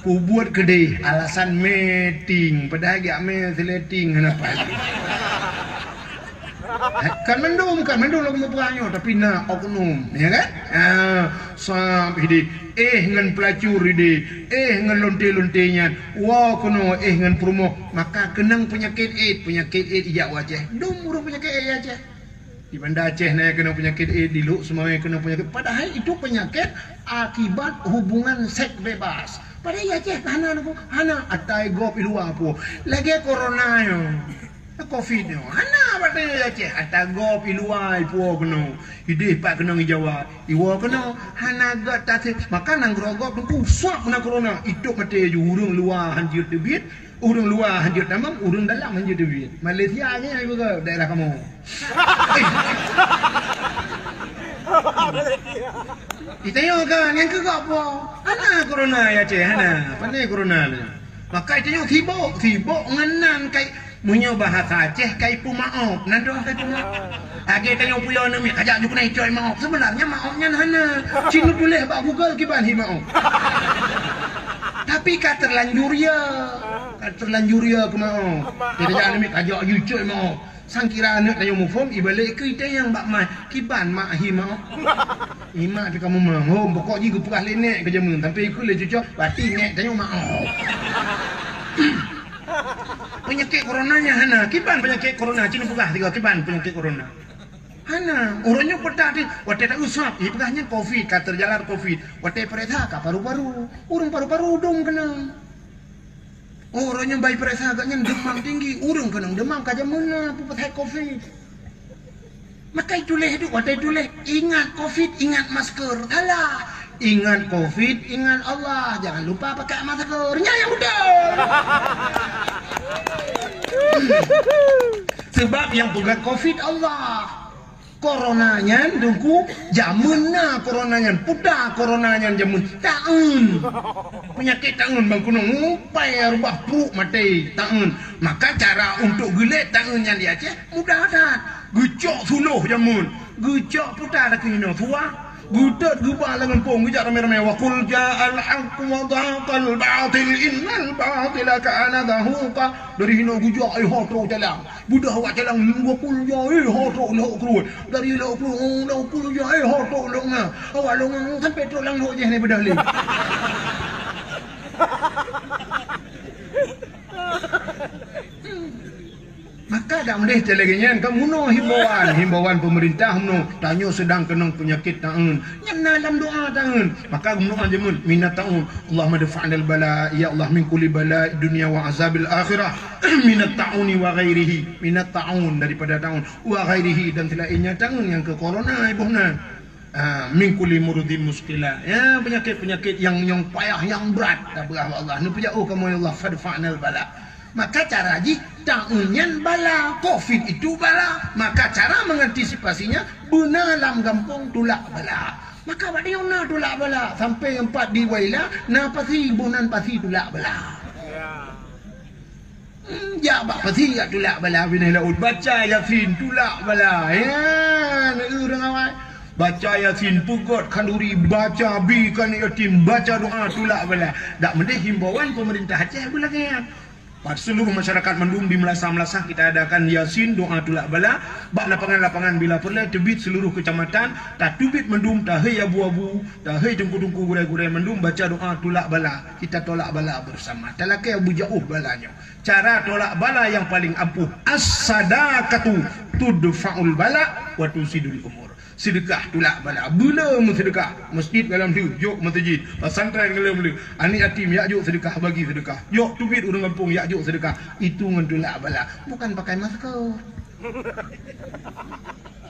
Kubuet keudeh alasan meeting, padahai geujak mé seuleting hana paih. Kan mandum, kan mandum lagée meupeugah nyoe, tapi na oknum, ya kan? Ha, sab hideh, éh ngon peulacur hideh, éh ngon lonte-lonte nyan, woe keunoe éh ngon peurumoh, maka keunong peunyakét éh, peunyakét éh ijak u Aceh. Dum ureuëng peunyakét éh Aceh. Di Banda Aceh na keunong peunyakét éh, di Lhokseumawe keunong peunyakét. Padahai itu peunyakét akibat hubungan seks bebas. Padahai Aceh hana, hana atai gob i luwa po. Lagée corona nyoe. Covid nyoe hana Pada Aceh, ata gob i luwa ipuwoe keunoe. Ideh pat keunoe i Jawa, iwoe keunoe. Hana göt tasé. Maka nanggroe gob teungku sab na corona. Itôp maté ju ureueng luwa han jeuet teubiet, ureueng luwa han jeuet tamong, ureueng dalam han jeuet teubiet. Malaysia nyan ibu ke daerah kamoe. Itanyoe ka nyang keu gob po. Hana corona ya Aceh, hana. Pane corona lé. Maka itanyoe sibok, sibok ngon nan kai. Meunyoe bahasa Aceh kai peumaob, nan droe kai peumaob. Lagèe tanyoe puyoe neumiet, kajak ju keunai coi maob. Sebenarnya maob nyan hana. Cit neutuléh bak Google kiban hi maob. Tapi ka terlanjur ya. Ka terlanjur ya keu maob. Jadi kajak neumiet, kajak ju coi maob. Sangkira aneuk tanyoe muphom, ibalek keu itanyong bak mak, kiban mak hi maob. Imak teuka meumang hom, pokok jih geupeugah lé nèk keu jameun, sampai ikheun lé cucoe, berarti nèk tanyoe maoh. Peunyakét corona nyan hana, kiban peunyakét corona, ci neupeugah sigoe kiban peunyakét corona. Hana, uroe nyoe peugah teuh, watèe tausap, ipeugah nyan covid, ka teujalar covid, watèe peuriksa ka paru-paru, ureueng paru-paru dum keunong. Uroe nyoe bai peuriksa geuh nyan deumam tinggi, ureueng keunong deumam ka jameun na peue pasai covid. Maka ituléh duek watèe tuléh, ingat covid, ingat masker. Alah, ingat covid, ingat Allah. Jangan lupa pakai masker. Nyan nyang beutôi. Sebab nyang peugah covid Allah. Corona nyan teungku, jameun na corona nyan, peue ta corona nyan jameun taeun. Peunyakét taeun bang keunong mupai rubah pruek maté taeun. Maka cara untuk geulét taeun nyan di Aceh mudah that. Geucok suloh jameun, geucok peue ta lagèe inoe suah, geutot geuba lam gampông geujak ramé-ramé, "Wa qul ja'al haqq wa zahaqal batil innal batila kana zahuqa." Dari hinoe geujak, eh, ho trok jalan. Beudah awak jalan dua puluh jam, eh, ho trok lhok keureueh. Dari lhok keureueh, oh, dua puluh jam, eh, ho trok lhok nga. Awak lhok nga, oh, sampai trok lam lhok jih ni beudah lé. Maka dak meudeh teuh lagèe nyan, ka meunoe himbauan, himbauan pemerintah meunoe, tanyoe sedang keunong peunyakét taeun. Nyan na lam doa taeun. Maka meunoe jameun, minat taeun. Allahumma dfa'nal bala, ya Allah, min kulli bala dunya wa azabil akhirah. Minat ta'uni wa ghairihi. Minat ta'un daripada taun. Wa ghairihi dan selainnya taun nyang keu corona iboh na. Ah, min kulli murdin muskila. Ya, penyakit-penyakit yang, yang payah, yang berat. Tapeugah bak Allah. Neupeujak, oh kamoe ya Allah, fadfa'nal bala. Maka cara jih taun nyan bala, covid itu bala. Maka cara mengantisipasinya beuna lam gampông tulak bala. Maka bak tanyoe na tulak bala, sampai ngon pat di Waila na pasi, boh nan pasi tulak bala. Hmm, jak bak pasi jak tulak bala binéh laôt, baca Yasin tulak bala. Ya, na ureueng awai. Baca Yasin, peugöt khanduri, baca bi keu aneuk yatim, baca doa tulak bala. Dak meudeh himbauan pemerintah Aceh beulagèe nyan. Bak seluruh masyarakat mandum di meulasah-meulasah kita adakan Yasin, doa tulak bala. Bak lapangan-lapangan bila peureulèe teubiet seluruh kecamatan, tateubiet mandum, tahei abu-abu, tahei teungku-teungku, gurèe-gurèe mandum baca doa tulak bala. Kita tolak bala bersama. Talakèe beujaôh bala nyoe. Cara tolak bala nyang paleng ampuh, as-sadaqatu tudfa'ul bala wa tuzidul umur. Seudeukah tulak bala. Beu le meuseudeukah. Masjid galom tu, jok masjid. Pesantren galom tu. Aneuk yatim, jak jok seudeukah, bagi seudeukah. Jok teubiet ureueng gampông, jak jok seudeukah. Itu ngon tulak bala. Bukan pakai masker.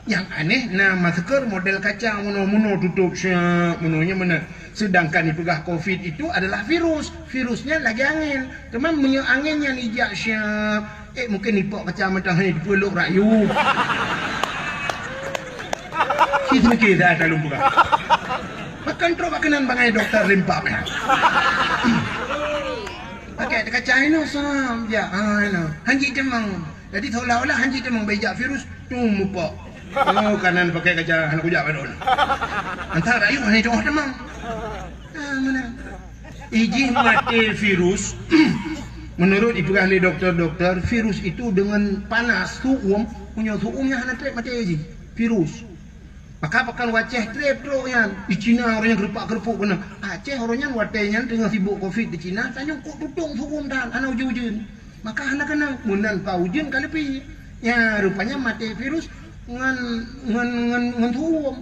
Nyang aneh, na masker model kaca, meunoe-meunoe tutôp, siap, meunoe nyan meunan. Sedangkan ipeugah covid itu adalah virus. Virus nyan lagèe angén. Teuma meunyoe angén nyan ijak siap, eh, mungkin ipok kaca meutan hai dipeulok rakyat. Ci seumiké dah talôn peugah. Bahkan trok bak keunan bangai doktor limpa meh. Pakai kaca inoe sam, ya, ah, inoe. Hanji teumang. Jadi seolah-olah hanji teumang beujak virus, tum mupok. Oh, kanan pakai kaca hana kujak padon. Antara rakyat hana jauh teumang. Ah, mana? Ijih maté virus, menurut ipeugah lé doktor-doktor, virus itu dengan panas, su'um, meunyoe su'um nyan hana trép maté jih, virus. Maka pakon u Aceh trép trok nyan, di Cina ureueng nyan keurepak-keureupok keunan. Aceh ureueng nyan watèe nyan teungoh sibok covid di Cina, tanyoe kok tutong su'um tan, hana ujeuen-ujeuen. Maka hana keunong, meunan pa ujeuen ka leupie. Nya, rupanya maté virus ngon, ngon, ngon, ngon su'um.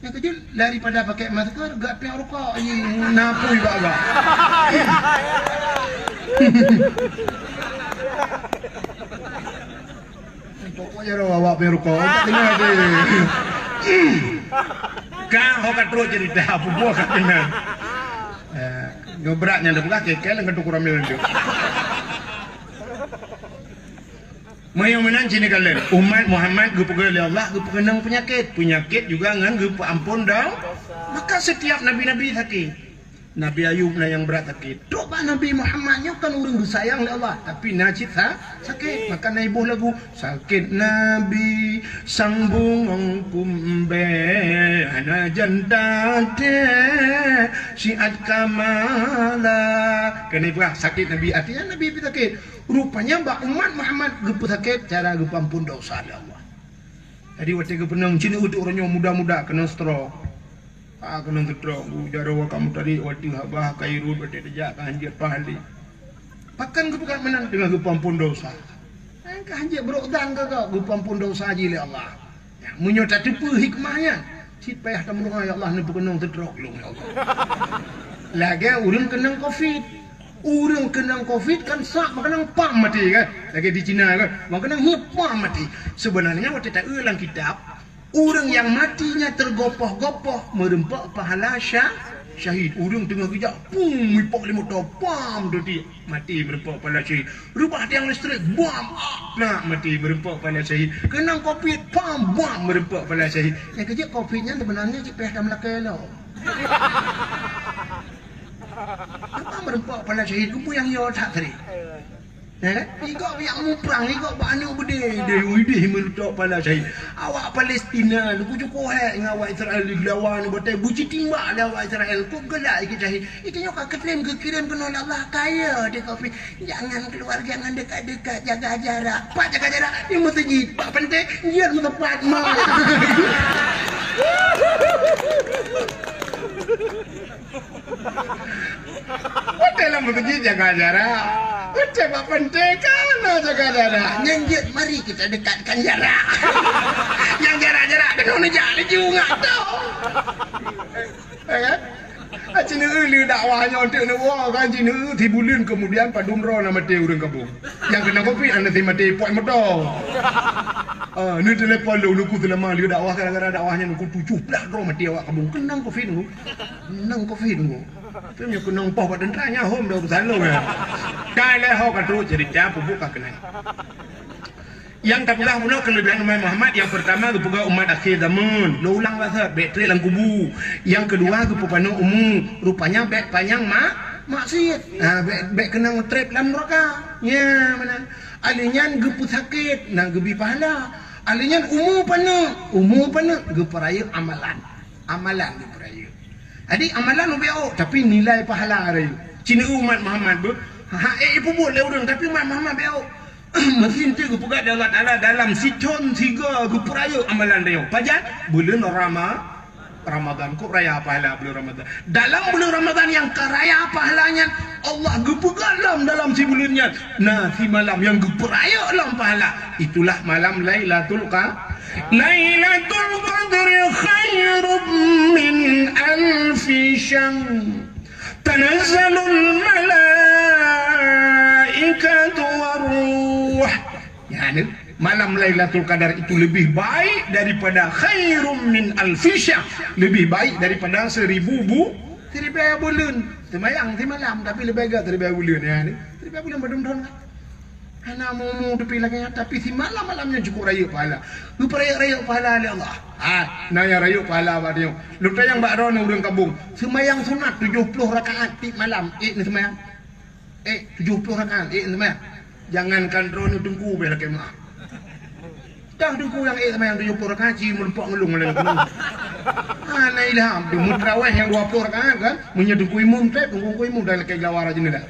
Nyang keujeuet, daripada pakai masker, gak piak rukok, ih, napui bak-bak. Pokok jaroe awak punya rukok, tak dengar deh. Ka ho ka trok cerita, apa buah ka kena. Eh, nyoe brat nyang dah peugah, kekel ngon tuku ramil tu. Meunyoe meunan cit neukalon, umat Muhammad geupeugah lé Allah geupeukeunong peunyakét. Peunyakét juga ngon geupeuampon do-, maka setiap nabi-nabi sakét. Nabi Ayub na nyang brat sakét. Trok bak Nabi Muhammad nyoe kan ureueng geusayang lé Allah, tapi na cit sa-, sakét. Maka na iboh lagu, "Sakét Nabi sang bungong kumbée, hana janta tée siat kamala." Keuneuk peugah sakét Nabi, artinya Nabi pih sakét. Rupanya bak umat Muhammad geupeusakét cara geupeuampon desya lé Allah. Jadi watée geupeunong, cit uteuk uroe nyoe muda-muda keunong stroke. Ah, keunong stroke, bu jaroe ka meutarik watée habah ka irot watée teujak ka hanjeuet paih lé. Pakon geupeugah meunan? Teungoh geupeuampon desya. Eh, ka hanjeuet brok dan ka, ka geupeuampon desya jih lé Allah. Ya, meunyoe tateupeue hikmah nyan, cit payah tameureuha, "Ya Allah, neupeukeunong stroke lôn, ya Allah." Lagée ureueng keunong covid. Ureueng keunong covid kan sak makanan pam maté kan? Lagée di Cina kan? Makanan hiep pam maté. Sebenarnya watée taeu lam kitab, ureueng nyang maté nyan teugopoh-gopoh meureumpok pahala sya-, syahid. Ureueng teungoh geujak, pum, ipok lé moto, pam, dodi maté meureumpok pahala syahid. Reubah tiang listrik, bam, ak, nak maté meureumpok pahala syahid. Keunong covid, pam, bam, meureumpok pahala syahid. Nyang keujeuet covid nyan sebenarnya cit payah tameulakée lom. Apa meureumpok pahala syahid, keupeue nyang yo that tadi? Ya kan? Igok nyang muprang, igok bak aneuk beudé, deh, widih meureumpok pahala syahid. Awak Palestina, nyoe cukup hék ngon awak Israel dilawan, batée beuci timbak lé awak Israel. Kok galak ikeu syahid. Itu nyoe ka keutem geukirém keunoe lé Allah, kaya di covid. Jangan keluar, jangan dekat-dekat, jaga jarak. Pat jaga jarak? Di meuseujid. Bak pantai, jeuet meuteumpat. Watée lam meuseujid jaga jarak. Watée bak pantai kana jaga jarak. Nyan jeuet mari kita dekatkan jarak. Nyang jarak-jarak keunoe neujak laju ngat tu. Ya kan? Ah, Cina lé dakwah nyoe teuk neuwoe kan Cina, sibuleuen kemudian padum droe na maté ureueng kampung. Nyang keunong covid hana si maté, pot moto. Ah, neutelepon lé Teungku Sulaiman lé dakwah, gara-gara dakwah nyan Teungku tujoh blah droe maté awak kampung. Keunong covid Teungku. Keunong covid Teungku. Tu nyoe keunong poh bak teuntara nyan hom dah beusaloe ya. Ka lheuh ho ka trok cerita peubuet ka keunong. Nyang tapeugah bunoe keuleubehan umat Muhammad, nyang peurtama geupeugah umat akhé zaman, lôn ulang basa, bék trép lam kubu. Nyang keudua geupeupanjang umu, rupanya bék panyang ma-, maksiet. Ha, bék, bék keunong trép lam neuraka. Nya meunan. Alheuh nyan geupeusakét, na geubi pahala. Alheuh nyan umu paneuk, umu paneuk geupeurayeuk amalan. Amalan geupeurayeuk. Jadi amalan ubé ôk, tapi nilai pahala rayeuk. Cina umat Muhammad beuh, ha, ék ipeubuet lé ureueng, tapi umat Muhammad bék ôk. Meusinti geupeugah lé Allah Taala dalam sithon sigo geupeurayeuk amalan tanyoe. Pajan? Buleuen Rama-, Ramadan. Kok raya pahala buleuen Ramadan? Dalam buleuen Ramadan nyang ka raya pahala nyan, Allah geupeugah lom dalam sibuleuen nyan na simalam nyang geupeurayeuk lom pahala. Itulah malam Lailatul Qa-, Lailatul Qadri khairum min alfi syahr. Tanazzalul malaikatu war ruh. Yani, malam Lailatul Qadar itu lebih baik daripada khairum min alfi syahr, lebih baik daripada seribu bu-, seribu buleuen. Seumayang simalam, tapi leubeh gét seribu buleuen, yani. Seribu buleuen padum thon kan? Hana mu-mu teupie lagée nyan, tapi simalam-malam nyan cukup rayeuk pahala. Geupeurayeuk-rayeuk pahala lé Allah. Ha, na nyang rayeuk pahala bak tanyoe. Lôn tanyong bak droeneuh ureueng kampung, seumayang sunat tujoh ploh rakaat tiep malam, ék neuseumayang? Ék tujoh ploh rakaat, ék neuseumayang? Jangankan droeneuh, teungku beh lakée meu'ah. Dah teungku nyang ék seumayang tujoh ploh rakaat, ci meureumpok ngeulung lé lagu. Hana ilham, teungku meuterawéh nyang dua ploh rakaat kan? Meunyoe teungku imum trép, teungku imum dah lakée jawara jeuneuh dah.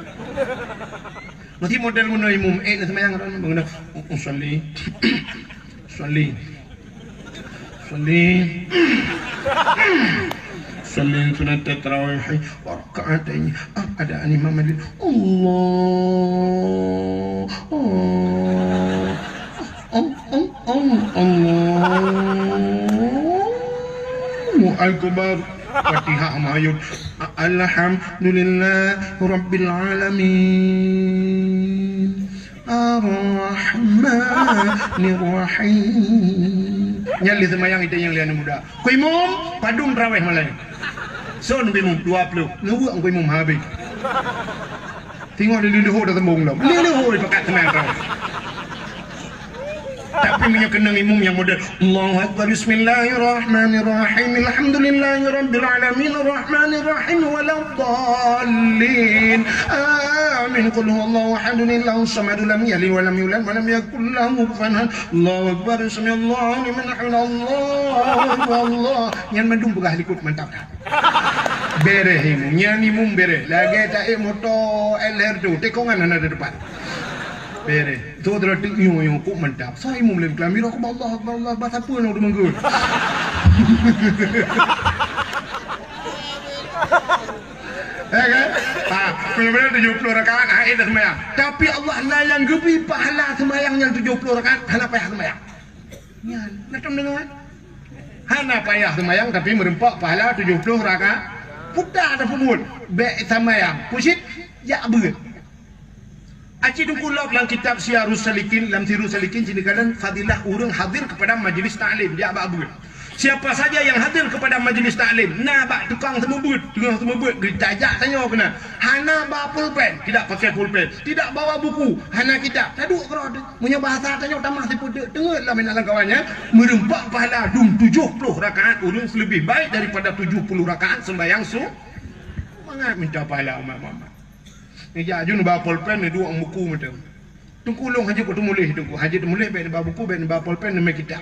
Meusti model meunoe imum, ék neuseumayang droeneuh, bangun dah. Usalli. Usalli. Usalli. Usalli sunat tarawih wa rak'ataini. Ah, ada imam hadir. Allah. Oh. Oh, oh, oh, Allahu Akbar. Fatihah mayut. Alhamdulillah Rabbil Alamin. Ar-Rahmanir-Rahim. Nyan lé seumayang itée nyang lé aneuk muda. Ku imum, padum tarawih malam. Son ku imum, dua puluh. Neuweuek ku imum habéh. Teungoh lé leuhô dah teumbong lom. Lé leuhô pakat teunang tarawih. Tapi meunyoe keunong imum nyang model, Allahu Akbar, Bismillahirrahmanirrahim, Alhamdulillahirabbil alamin, Arrahmanirrahim, Waladdallin, Amin, Qul huwallahu ahadun, Allahus samad, lam yalid walam yulad, walam yakul lahu kufuwan ahad, Allahu Akbar, Samiallahu liman hamidah, Allahu Akbar, Allah. Nyan mandum peugah likot mantap dah. Bereh imum, nyan imum bereh. Lagée taék moto L R tu, tikongan hana di depan. Bereh. Tu teura teuk nyoe, nyoe kok mantap. Sa imum lem kelambi, aku Allah Akbar, Allah Akbar, siapa nak deungon? Ya kan? Ha, benar-benar tujuh puluh rakaat, ha, itu sembahyang. Tapi Allah lain geubri pahala sembahyang nyang tujuh puluh rakaat, hana payah sembahyang. Nyan, na tom deungoe? Hana payah seumayang, tapi meureumpok pahala tujoh ploh rakaat. Puta tapeubuet, bék seumayang. Pusit, jak beuet. Aci Teungku lok lam kitab Siyarus Salikin, lam Sirus Salikin, sini kadang fadilah ureuëng hadir kepada majlis taklim, jak bak beuet. Siapa saja yang hadir kepada majlis taklim, na bak tukang seumeubeuet, tukang seumeubeuet, geutajak tanyoe keunan. Hana ba pulpen, tidak pakai pulpen. Tidak bawa buku, hana kitab. Taduek keudroe teuh. Meunyoe bahasa tanyoe tamah sipeuteuk teungeut lam inan lam kawan nyan, meureumpok pahala dum tujoh ploh rakaat ureuëng leubeh baik daripada tujoh puluh rakaat sembahyang su-, mangat minta pahala umat Muhammad. Neujak aju neuba polpen, neuduek buku mantong. Teungku lôn hanjeuet kuteumuléh, Teungku. Hanjeuet teumuléh, bék neuba buku, bék neuba polpen, neumé kitab.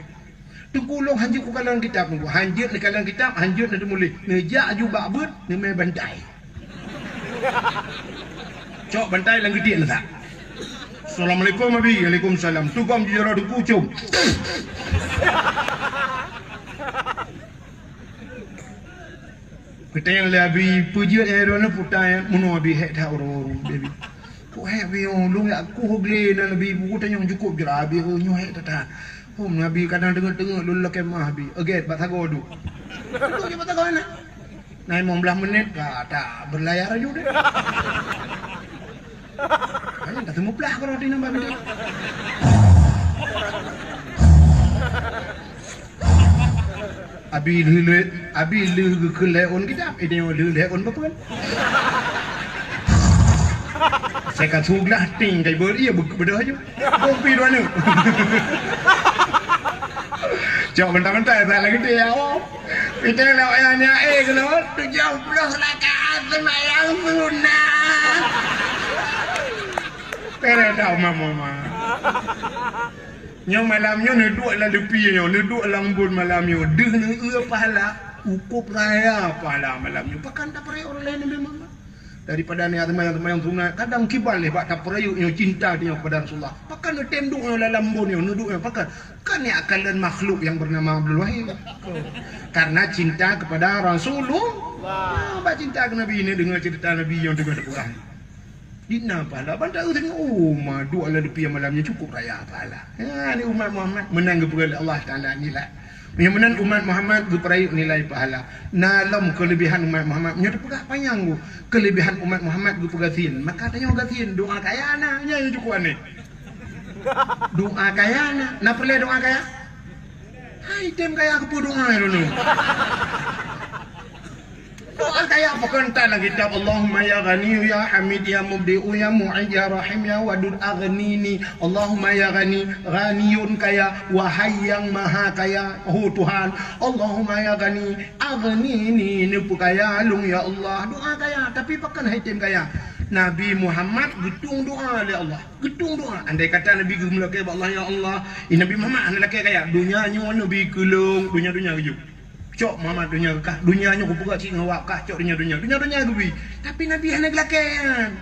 Teungku lôn hanjeuet kukalon kitab, Teungku. Hanjeuet neukalon kitab, hanjeuet neuteumuléh. Neujak aju bak beuet, neumé bantai. Cok bantai lam geutiek neusak. "Assalamualaikum, Abi." "Waalaikumsalam." Tugom jujur Teungku, com. Geutanyong lé Abi, "Peue jeuet nyan droeneuh puta nyan?" "Meunoe Abi, hék that uroe-uroe, Abi." "Kok hék Abi?" "Oh, lôn jak kueh glé nan Abi, buku tanyong cukôp jroh Abi, oh, nyoe hék that-that." "Oh, Abi kadang teungeut-teungeut lôn lakée meu'ah Abi." "Ôh gét, bak sagoe duek." Duek jih bak sagoe na. Na limong blaih menit, ka, ka berlayar aju deh. Hanya tak seumuplah kalau di nambah bidang. Abi lheueh, Abi lheueh geukheun lhée ôn kitab, eh, nyoe lheueh lhée ôn beupeuen. Saya ka suglah ting kai beu, iya, be-, beudôh aju. Kopi dua ni. Cok mentah-mentah, tak lagi dia, oh. Kita lewat yang nyae, eh, kena tujuh puluh rakaat sembahyang sunat. Keren dah, mama, mama. Nyoe malam nyoe neuduek lam leupie nyoe, neuduek lam embôn malam nyoe. Deuh neueu pahala, cukup raya pahala malam nyoe. Pakon tapeureuek ureueng laén leubeh mangat daripada nyan seumayang-seumayang sunat? Kadang kiban lé bak tapeureuek nyoe cinta nyoe kepada Rasulullah. Pakon neutem duek nyoe lam embôn nyoe, neuduek nyoe pakon? Kan nyan kalon makhluk nyang bernama Abdul Wahid. Karena cinta kepada Rasulullah. Nah, bak cinta keu Nabi, neudeungoe cerita Nabi nyang teungoh teupeugah. Di na pahala, ban taeu teurimong, oh, ma, duek lam leupie malam nyoe cukup raya pahala. Ya, ni umat Muhammad meunan geupeugah lé Allah Taala nilai. Meunyoe meunan umat Muhammad geupeurayeuk nilai pahala. Na lom keulebihan umat Muhammad, meunyoe teupeugah panyang geuh, keulebihan umat Muhammad geupeugah gasien, maka tanyoe gasien, doa kaya na, nyan nyang cukup aneh. Doa kaya na, na peureulée doa kaya? Hai, tem kaya keupeue doa nyoe? Doa kaya pakon tan lam kitab, "Allahumma ya Ghaniyyu ya Hamid ya Mubdi'u ya Mu'id ya Rahim ya Wadud aghnini." Allahumma ya Ghani, Ghaniyun kaya, wahai yang maha kaya, oh Tuhan. Allahumma ya Ghani, aghnini, neupeukaya lôn ya Allah. Doa kaya, tapi pakon hai tem kaya? Nabi Muhammad geutueng doa lé Allah. Geutueng doa. Andai kata Nabi geumeulakée bak Allah, "Ya Allah, eh, Nabi Muhammad hana lakée kaya. Donya nyoe Nabi keu lôn, donya-donya geuyue." Cok Muhammad donya kah, donya nyoe kupeugah cit ngon awak kah, cok donya-donya. Donya-donya geubri. Tapi Nabi hana geulakée nyan.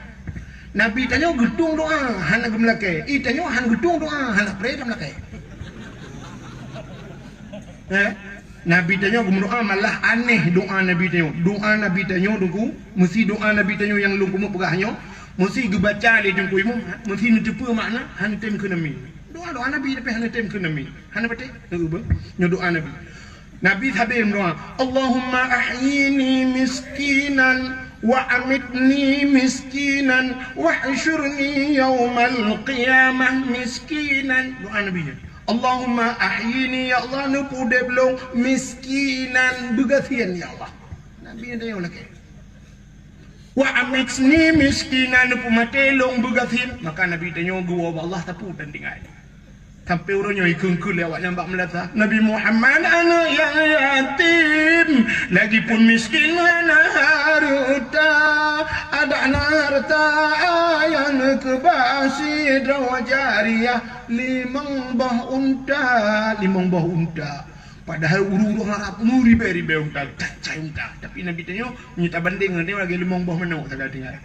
Nabi tanyoe geutueng doa, hana geumeulakée. Eh, tanyoe hana geutueng doa, hana pré tameulakée. Eh? Nabi tanyoe geumeudoa malah aneh doa Nabi tanyoe. Doa Nabi tanyoe, Teungku, meusi doa Nabi tanyoe nyang lôn keumeung peugah nyoe, meusi geubaca lé Teungku Imum, meusi neuteupeue makna, hana tem keuneumi. Doa-doa Nabi tapi hana tem keuneumi. Hana patéh? Nyoe doa Nabi. Nabi sabe meudoa, "Allahumma ahyini miskinan "Wa amitni miskinan, wa hsyurni yaumal qiyamah miskinan." Doa Nabi nyan. "Allahumma ahyini," ya Allah, neupeudeb lôn miskinan, beugasien, ya Allah. Nabi nyan tanyong lakée. "Wa amitni miskinan," neupeumaté lôn beugasien. Maka Nabi tanyoe geuwoe bak Allah sapeue dan tinggai. Sampai uroe nyoe ikheun-kheun lé awaknyan bak meulasa, "Nabi Muhammad aneuëk nyang yatim, lagipun miskin hana hareuta, adak na hareuta nyang neukeubah sidroe jariah limong boh unta, limong boh unta." Padahai ureuëng-ureuëng Arab meuribée-ribée unta, tacai unta. Tapi Nabi tanyoe, meunyoe tabandeng ngon nyoe lagée limong boh manok sagai tinggai.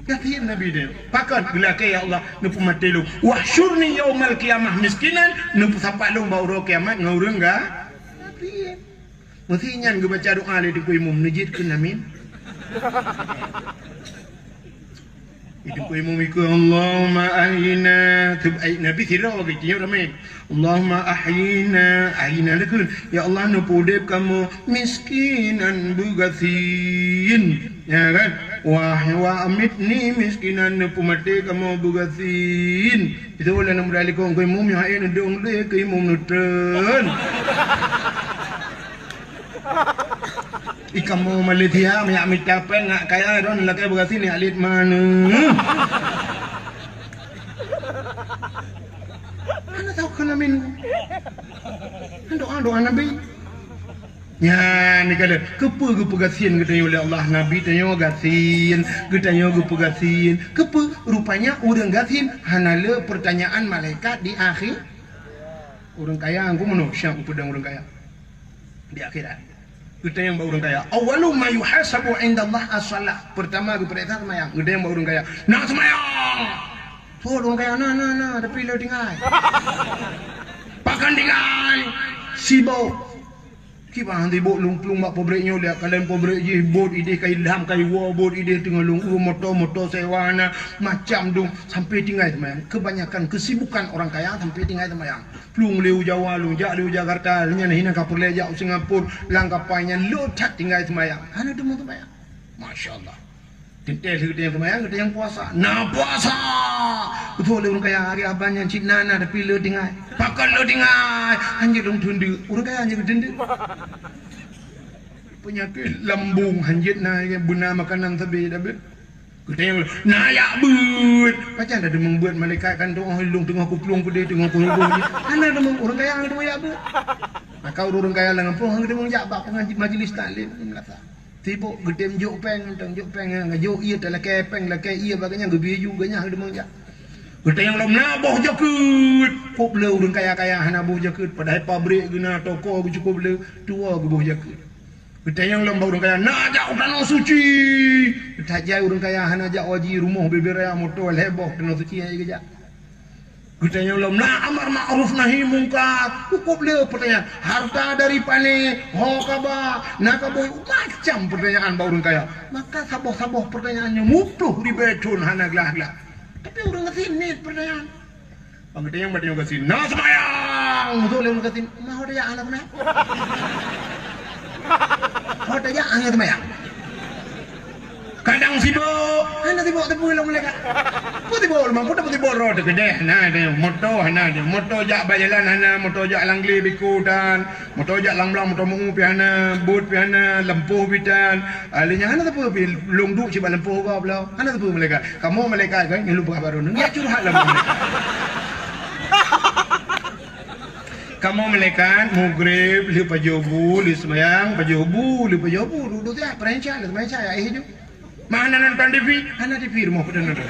Yakin Nabi nyoe. Pakon geulakée, "Ya Allah, neupeumaté lôn. Wahsyurni yaumal qiyamah miskinan," neupeusapat lôn bak uroe kiamat ngon ureuëng ga-, yakin. Meusé nyan geubaca doa lé Teungku Imum, neujeuet keu amin. Itu pun imum ikut, "Allahumma ahyina." Teubaik Nabi sidroe lagée nyoe ramé. "Allahumma ahyina." Ahyina leukeun. Ya Allah, neupeudeb kamoe miskinan beugasien. Ya kan? "Wa, wa amitni miskinan," neupeumaté kamoe beugasien. Itu uleh na muda likong keu imum, ya, eh, neudong deh keu imum neutreun. Ikamoe Malaysia, meunyak mita péng, ngak kaya, droen lakée beugasien, nyak liet maneuh. Hana tahu keu namin. Doa-doa Nabi. Nyan, ni kata, keupeue geupeugasien geutanyoe lé Allah? Nabi tanyoe gasien, geutanyoe geupeugasien. Keupeue? Rupanya ureuëng gasien hana le pertanyaan malaikat di akhé. Ureuëng kaya, ngku meunoe, siap geupeudong ureuëng kaya. Di akhirat. Geutanyong bak ureuëng kaya. "Awwalu ma yuhasabu indallah as-shalah." Pertama geupeuriksa seumayang. Geutanyong bak ureuëng kaya. "Na seumayang?" Soe ureuëng kaya, "Na, na, na, tapi le tinggai." "Pakon tinggai?" "Sibok." "Kiban sibok?" "Lôn plueng bak pabrik nyoe, lihat kalon pabrik jih, bot idéh ka ilham, ka iwoe bot idéh teungoh lôn, ureuëng moto-moto sewa na, macam dong, sampai tinggai seumayang." Kebanyakan kesibukan orang kaya sampai tinggai seumayang. Plueng lé u Jawa, lôn jak lé u Jakarta, nyan hina ka peureulée jak u Singapura, lam kapai nyan le that tinggai seumayang. Hana teuma seumayang. Masya Allah. Teuntée lheueh geutanyoe seumayang, geutanyoe puasa. Na puasa! Beutôi lé ureuëng kaya, hari Saban nyan cit na, na, tapi le tinggai. Pakon le tinggai? Hanjeuet lôn teundeuk. Ureuëng kaya hanjeuet geuteundeuk. Peunyakét lambung hanjeuet na, beuna makanan sabe dak beuet. Geutanyong lom, "Na jak beuet?" Pajan tadeungoe beuet, malaikat kan teungoh lôn, teungoh kuplueng keudeh, teungoh kuhubung jih. Hana deungoe ureuëng kaya, hana deungoe jak beuet. Maka ureuëng kaya lam gampông hana deungoe jak bak pengaji-, majlis taklim, meulasa. Sibok geutem jok péng, tang jok péng, jok ié talakée péng, lakée ié bak geuhnyan geubri ju, geuhnyan hana deungoe jak. Geutanyong lom, "Na boh jakeuet?" Kop le ureuëng kaya-kaya hana boh jakeuet, padahai pabrik geuna, toko geucukop le, tuwoe geuboh jakeuet. Geutanyong lom bak ureuëng kaya, "Na jak u Tanoh Suci?" Tajai ureuëng kaya hana jak haji, rumoh bubé raya, moto lhée boh, Tanoh Suci hana geujak. Geutanyong lom, "Na amar makruf nahi mungkar?" Kop le peurtanyaan. "Harta dari pane? Ho ka ba? Na ka boh?" Macam peurtanyaan bak ureuëng kaya. Maka saboh-saboh peurtanyaan nyan muploh ribée thon hana glah-glah. Tapi ureuëng gasien niet peurtanyaan. Bak geutanyong, bak geutanyong gasien, "Na seumayang?" Beutôi lé ureuëng gasien, "Ma ho tajak hana seumayang?" "Ho tajak hana seumayang?" "Kadang sibok?" "Hana sibok, teupeu lom malaikat." "Peue sibok lom, peue sibok, roh teukeudeh?" "Na, na, moto hana, moto jak bak jalan hana, moto jak lam glé biko tan." Moto jak lam blang, moto meu pih hana, bot pih hana, lampôh pih tan. Ah, lé nyan hana sapeue pih, lôn duek cit bak lampôh gob lom. Hana sapeue malaikat. Kamoe malaikat kan, nyoe lôn peugah bak droeneuh. Nyak curhat lam malaikat. Kamoe malaikat, mugreb, lheueh pajoh bu, lheueh seumayang, pajoh bu, lheueh pajoh bu, duek-duek siat, peurencah, lheueh seumayang siat, ya, eh, ju. Ma hana nonton T V? Hana T V rumoh peuet nonton.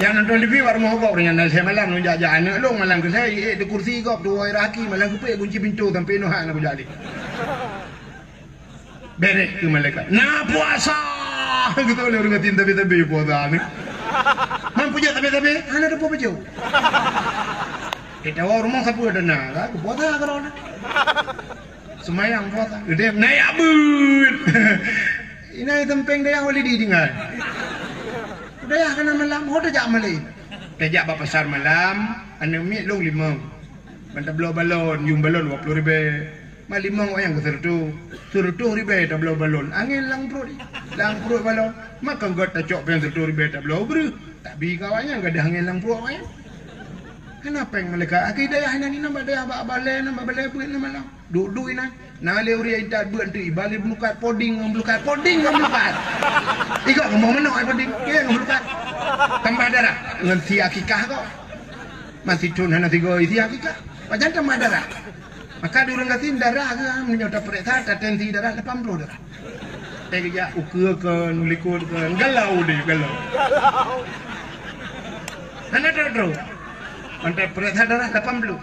Nyang nonton T V bak rumoh gob, nyang na lhée malam lôn jak-jak aneuk lôn, malam keulhée, iék di kursi gob, tuwoe raki, malam keupeuet gunci pintoe sampoe nyoe hana kujak lé. Beres keu malaikat. "Na puasa!" Geutanyong lé ureuëng gasien, "Sabe-sabe puasa ni?" "Man peujeuet sabe-sabe?" "Hana teupeue peujeuet." Kita wa rumoh sapeue dana, kan? Puasa keudroe. Seumayang puasa. Udeb na jak beuet. Inan teumpéng dayah walidi tinggai. Dayah kana malam, ho tajak malée. Tajak bak pasar malam, aneuk miet lôn limong. Ban tabloe balon, yuem balon dua ploh ribée. Malimong wayang keu seureutôh, seureutôh ribèe tabloe balon, angén lam pruet, lam pruet balon. Maka göt tacok péng seureutôh ribèe tabloe breuh, tapi ka wayang gadoh angén lam pruet wayang. Hana péng malaikat. Akhé dayah inan, inan bak dayah bak balèe, inan bak balèe beuet inan malam. Duek-duek inan. Na lé ureueng intat beuet teuk, iba lé meulukat poding ngon meulukat, poding ngon meulukat. Igoe rumoh manok ai poding, ye ngon meulukat. Tambah darah ngon si akikah kok. Masih thon hana tiga isi akikah. Pajan tambah darah. Maka di ureueng gasien darah ke, meunyoe tapeuriksa, tatensi darah lapan ploh darah. Teuka geujak ukeue keu, likot keu, galau deh, galau. Hana trok-trok. Mantap peuriksa darah lapan ploh.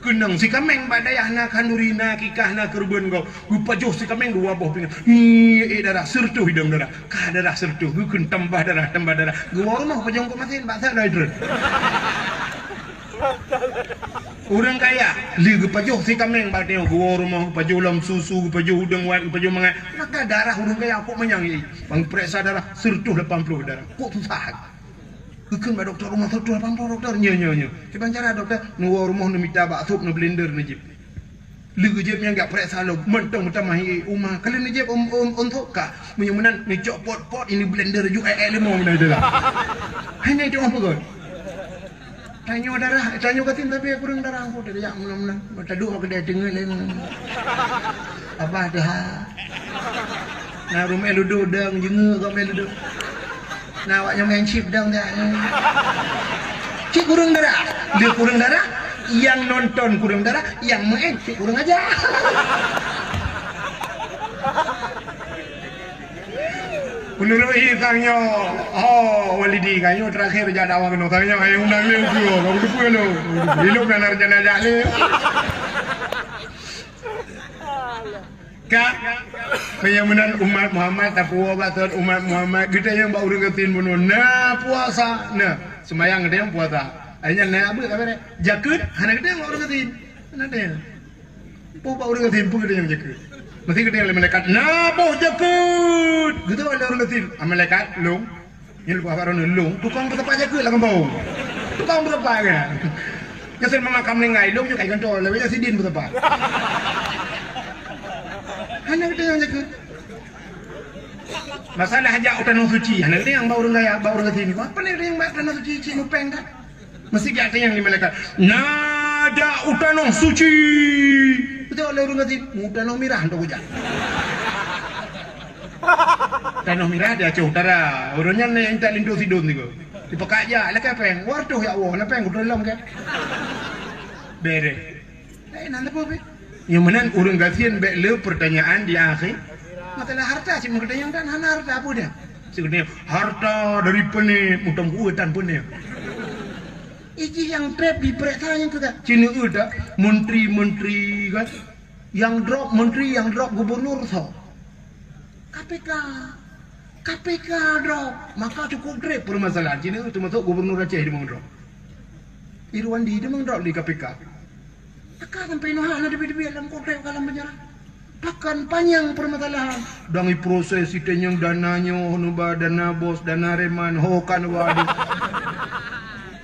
Keunong si kaméng bak dayah na khanduri, na akikah, na keureubeuen gob. Geupajoh si kaméng dua boh pingan. Ngiek darah, seureutôh idong darah. Ka darah seureutôh, geukheun tambah darah, tambah darah. Geuwoe rumoh pajoh keu masin, bak sa dai treun. Ureueng kaya, lé geupajoh si kaméng bak nyoe, geuwoe rumoh, geupajoh lom susu, geupajoh udeueng wat, geupajoh mangat. Maka darah ureueng kaya kok manyang, ye. Bang peuriksa darah, seureutôh lapan ploh darah. Kok susah. Geukheun bak dokto rumoh, seureutôh lapan ploh, dokto. Nyo, nyo, nyo. Kiban cara dokto, neuwoe rumoh, neumita bak sop, neublender, neujieb. Lé geujieb nyan geujak peuriksa lom, mantong meutamah, ye, uma. Ka lheueh neujieb, um, um, um, sop ka. Meunyoe meunan, neucok pot-pot, ini blender ju, eh, eh, limong meunan itulah. Hanya itu apa kot? Tanyoe darah, tanyoe gasien tapi kureueng darah, aku tak jak meunan-meunan. Taduek keudè teungeut lé meunan. Abah teuha. Na ureueng meu'en ludo dong, jeungeuk gom meu'en ludo. Na awak nyang main chip dong dak. Cit kureueng darah. Dia kureueng darah, yang nonton kureueng darah, yang main cit kureueng aja. Menurut i tang nyoe, oh, Walidi, ka nyoe terakhir jak dakwah keunoe. Tang nyoe, hai undang lé ukeue, ka beuteupeue lôn. Ilôn na rencana jak lé. Ka, meunyoe meunan umat Muhammad, tapuwoe bak umat Muhammad, geutanyoe bak ureueng gasien bunoe, na puasa, na. Seumayang geutanyoe puasa. Akhirnya na abeuet ka beureh. Jakeuet, hana geutanyoe bak ureueng gasien. Hana geutanyoe. Boh bak ureueng gasien peue geutanyoe jakeuet. Meusti geutanyoe lé malaikat, "Na boh jakeuet!" Geuteupeue lé ureueng gasien, "Ah, malaikat, lôn." Nyan leupah bak droeneuh, "Lôn, tukang peusapat jakeuet lam gampông." Tukang peusapat kan? Nyang seumayang makam meuninggai, "Lôn nyoe kai kantô, lewat nyan sidin peusapat." Hana geutanyoe jakeuet. Masalah jak u tanoh suci, hana geutanyoe bak ureueng kaya, bak ureueng gasien. Apa ni yang bak tanoh suci, cit mupeng dah? Meusti geutanyong lé malaikat, "Na jak u tanoh suci?" Beutôi lé ureueng gasien, "U tanoh mirah untuk jak." Tanoh mirah di Aceh Utara. Ureueng nyan nyang intat linto sidon sigoe. Dipeugah jak, lakèe péng. Waduh, ya Allah, na péng kutulông kèe. Beres. Eh, nan leupah pih. Nyang meunan ureueng gasien bèk le pertanyaan di akhé. Masalah harta cit meugeutanyong dan hana harta peue dia. Cit geutanyong, "Harta dari pané, mutông kueh tan pané." Iji nyang trép dipeuriksa nyang keuga. Cina udah menteri-menteri kan. Yang drop menteri, yang drop gubernur so. K P K. K P K drop. Maka cukup trép permasalahan. Cina termasuk gubernur Aceh di drop. Irwandi di drop di K P K. Maka sampai noh hana teubiet-teubiet lam kotak ka lam penjara. Pakon panyang permasalahan. Dang iproses itanyong dana nyoe, neuba dana bos, dana reman, ho kan waduh.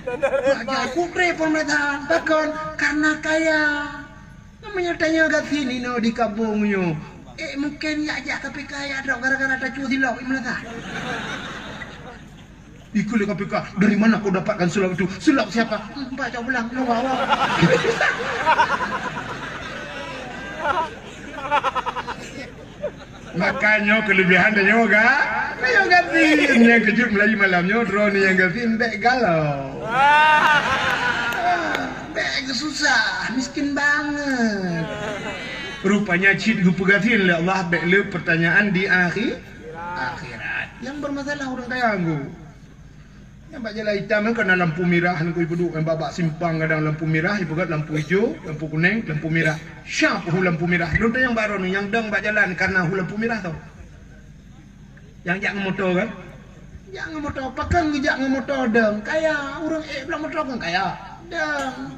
Raja kutre permasalahan. Pakon? Karena kaya. Namanya tanya gasien inoe di kampung nyoe. Eh, mungkin yak jak K P K yak drop gara-gara tacue silop imeulasa. Ikut lé K P K, "Dari mana kau dapatkan sulap itu?" "Sulap siapa?" "Hmm, Pak Cok Bulang, lu bawa." Makanya kelebihan dia nyoe ga, nyoe gasien. Nyang keujeuet meulayeue malam nyoe, droeneuh nyang gasien bèk galau. Ah, bèk susah, miskin banget. Rupanya cit geupeugasien lé Allah bèk le pertanyaan di akhi-, akhirat. Yang bermasalah orang kaya anggu. Nyang bak jalan itam nyan ka na lampu mirah, nyan keuh ipeuduek, nyang bak, bak simpang kadang lampu mirah, ipeugöt lampu ijo, lampu kuneng, lampu mirah. Syap hu lampu mirah. Lôn tanyong bak droeneuh, nyang dong bak jalan ka na hu lampu mirah tau. Nyang jak ngon moto kan? Jak ngon moto, pakon geujak ngon moto dong? Kaya, ureueng ék bloe moto kon kaya. Dong.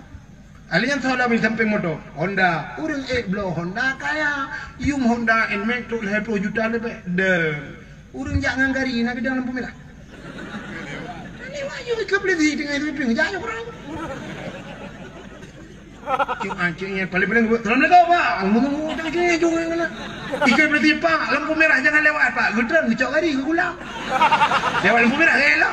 Ahli nyan soe lam sampéng moto? Honda. Ureueng ék bloe Honda kaya. Yum Honda Nmax trok lhèe ploh juta leubeh. Dong. Ureueng jak ngon gari na geudong lampu mirah. Ini wajib ikut polisi dengan itu pun jak nyoe kurang. Cuk, ah, cuk, nyan paling-paling geubeuet, "Assalamualaikum, Pak." Ngomong, "Oh, jangan, jangan, jangan, jangan." Ikeu berhenti, "Pak, lampu merah jangan lewat, Pak." Geutreun, geucok gari, geugula. Lewat lampu merah, gaya lah.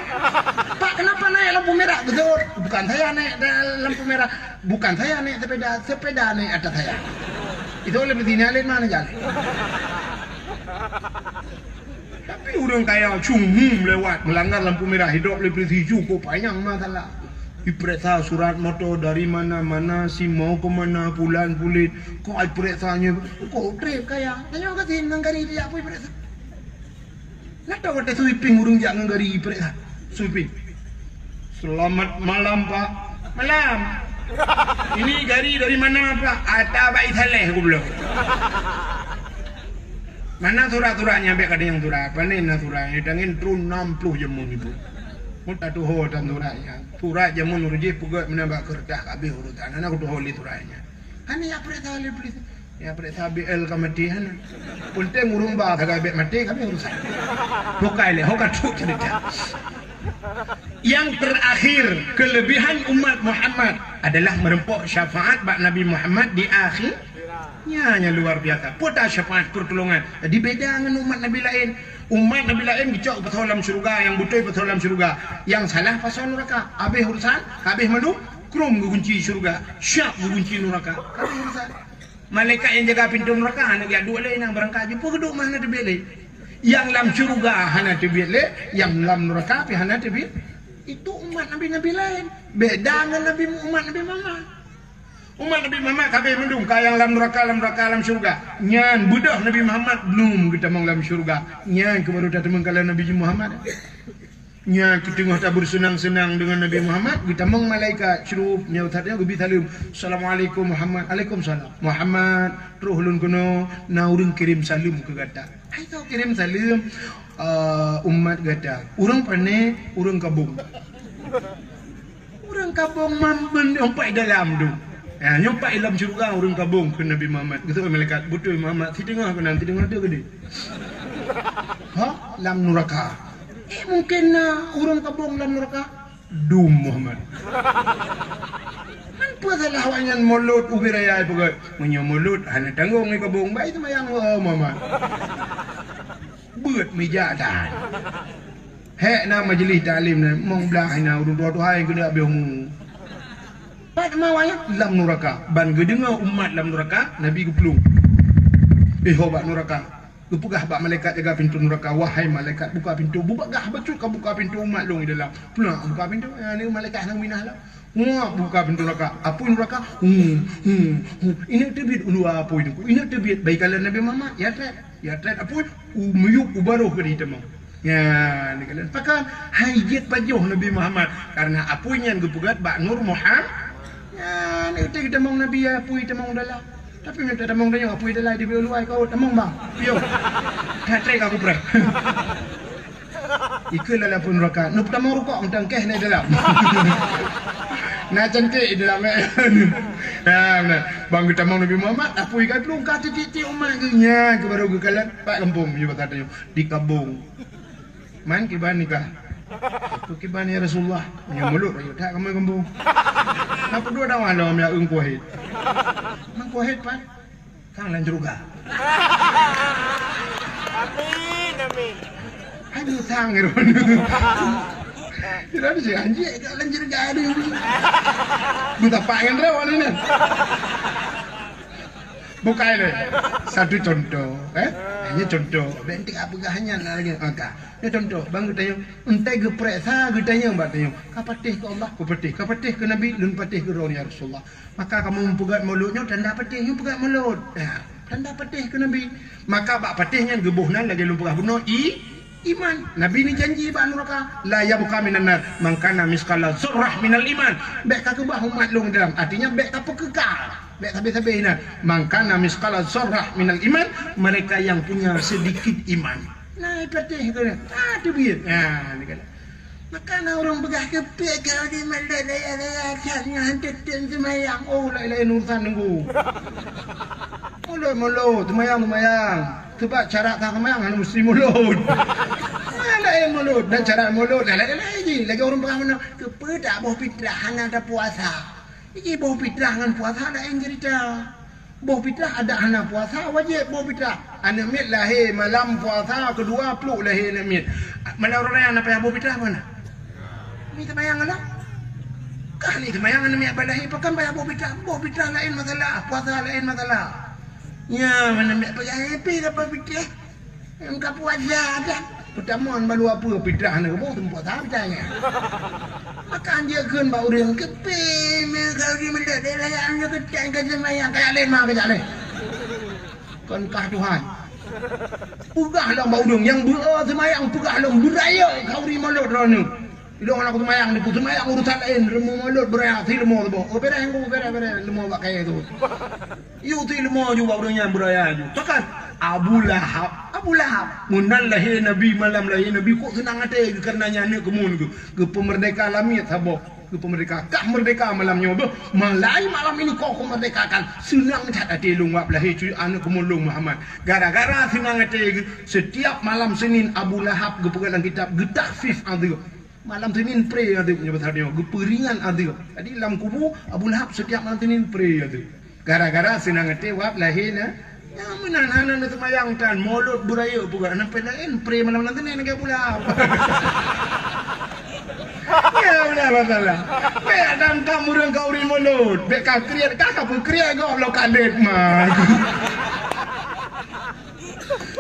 "Pak, kenapa naik lampu merah?" Betul, bukan saya naik da-, lampu merah. Bukan saya naik sepeda, sepeda naik atas saya. Itu oleh berhenti, naik lain mana jalan. Tapi ureuëng kaya cuma lewat, melanggar lampu merah, hidrop lé polisi, cukup panyang masalah. Diperiksa surat motor dari mana, mana, si mau ke mana, pulan pulit. Kok ai periksa nyoe, kok trép kaya. Tanyoe ka sien ngon gari dia pun periksa. Nah, tahu kata sweeping ureuëng jak ngon gari periksa. Sweeping. "Selamat malam, Pak." "Malam." "Ini gari dari mana, Pak?" "Ata Baik Saleh goblok." "Mana surat-suratnya?" "Bèk ka tanyong surat. Pane na surat? Nyang tangen tron nam ploh jameun ibu." Mun tatuho tan suratnya. Surat jameun ureuëng jih peugöt meunan bak keureutah, habéh urusan. Hana kutuho lé suratnya. Hana ya periksa lé polisi. Ya periksa B L ka maté hana. Penting ureuëng ba sagai bèk maté, habéh urusan. Bukai lé, ho ka trok cerita. Yang terakhir, kelebihan umat Muhammad adalah meureumpok syafaat bak Nabi Muhammad di akhir. Nyan, nyan luar biasa. Peue ta syafaat pertolongan. Jadi beda ngon umat Nabi laén. Umat Nabi laén geucok pasoe lam syeuruga, nyang beutôi pasoe lam syeuruga. Nyang salah pasoe nuraka. Habéh urusan, habéh mandum, krum geugunci syeuruga. Siap geugunci nuraka. Habéh urusan. Malaikat nyang jaga pintoe nuraka hana geujak duek lé, nyang beurangkat jumpa geuduek mah hana teubiet lé. Nyang lam syeuruga hana teubiet lé, nyang lam nuraka pih hana teubiet. Itu umat nabi-nabi laén. Beda ngon nabi, umat Nabi Muhammad. Umat Nabi Muhammad ka habéh mandum, ka nyang lam nuraka, lam nuraka, lam syeuruga. Nyan beudôh Nabi Muhammad belum geutamong lam syeuruga. Nyan keuh baru tateumong kalon Nabi Muhammad. Nyan keuh teungoh tabeurseunang-seunang deungon Nabi Muhammad, geutamong malaikat, syurup, nyan that nyan geubi saleuem. "Assalamualaikum Muhammad." "Alaikumsalam." "Muhammad, troh lôn keunoe, na ureuëng kirém saleuem keu gata." "Hai soe kirém saleuem?" "Eh, umat gata." "Ureuëng pane?" "Ureuëng Kabong." "Ureuëng Kabong mamben nyoe pat dalam tu." "Ya, nyoe pat lam syeuruga ureuëng Kabong," kheun Nabi Muhammad. Geuseuôt malaikat, "Beutôi Muhammad, siteungoh keunan, siteungoh tu keudeh." "Ha? Lam nuraka?" "Eh, mungken na ureuëng Kabong lam nuraka." "Dum Muhammad." "Man peue salah awaknyan mulod ubé raya peugah, meunyoe mulod hana tanggong di Kabong, bai seumayang, oh Muhammad." Beuet meujak dan. Hék na majeulih taklim na, mong blaih na ureuëng tuha-tuha nyang keuneuk habéh umu. Pat ma awaknyan lam nuraka, ban geudeungoe umat lam nuraka, Nabi geuplueng. Eh, ho bak nuraka. Geupeugah bak malaikat jaga pintoe nuraka, "Wahai malaikat, buka pintoe, bubagah bacut ka buka pintoe umat lôn di dalam." Peulak buka pintoe, ya, ni malaikat nyang minah lah. Wah, buka pintoe nuraka. Apui nuraka. Hu, hu, hu. Ineuk teubiet u luwa apui teungku. Ineuk teubiet bak ikalon Nabi Muhammad. Ya trép. Ya trép apui. U miyup u barôh keudeh teuma. Ya, ni kalon. Pakon hai jeuet pajoh Nabi Muhammad. Karena apui nyan geupeugöt bak Nur Muhammad. Ya, ni teuh tamong Nabi ya apui tamong dalam. Tapi minta tamong tanyoe apui dalam di luwa kau tamong bang. Yo. Trép aku preh. Ikeu lalapui nuraka. Neupeutamoe rukok mantong keh na dalam. Na cantik dalam, eh. Nah, nah. Bang geutamong Nabi Muhammad, apui ka plueng ka titik-titik umat geuh nyan keu baru geukalon pat gampông meunyoe basa tanyoe di Kabong. Man kiban nikah. Aku kiban ya Rasulullah. Meunyoe mulod rayeuk that kamoe gampông. Napa dua dakwah lom ya eung kuhit. Man kuhit pat. Sang lam syeuruga. Amin, amin. Hai, sang ngiru. Tidak ada sih, anjing, kat lam syeuruga ada. Butapak ngan rawa ni, nah. Bukai lé. Satu contoh, eh? Hanya contoh. Bèk enteuk peugah nyan lagi. Maka, ni contoh, bang geutanyoe, enteuk geupeuriksa geutanyoe bak tanyoe. Ka patéh keu Allah, ku patéh. Ka patéh keu Nabi, lôn patéh keu droe, ya Rasulullah. Maka kamoe meupeugöt mulod nyoe tanda patéh, nyoe peugöt mulod. Ya, tanda patéh keu Nabi. Maka bak patéh nyan geuboh nan lagèe lôn peugah bunoe i, iman. Nabi neujanji bak nuraka, "La yabqa minan nar man kana misqala dzarrah minal iman." Bèk ka keubah umat lôn dalam, artinya bèk ka peukeuka, bèk sabé-sabé inan. "Man kana misqala dzarrah minal iman," mereka yang punya sedikit iman. Nah, patéh keu, ah, teubiet. Nah, ni kan. Maka na ureuëng peugah keupiek ka lagèe malèe daya-daya that nyan hana teutem seumayang. Oh, laén-laén urusan nunggu. Mulod-mulod, seumayang-seumayang. Sebab syarat that seumayang hana meusti mulod. Laén mulod dan syarat mulod laén-laén jih. Lagèe ureuëng peugah meunan, keupeue tak boh fitrah hana tapuasa. Jadi boh fitrah ngon puasa laén cerita. Boh fitrah adak hana puasa wajéb boh fitrah. Aneuk miet lahé malam puasa keudua pluek lahé aneuk miet. Malam uroe raya na payah boh fitrah mana? Ni teumayang lah. Kah ni teumayang aneuk miet ba lahé pakon payah boh fitrah? Boh fitrah laén masalah, puasa laén masalah. Nya mana miet payah happy ka boh fitrah. Nyang ka puasa dah. Peutamong balu apa fitrah na keuboh teumpat sabe tanya. Maka anjeuk kheun bak ureueng keupe me kau di meudeh daerah nyang nyoe keutai ka seumayang ka lén ma ka lén. Kon kah Tuhan. Peugah lom bak ureueng nyang beu seumayang peugah lom beuraya kau di mulod droeneuh. Ilong anak seumayang ni seumayang urusan laén rumoh mulod beuraya si leumo saboh. Oh beres engku beres beres leumo bak kayée tu. Yue ti leumo ju bak ureueng nyan beuraya ju. Pakon? Abu Lahab. Abu Lahab. Meunan lahé Nabi, malam lahé Nabi, kok seunang até geuh kareuna nyan aneuk keumuen geuh. Geupeumeurdeka lamiet saboh. Geupeumeurdeka. Kah meurdeka malam nyoe beuh. Mulai malam ini kok kumeurdekakan. Seunang that até lôn wab lahé cuy aneuk keumuen lôn Muhammad. Gara-gara seunang até geuh, setiap malam Senin Abu Lahab geupeugah lam kitab geutakhfif adeueb. Malam Senin pré adeueb nyoe pasal nyoe, geupeuringan adeueb. Jadi lam kubu Abu Lahab setiap malam Senin pré adeueb. Gara-gara seunang até wab lahé na. Nyang meunan hana neuseumayang tan, mulod beuraya peugah, sampai laén pré malam-malam Senin lagée Abu Lahab. Ya udah masalah. Kayak dangkam ureueng kau ri mulod. Bek ka kriet, ka ka peukriet gob lo kadet mah.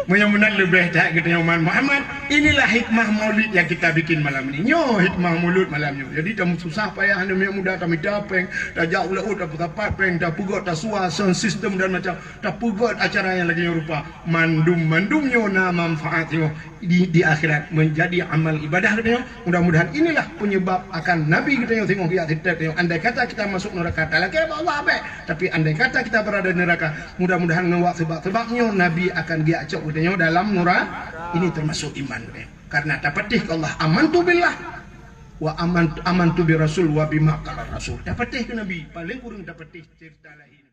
Meunyoe meunan leubeh that geutanyoe umat Muhammad, inilah hikmah maulid yang kita bikin malam ini. Nyoe hikmah maulid malam nyoe. Jadi tamu susah payah aneuk miet muda tamita péng, tajak u laôt tapeusapat péng, tapeugöt tasua sound system dan macam, tapeugöt acara nyang lagée nyoe rupa. Mandum-mandum nyoe na manfaat nyoe di, di akhirat menjadi amal ibadah geutanyoe. Mudah-mudahan inilah penyebab akan Nabi geutanyoe singoh geujak siteuk tanyoe. Andai kata kita masuk neraka, talakée bak Allah abéh. Tapi andai kata kita berada di neraka, mudah-mudahan ngon wak seubab-seubab nyoe Nabi akan geujak cok geutanyoe dalam nura. Ini termasuk iman geutanyoe. Karena tapatéh keu Allah, amantu billah wa aman-, amantu bi rasul wa bima qala rasul. Tapatéh keu Nabi, paléng kureueng tapatéh cerita lahé.